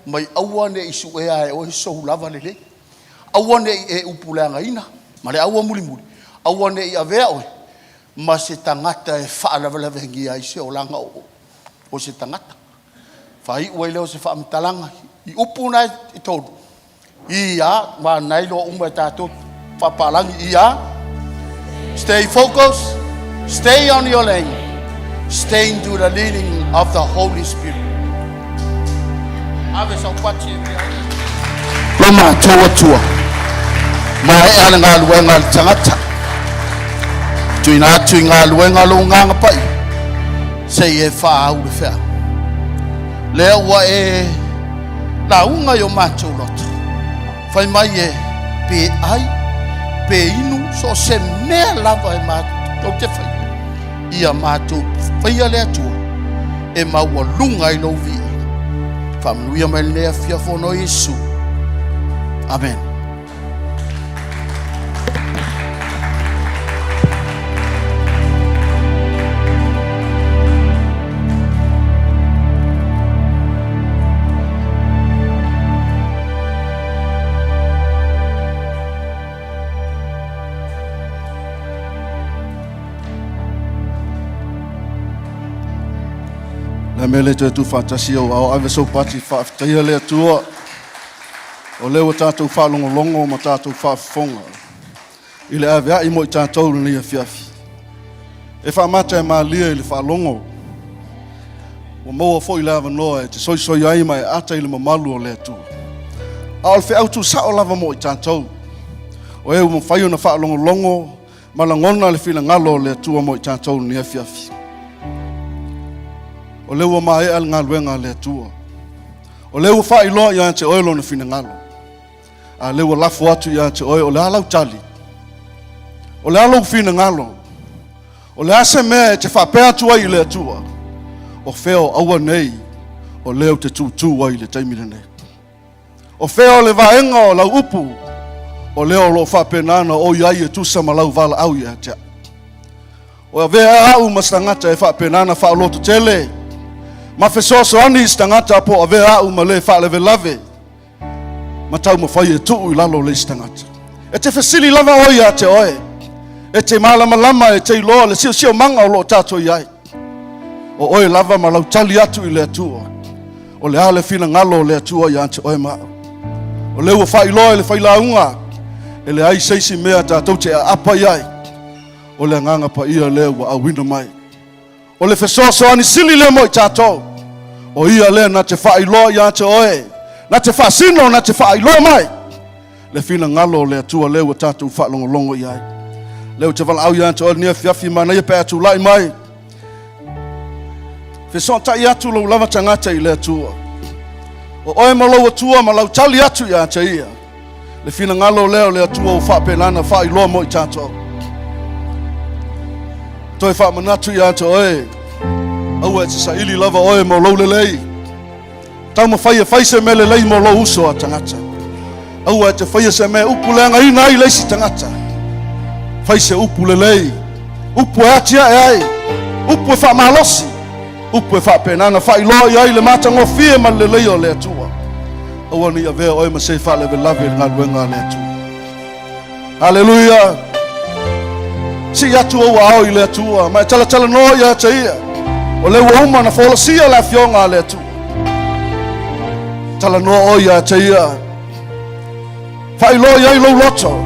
Mai aua nei suea e oe sou lava lelei. Aua nei e upuleagaina, ma le aua mulimuli, aua nei avea oe, ma se tagata e faalavelavenia ai se olaga o se tagata. Faaiu ai lea o se faamatalaga i upu na e tolu. Ia, manai loa uma e tatou faapalagi. Ia, stay focused, stay on your lane, stay into the leading of the Holy Spirit. Ave sau pati e via. Lo matou Atua, maea le galuega a le tagata. Tuuina atu i galuega lou agaga paia, sei e faaau le feau. Lea ua e lauga i o matou loto, fai mai e pe ai, pe inu, so o se mea lava e matou te faia, ia matou faia le Atua e maualuga ai lou viiga. Faamanuia mai lenei afiafi ona o Iesu. Amen. Le mea le toe tuufaatasi ou ao ave sou pati faafetaia le Atua. O lea ua tatou faalogologo ma tatou faafofoga i le aveai mo i tatou lenei afiafi. E faamata e malie i le faalogo. Ua maua foi le avanoa e te soisoi ai ma e ata i le mamalu o le Atua. A o le feau tuusao lava mo i tatou, o e ua mafai ona faalogologo ma lagona le finagalo o le Atua mo i tatou i lenei afiafi. O lea ua maea le galuega a le Atua. O lea ua faailoa ia te oe lona finagalo. A lea ua lafo atu ia te oe, o le a lau tali? O le a lou finagalo? O le a se mea e te faapea atu ai i le Atua? O fea o aua nei o lea ou te tūtū ai i le taimi lenei? O fea o le vaega o lau upu o lea o lo o faapena ona o i ai e tusa ma lau valaau ia te au? O avea au ma se tagata e faapena ona faaalototele ma fesoasoani i se tagata, po o avea au ma le faalavelave ma taumafai e tuu i lalo o le isi tagata. E te fesili lava oe ia te oe, e te malamalama, e te iloa le siosiomaga o lo o tatou i ai. O oe lava ma lau tali atu i le Atua. O le a le finagalo o le Atua ia te oe ma au. O lea ua faailoa e le failauga, e leai se isi mea tatou te aapa i ai. O le agaga paia lea ua auina mai. O le fesoasoani sili lea mo i tatou. O ia lea na te faailoa ia te oe, na te faasino, na te faailoa mai le finagalo o le Atua lea ua tatou faalogologo i ai. Lea ou te valaau ia te oe lenei afiafi, manaia pe a tulai mai. Fesootai atu lou lava tagata i le Atua. O oe ma lou Atua ma lau tali atu ia te ia. Le finagalo lea o le Atua ua faapena ona faailoa mo i tatou. Toe faamanatu ia te oe, aua e te saili lava oe mo lou lelei. Taumafai e fai se mea lelei mo lou uso a tagata. Aua e te faia se mea upu leagaina ai le isi tagata. Fai se upu lelei, upu e atiae ai, upu e faamalosi, upu e faapena ona faailoa i ai le matagofie ma le lelei o le Atua. Aua ne i avea oe ma se faalavelave i le galuega a le Atua. Haleluia! Sii atu ou ao i le Atua, ma e talatalanoa ia te ia. O lea ua uma na folasia le afioga a le Atua. Talanoa oe ia te ia. Faailoa i ai lou loto.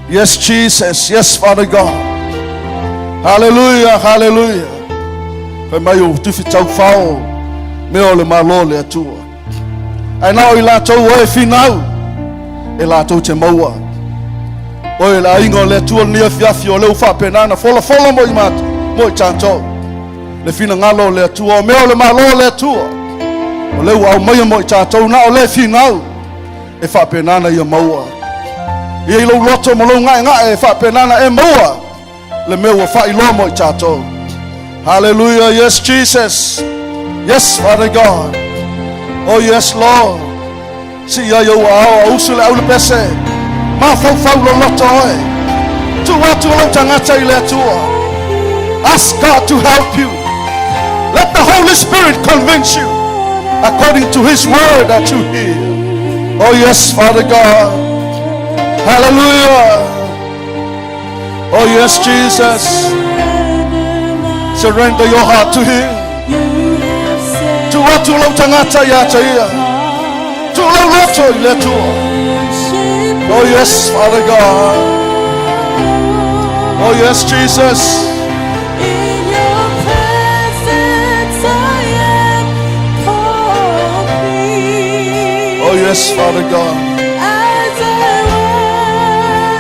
Yes, Jesus. Yes, Father God. Hallelujah, hallelujah. Fai mai o tufi taufao mea o le malo o le Atua. Ae na o i latou oe finau e latou te maua. Oe le aiga o le Atua lenei afiafi o lea ua faapena na folafola mo i matou, mo i tatou. Le finagalo o le Atua, o mea o le malo o le Atua. O lea ua aumaia mo i tatou, na o le finau e faapena na ia maua. Ia i lou loto ma lou gaegae e faapena na e maua le mea ua faailoa mo i tatou. Hallelujah, yes Jesus. Yes, Father God. Oh yes, Lord. Si ia iau ao, a usu le au le pese. Mafaufau loloto oe. Tu atu lou tagata i le Atua. Ask God to help you. Let the Holy Spirit convince you according to His word that you hear. Oh yes, Father God. Hallelujah. Oh yes, Jesus. Surrender your heart to Him. Tu atu lou tagata ia te ia. Tu lou loto i le Atua. Oh yes, Father God. Oh yes, Jesus. In your presence I am complete. Oh yes, Father God. As I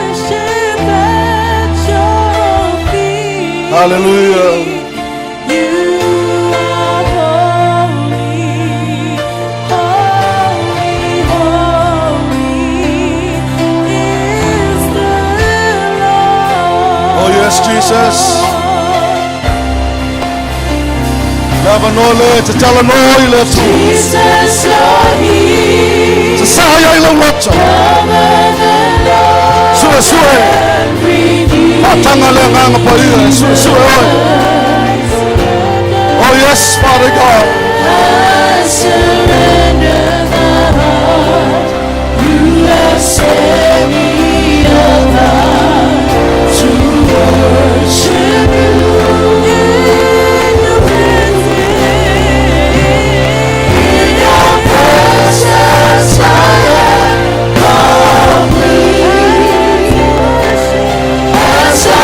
worship at your feet. Hallelujah. You are holy, holy, holy is the Lord. Oh yes, Jesus. Lava no le te talanoa i le Atua. Jesus, you're here. Sasaha i ai lou loto. Sue sue. Faataga le agaga paia. Sue sue oe. Oh yes, Father God. I surrender my heart. You have set me apart to worship you in your presence. In your presence, I am complete. As I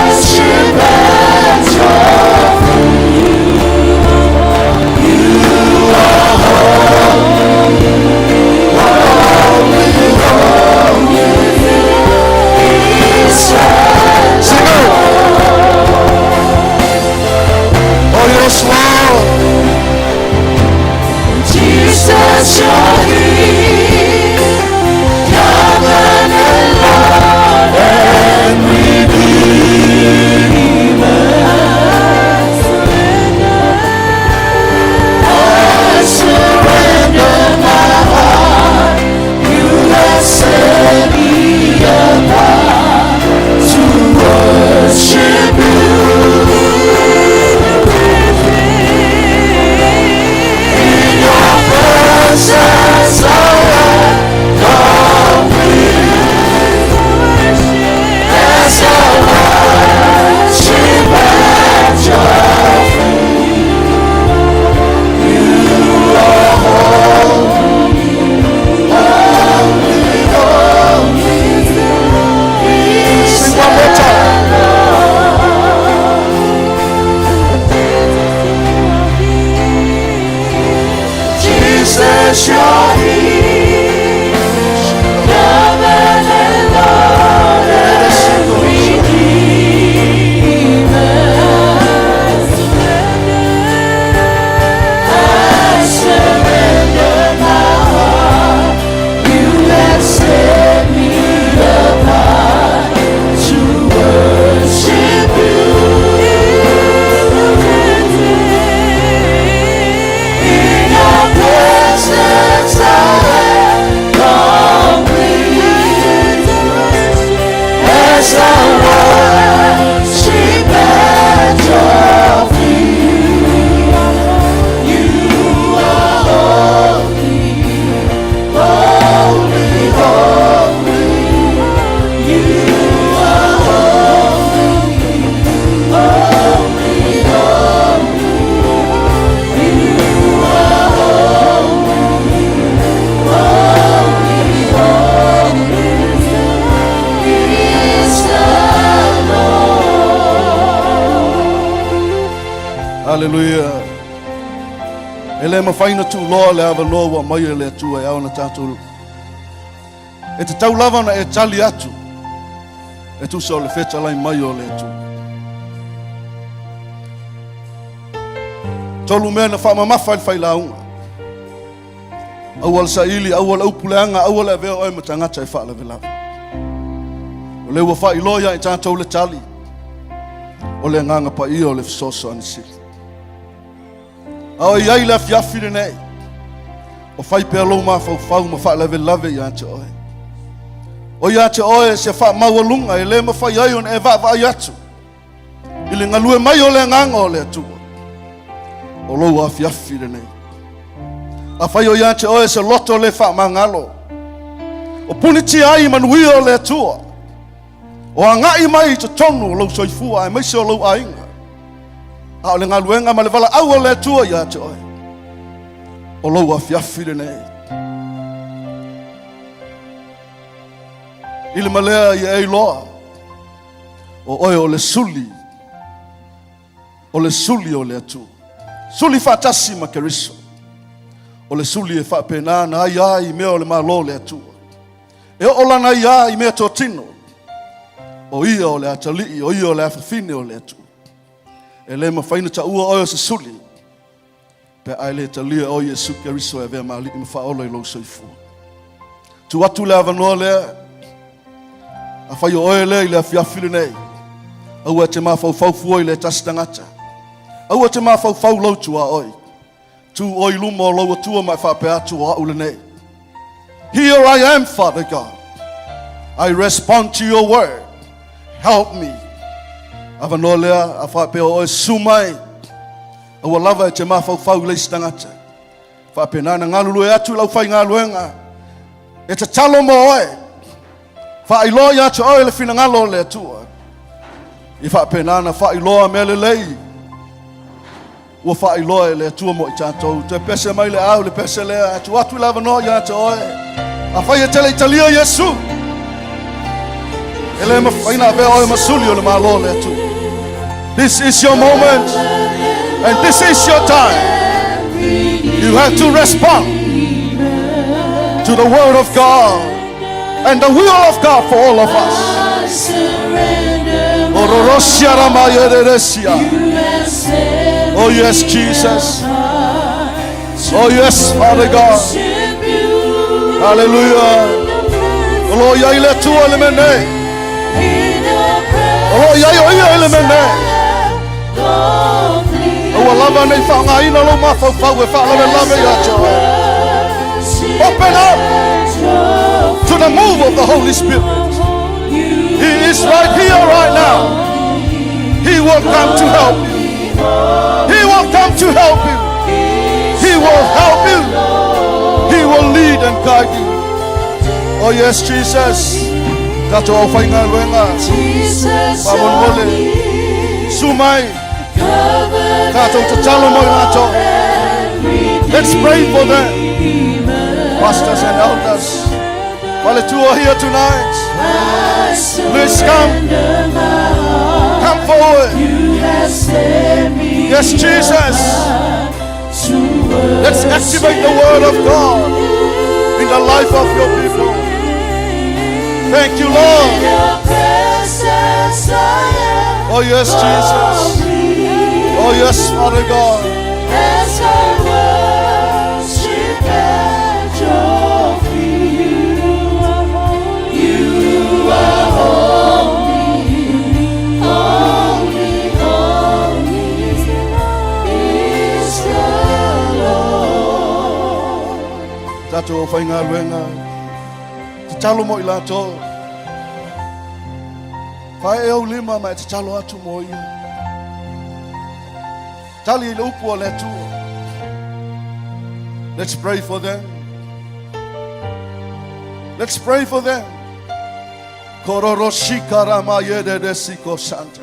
worship at your feet. you're here, Covenant Lord and Redeemer. I surrender my heart. You have set me apart to worship you. In your presence I am complete. As I worship at your feet, you are holy, holy, holy. Sing one more time. Jesus, you're here. Covenant Lord and Redeemer. I surrender my heart. You have set me apart to worship you. In your presence I am complete. As I worship at your feet, you are holy, holy, holy. You are holy, holy, holy. You are holy, holy, holy. Is the Lord. Haleluia. E le mafai ona tuuloa le avanoa ua aumai e le Atua e ao ona tatou. E tatau lava ona e tali atu e tusa o le fetalai mai o le Atua. Tolu mea na faamamafa i le failauga. Aua le saili, aua le upu leaga, aua le avea oe ma tagata e faalavelave. O le ua faailoa ia i tatou le tali. O le agaga paia o le fesoasoani sili. A o i ai le afiafi lenei, o fai pea lou mafaufau ma faalavelave ia te oe. O ia te oe se faamaualuga e le mafai ai ona e vaavaai atu i le galue mai o le agaga o le Atua. O lou afiafi lenei. Afai o ia te oe se loto le faamagalo, o punitia ai manuia o le Atua, o agai mai i totonu o lou soifua aemaise o lou aiga, a o le galuega ma le valaau o le Atua ia te oe, o lou afiafi lenei. I le malea ia e iloa, o oe o le suli, o le suli o le Atua. Suli faatasi ma Keriso. O le suli e faapena na ai ai i mea o le malo o le Atua. E oo lana ia i mea totino. O ia o le atalii, o ia o le afafine o le Atua. E le mafai ona taua oe o se suli, pe a e le talia o Iesu Keriso e avea ma alii ma faaola i lou soifua. Tu atu le avanoa lea, afai o oe lea i le afiafi lenei, aua e te mafaufau fua i le tasi tagata. Aua e te mafaufau lou tuaoi. Tu oe i luma o lou Atua ma e faapea atu o au lenei. Here I am, Father God. I respond to your word. Help me. Avanoa lea a faapea o oe susu mai. Aua lava e te mafaufau i le isi tagata. Faapena na galulue atu i lau faigaluega. E tatalo mo oe. Faailoa ia te oe le finagalo o le Atua. I faapena na faailoa mea lelei. Ua faailoa e le Atua mo i tatou. Toe pese mai le au, le pese lea. Atu atu i le avanoa ia te oe. Afai e te le i talia Iesu. E le mafai na avea oe ma suli o le malo o le Atua. This is your moment. And this is your time. You have to respond to the word of God and the will of God for all of us. I surrender my Ororosia ramaya reresia. You have set Oh yes, me Jesus. apart Oh yes, Father God. to Haleluia. O lo o i ai le Atua i le mea nei. O lo o i ai o ia i le mea nei. Aua lava nei faaaogaina lou mafaufau e faalavelave ia te oe. Open up to the move of the Holy Spirit. He is right here, right now. He will come to help you. He will come to help you. He will help you. He will lead and guide you. Oh yes, Jesus. Tatou aufaigaluega. Faamolemole. Susu mai. Tatou tatalo mo i latou. Let's pray for them. Pastors and elders. Faletua here tonight. Please come. Come forward. Yes, Jesus. Let's activate the word of God in the life of your people. Thank you, Lord. Oh, yes, Jesus. Oh, yes, Father God. As I worship at your feet, you are holy, holy, holy is the Lord. Tatou aufaigaluega. Tatalo mo i latou. Fae ou lima ma e tatalo atu mo ia. Tali i le upu a le Atua. Let's pray for them. Let's pray for them. Kororo shikara ma ye de de siko santa.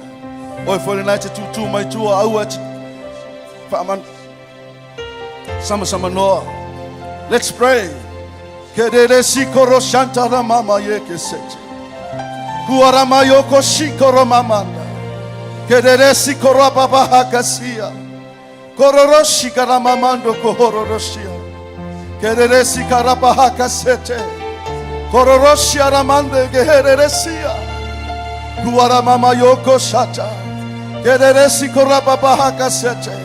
Oe foi lenei te tūtū mai tua aua te whaaman sama sama noa. Let's pray. Ke de de sikoro shanta ra mama ye ke sete. Kuara mayoko shikoro mamanda. Ke de de sikoro baba hakasia. Kororo shikara mamando kohororoshia. Ke de de sikara bahaka sete. Kororoshia ramande gehereresia. Kuara mama yoko shata. Ke de de sikora baba hakasete.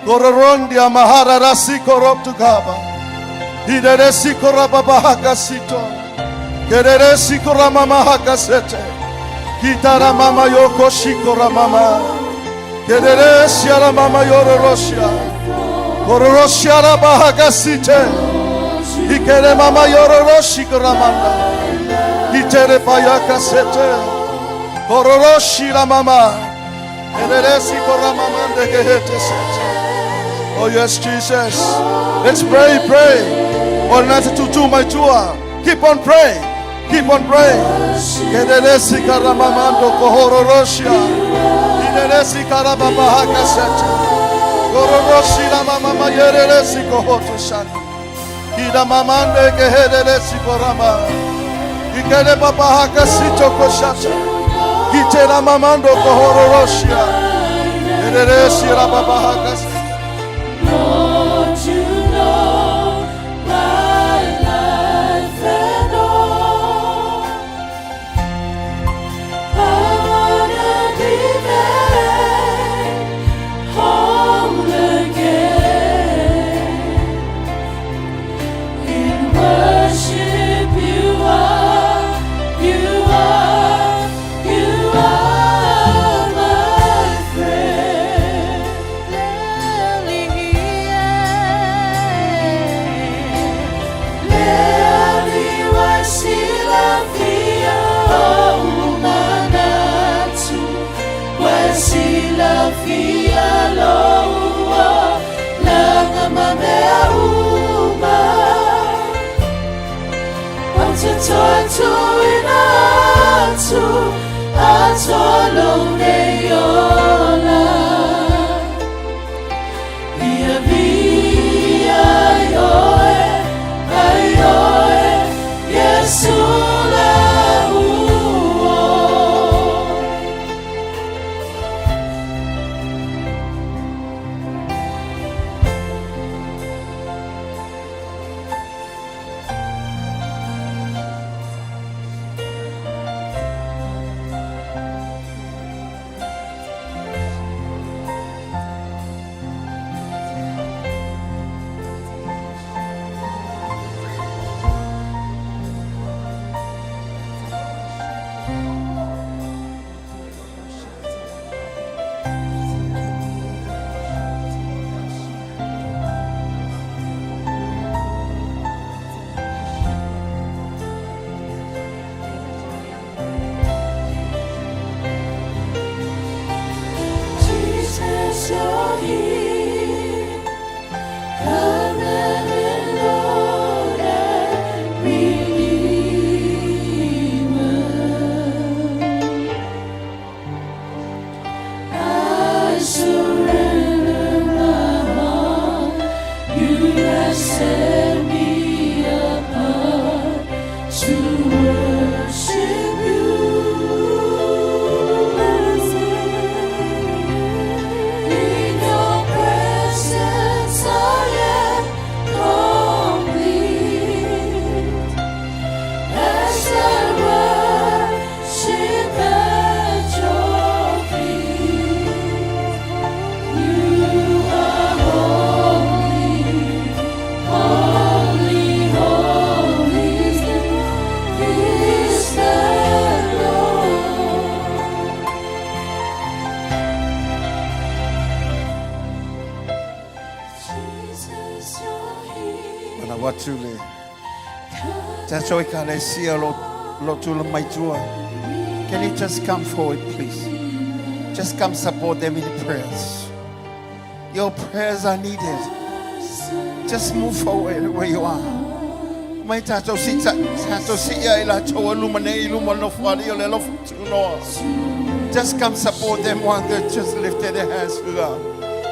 Kororondia mahara rasi koroptukaba. Hideresi korababa hakasito. Kereresi koramama hakasete. Kitara mama yoko shikora mama. Kereresi ara mama yororoshia. Kororoshia raba hakasite. Ikere mama yororoshi koramanda. Itere payakasete. Kororoshi la mama. Kereresi koramamande kehete sete. Oh yes, Jesus. Let's pray, pray. O nata tutu mai tua. Keep on praying. Keep on praying. Kereresi karamamando kohororoshia. Ideresi karababa hakasete. Kororoshi la mama mayereresi kohoto shanda. Ida mamande kehereresi korama. Ikere baba hakasito koshata. Itera mamando kohororoshia. Kereresi rababa hakasito. Lord, you know my life and all. I wanna be made whole again. In worship, you are, you are, you are my friend. Le Alii wa silafia ou manatu, wa silafia lou olaga ma mea uma. Ou te toe tuuina atu atoa lou nei ola. Ia viia ai oe, ai oe, Iesu la'u o. atu le tatou ekalesia o lo tula mai tua. Can you just come forward, please? Just come support them in the prayers. Your prayers are needed. Just move forward where you are. Mai tātou si tātou si ia i la tau luma nei luma no whari o le alofa tūnoa. Just come support them while they just lifted their hands to God.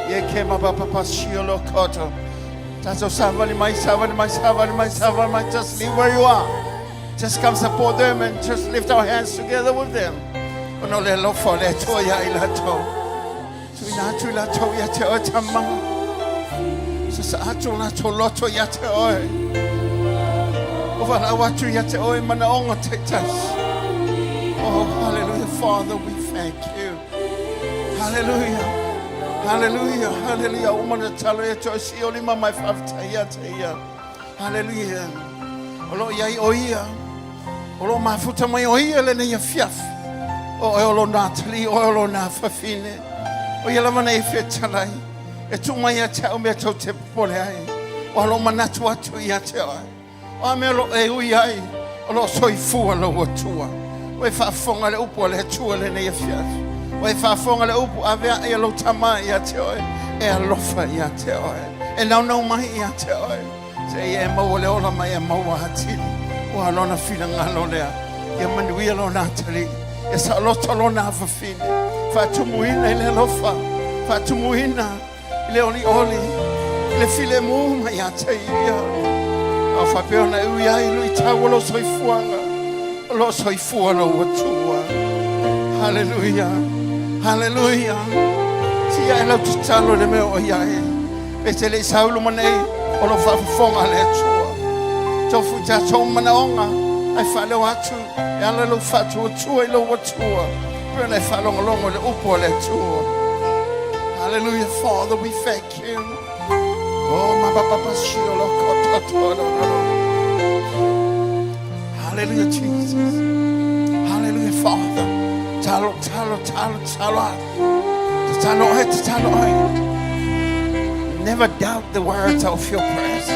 Ye ke ma pa pa shio lo koto. Tātou savali mai, savali mai, savali mai, savali mai. Just leave where you are. Just come support them and just lift our hands together with them. Ono le alofa le toa ia i la tau. Tuina atu la tau ia te oe tamanga. Sa sa atu la tau loto ia te oe. O wala atu ia te oe mana onga te tas. Oh, hallelujah, Father, we thank you. Hallelujah. Hallelujah, hallelujah. O mana talo ia te oe si oli mai whawhita ia te ia. Hallelujah. O lo iai o ia. O lo mafuta mai o ia le nei fiaf. O e o lo nā tali, o e o lo nā whawhine. O ia lava nei whetalai. E tū mai ia te au mea tau te pole ai. O alo manatu atu ia te oe. O a mea lo e ui ai. O lo soifua lo atua. O e whaafonga le upu a le atua le nei fiaf. O e whaafonga le upu a vea ia lo tama ia te oe. E alofa ia te oe. E naunau mai ia te oe. Se ia e maua le ola mai e maua hatili. O a lona fila ngalo lea. Ia manuia lo nā tali. E sa loto lo nā whawhine. Whaatumuina i le alofa. Whaatumuina i le oli oli. I le file mū mai a te ia. A whapea na ui ai lui tau o lo soifuanga. O lo soifua lo atua. Hallelujah. Hallelujah. Si ia e lau tatalo le mea o ia e. E te le saulu manei o lo whaafafonga le atua. Tau fu tātou manaonga. Ai whaleo atu. E ala lau whaatua tua i lau atua. Pena e whalongolongo le upu o le atua. Hallelujah, Father, we thank you. Oh, ma papa shio lo koto to no no. Hallelujah, Jesus. Hallelujah, Father. Talo, talo, talo, talo. Talo, ai, talo, ai. Never doubt the words of your prayers.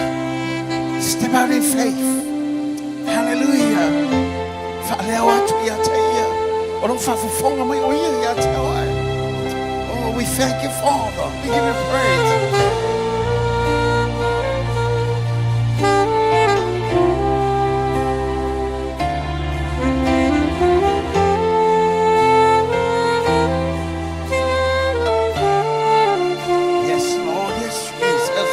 Step out in faith. Hallelujah. Whaaleo atu ia te ia. O lo whafafonga mai o ia ia te oe. Oh, we thank you, Father. We give you praise. Yes, Lord. Yes, Jesus.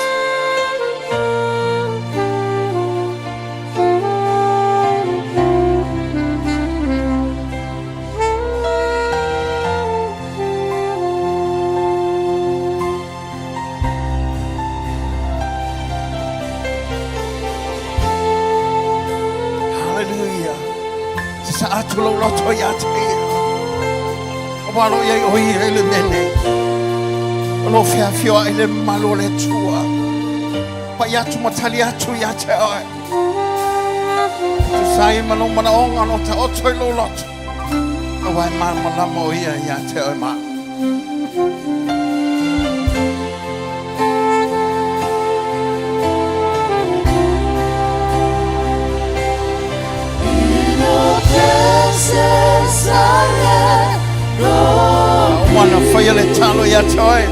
Hallelujah. Sa atu lo loto ia te ia. O walo ia o ia le mene. O lo fia fioa i le malo le tua. Pa ia atu matali atu ia te oe. Tu sai mano mana onga no te oto i lo loto. O wai ma malama o ia ia te oe ma. In your presence I let go. O wana whaia le talo ia te oe.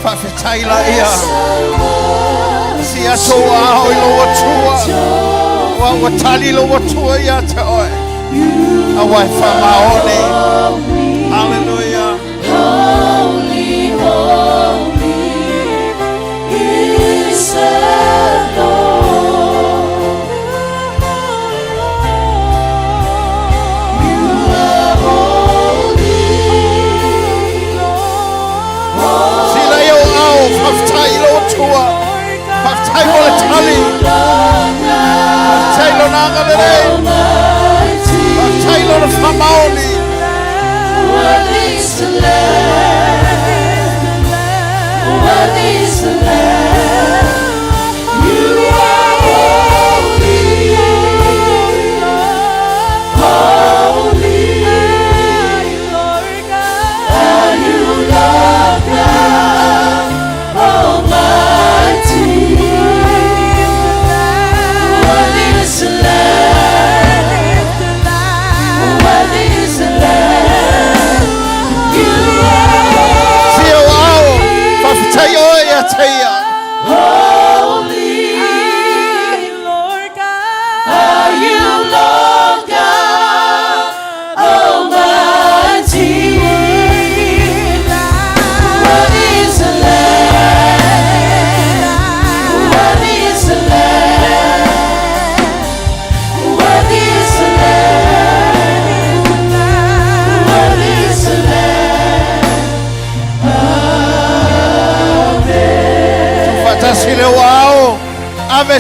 Whawhetai la ia. Si ato ao i lo atua. Wa ua tali lo atua ia te oe. A wai whamaone. Hallelujah. Holy, holy is the Lord. You are holy. Sila i o au, whawhetai lo atua. Whawhetai mo le tali. Whawhetai lo nanga le rei. Whawhetai lo na whamaoni. Worthy is the Lamb. Worthy is the Lamb. You are holy. Holy. Are you Lord God Almighty?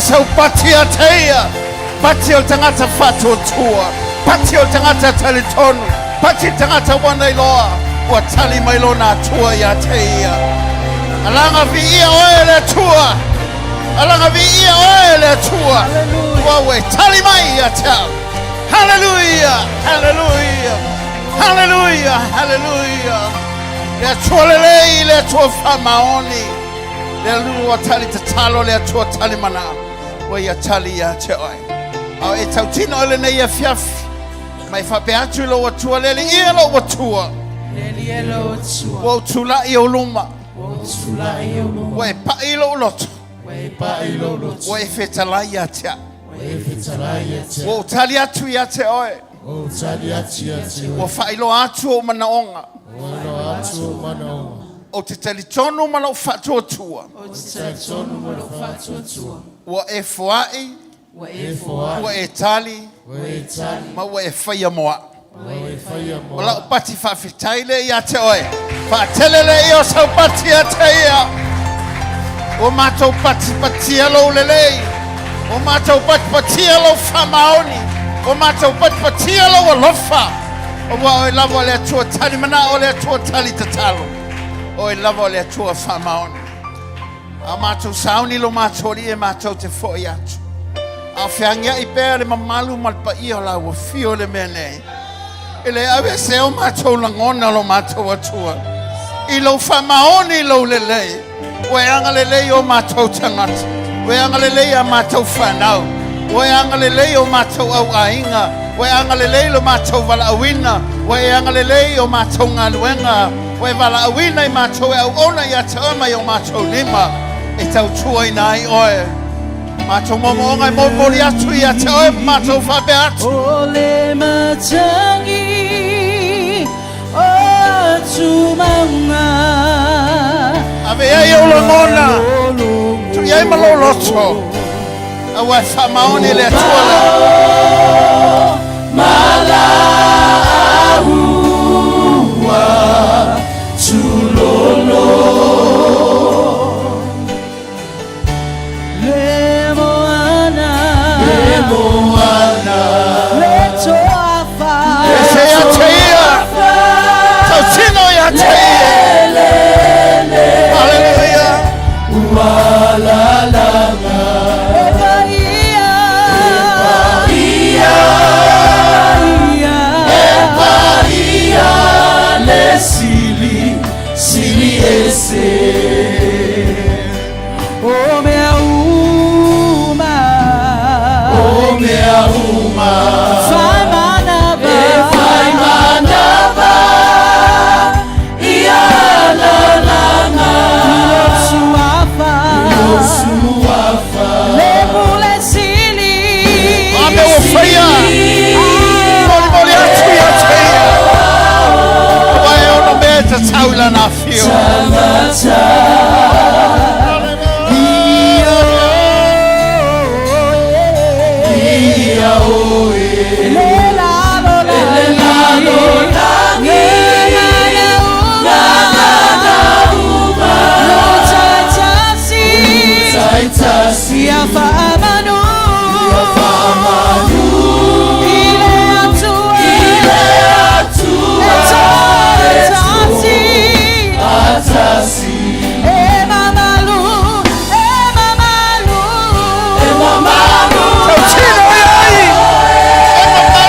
Ame sau pati ia te ia. Pati o le tagata faatuatua. Pati o le tagata talitonu. Pati le tagata ua na iloa. Ua tali mai lona Atua ia te ia. Alaga viia oe e le Atua. Alaga viia oe e le Atua. Ua ua e tali mai ia te au. Haleluia! Haleluia! Haleluia! Haleluia! Le Atua lelei, le Atua faamaoni. Le Atua tali tatalo, le Atua tali mana. Ua ia tali ia te oe. A o e tautino i lenei afiafi. Mai faapea atu i lou Atua, le Alii e lou Atua. Le Alii e lou Atua. Ua ou tulai i ou luma. Ua ou tulai i ou luma. Ua e pai i lou loto. Ua e pai i lou loto. Ua e fetalai ia te au. Ua e fetalai ia te au. Ua ou tali atu ia te oe. Ua ou tali atu ia te oe. Ua faailoa atu ou manaoga. Ua faailoa atu ou manaoga. Ou te talitonu ma lou faatuatua. Ou te talitonu ma lou faatuatua. Ua e foai. Ua e foai. Ua e tali. Ua e tali. Ma ua e faia mo au. Ma ua e faia mo O lau pati faafetai lea ia te oe. Faatele le ia o sau pati ia te ia. Ua matou patipatia lou lelei. Ua matou patipatia lou faamaoni. Ua matou patipatia lou alofa. Aua oe lava o le Atua tali manao, o le Atua tali tatalo. Oe lava o le Atua faamaoni. A matou sauni lo matou alii e matou te foi atu. A o feagiai pea le mamalu ma le paia o la ua fio i le mea nei. E le aveesea o matou lagona lo matou Atua. I lou faamaoni i lou lelei. Ua e agalelei o matou tagata. Ua e agalelei a matou fanau. Ua e agalelei o matou auaiga. Ua e agalelei lo matou valaauina. Ua e agalelei o matou galuega. Ua e valaauina i matou e auauna ia te oe mai o matou lima e tautuaina ai oe. Matou moomooga e molimoli atu ia te oe ma matou faapea atu. O le matangi o atumauga. Ave i ai ou lagona, tuu i ai ma lou loto, aua e faamaoni le Atua lea. Le moana. Le moana. Le toafa. Ese ia te ia, tautino ia te ia. Haleluia. E paia. E paia. E paia. Le sili, sili ese. O mea uma. O mea uma. Fai manava. E fai manava. Ia la langa. Suafa. Suafa. Le pule sili. Ame ua faia. Molimoli atu ia te ia. Aua e ono mea e tatau i lana afio. E mamalu, e mamalu, e mamalu. Tautino i ai. E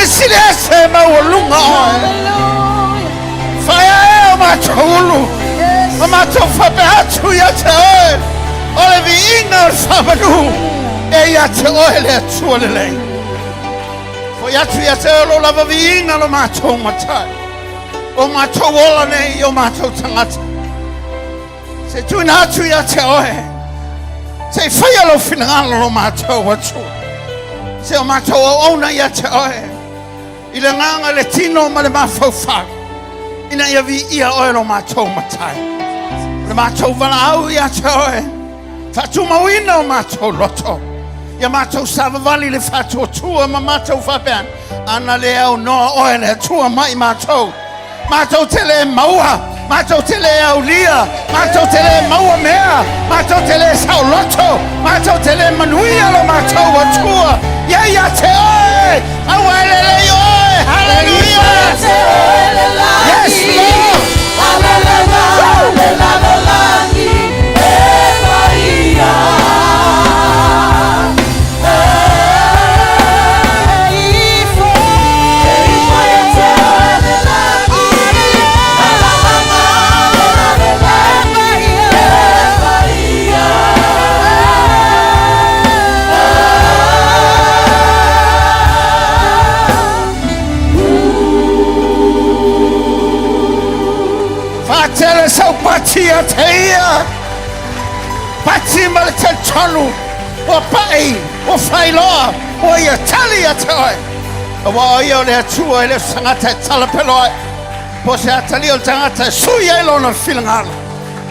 Silisili Ese e maualuga Oe. Faiaea o matou ulu ma matou faapea atu ia te Oe, o le viiga o le faamanu e ia te Oe le Atua lelei. Foi atu ia te Oe lo lava viiga lo matou matai, o matou ola nei o matou tagata. Se tuina atu ia te Oe, se i faia lou finagalo lo matou Atua. Se o matou auauna ia te Oe, i le agaga le tino ma le mafaufau, ina ia viia Oe lo matou Matai. O le matou valaau ia te Oe, faatumauina o matou loto, ia matou savavali le faatuatua ma matou faapea, ana le aunoa Oe le Atua mai matou, matou te le maua, matou te le aulia, matou te le maua mea, matou te le saoloto, matou te le manuia lo matou Atua. Ia ia te Oe, aua e lelei Oe. Hallelujah. Yes, Lord. Faatele sau pati ia te ia. Pati ma le talitonu. Ua pai, ua failoa, ua ia tali ia te oe. Aua o ia o le Atua e le o se tagata e talapeloai, po o se atalii o le tagata e sui ai lona finagalo.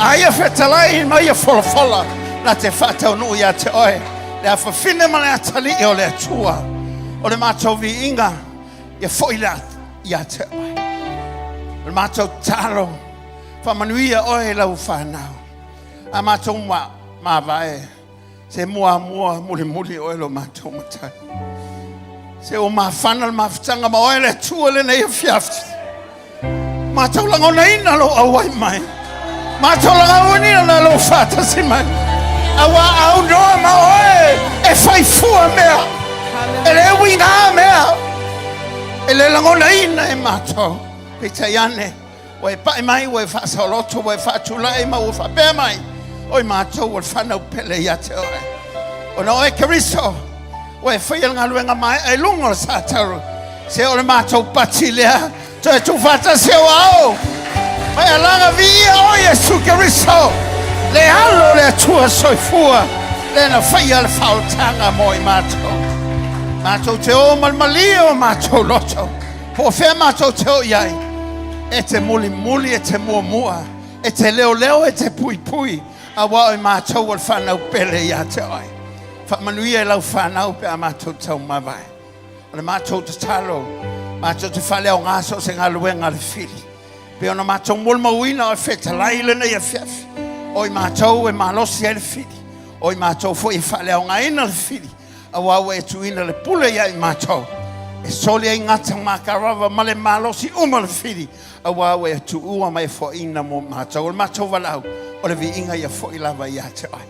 A ia fetalai ma ia folafola, na te faataunuu ia te oe le afafine ma le atalii o le Atua. O le matou viiga ia foi la ia te oe. O le matou tatalo, faamanuia oe i lau fanau. A matou mavae, Se muamua mulimuli oe lo matou matai. Se ua mafana le mafutaga ma oe le Atua lenei afiafi. Matou lagonaina lou auai mai. Matou lagonaina lou faatasi mai. Aua aunoa ma oe e faifua mea. E le uiga mea. E le lagonaina e matou. Peitai ane, Ua e pai mai, ua e faasaoloto, ua e faatulai ma ua faapea mai, o i matou o le fanau pele ia te oe. Ona oe Keriso, ua e faia le galuega maea i luga o le satauro. Se o le matou pati lea, toe tuufaatasi au ao. Mai alaga viia oe Iesu Keriso, le alo o le Atua soifua, le na faia le faaolataga mo i matou. Matou te o ma le malie o matou loto. Po o fea matou te o i ai, e te mulimuli, e te muamua, e te leoleo, e te puipui, aua o i matou o le fanau pele ia te oe. Faamanuia i lau fanau pe a matou taumavae. O le matou tatalo, matou te faaleaoga so o se galuega a le fili. Pei ona matou molimauina o e fetalai i lenei afiafi, o i matou e malosi ai le fili, o i matou foi e faaleaogaina le fili, Aua ua e tuuina le pule ia i matou, e soli ai gata makarava ma le malosi uma o le fili, aua ua e tuua ma e foaina mo matou. O le matou valaau, o le viiga ia foi lava ia te oe.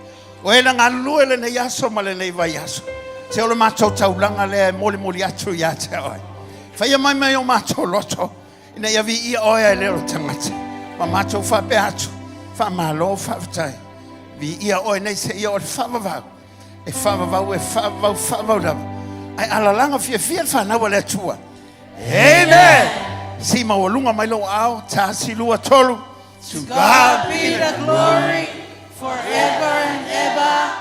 O e na galulue lenei aso ma lenei vaiaso, se o le matou taulaga lea e molimoli atu ia te oe. Faia mai mai o matou loto, ina ia viia oe ae le o le tagata. Ma matou faapea atu, faamalo faafetai. Viia oe nei seia o le faavavau. E faavavau, e faavavau, faavavau lava. Ae alalaga fiafia le fanau a le Atua. Amen. Se i maualuga mai lou aao, tasi, lua, tolu. To God be the glory forever and ever.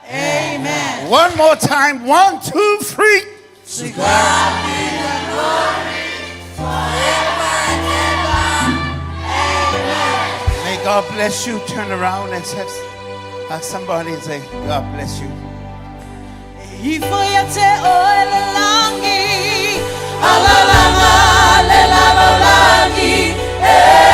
Amen. One more time. 1, 2, 3. To God be the glory forever and ever. Amen. May God bless you. Turn around and say, hug somebody and say, God bless you. Ifo ia te oe le langi, alalanga le lalolagi, e.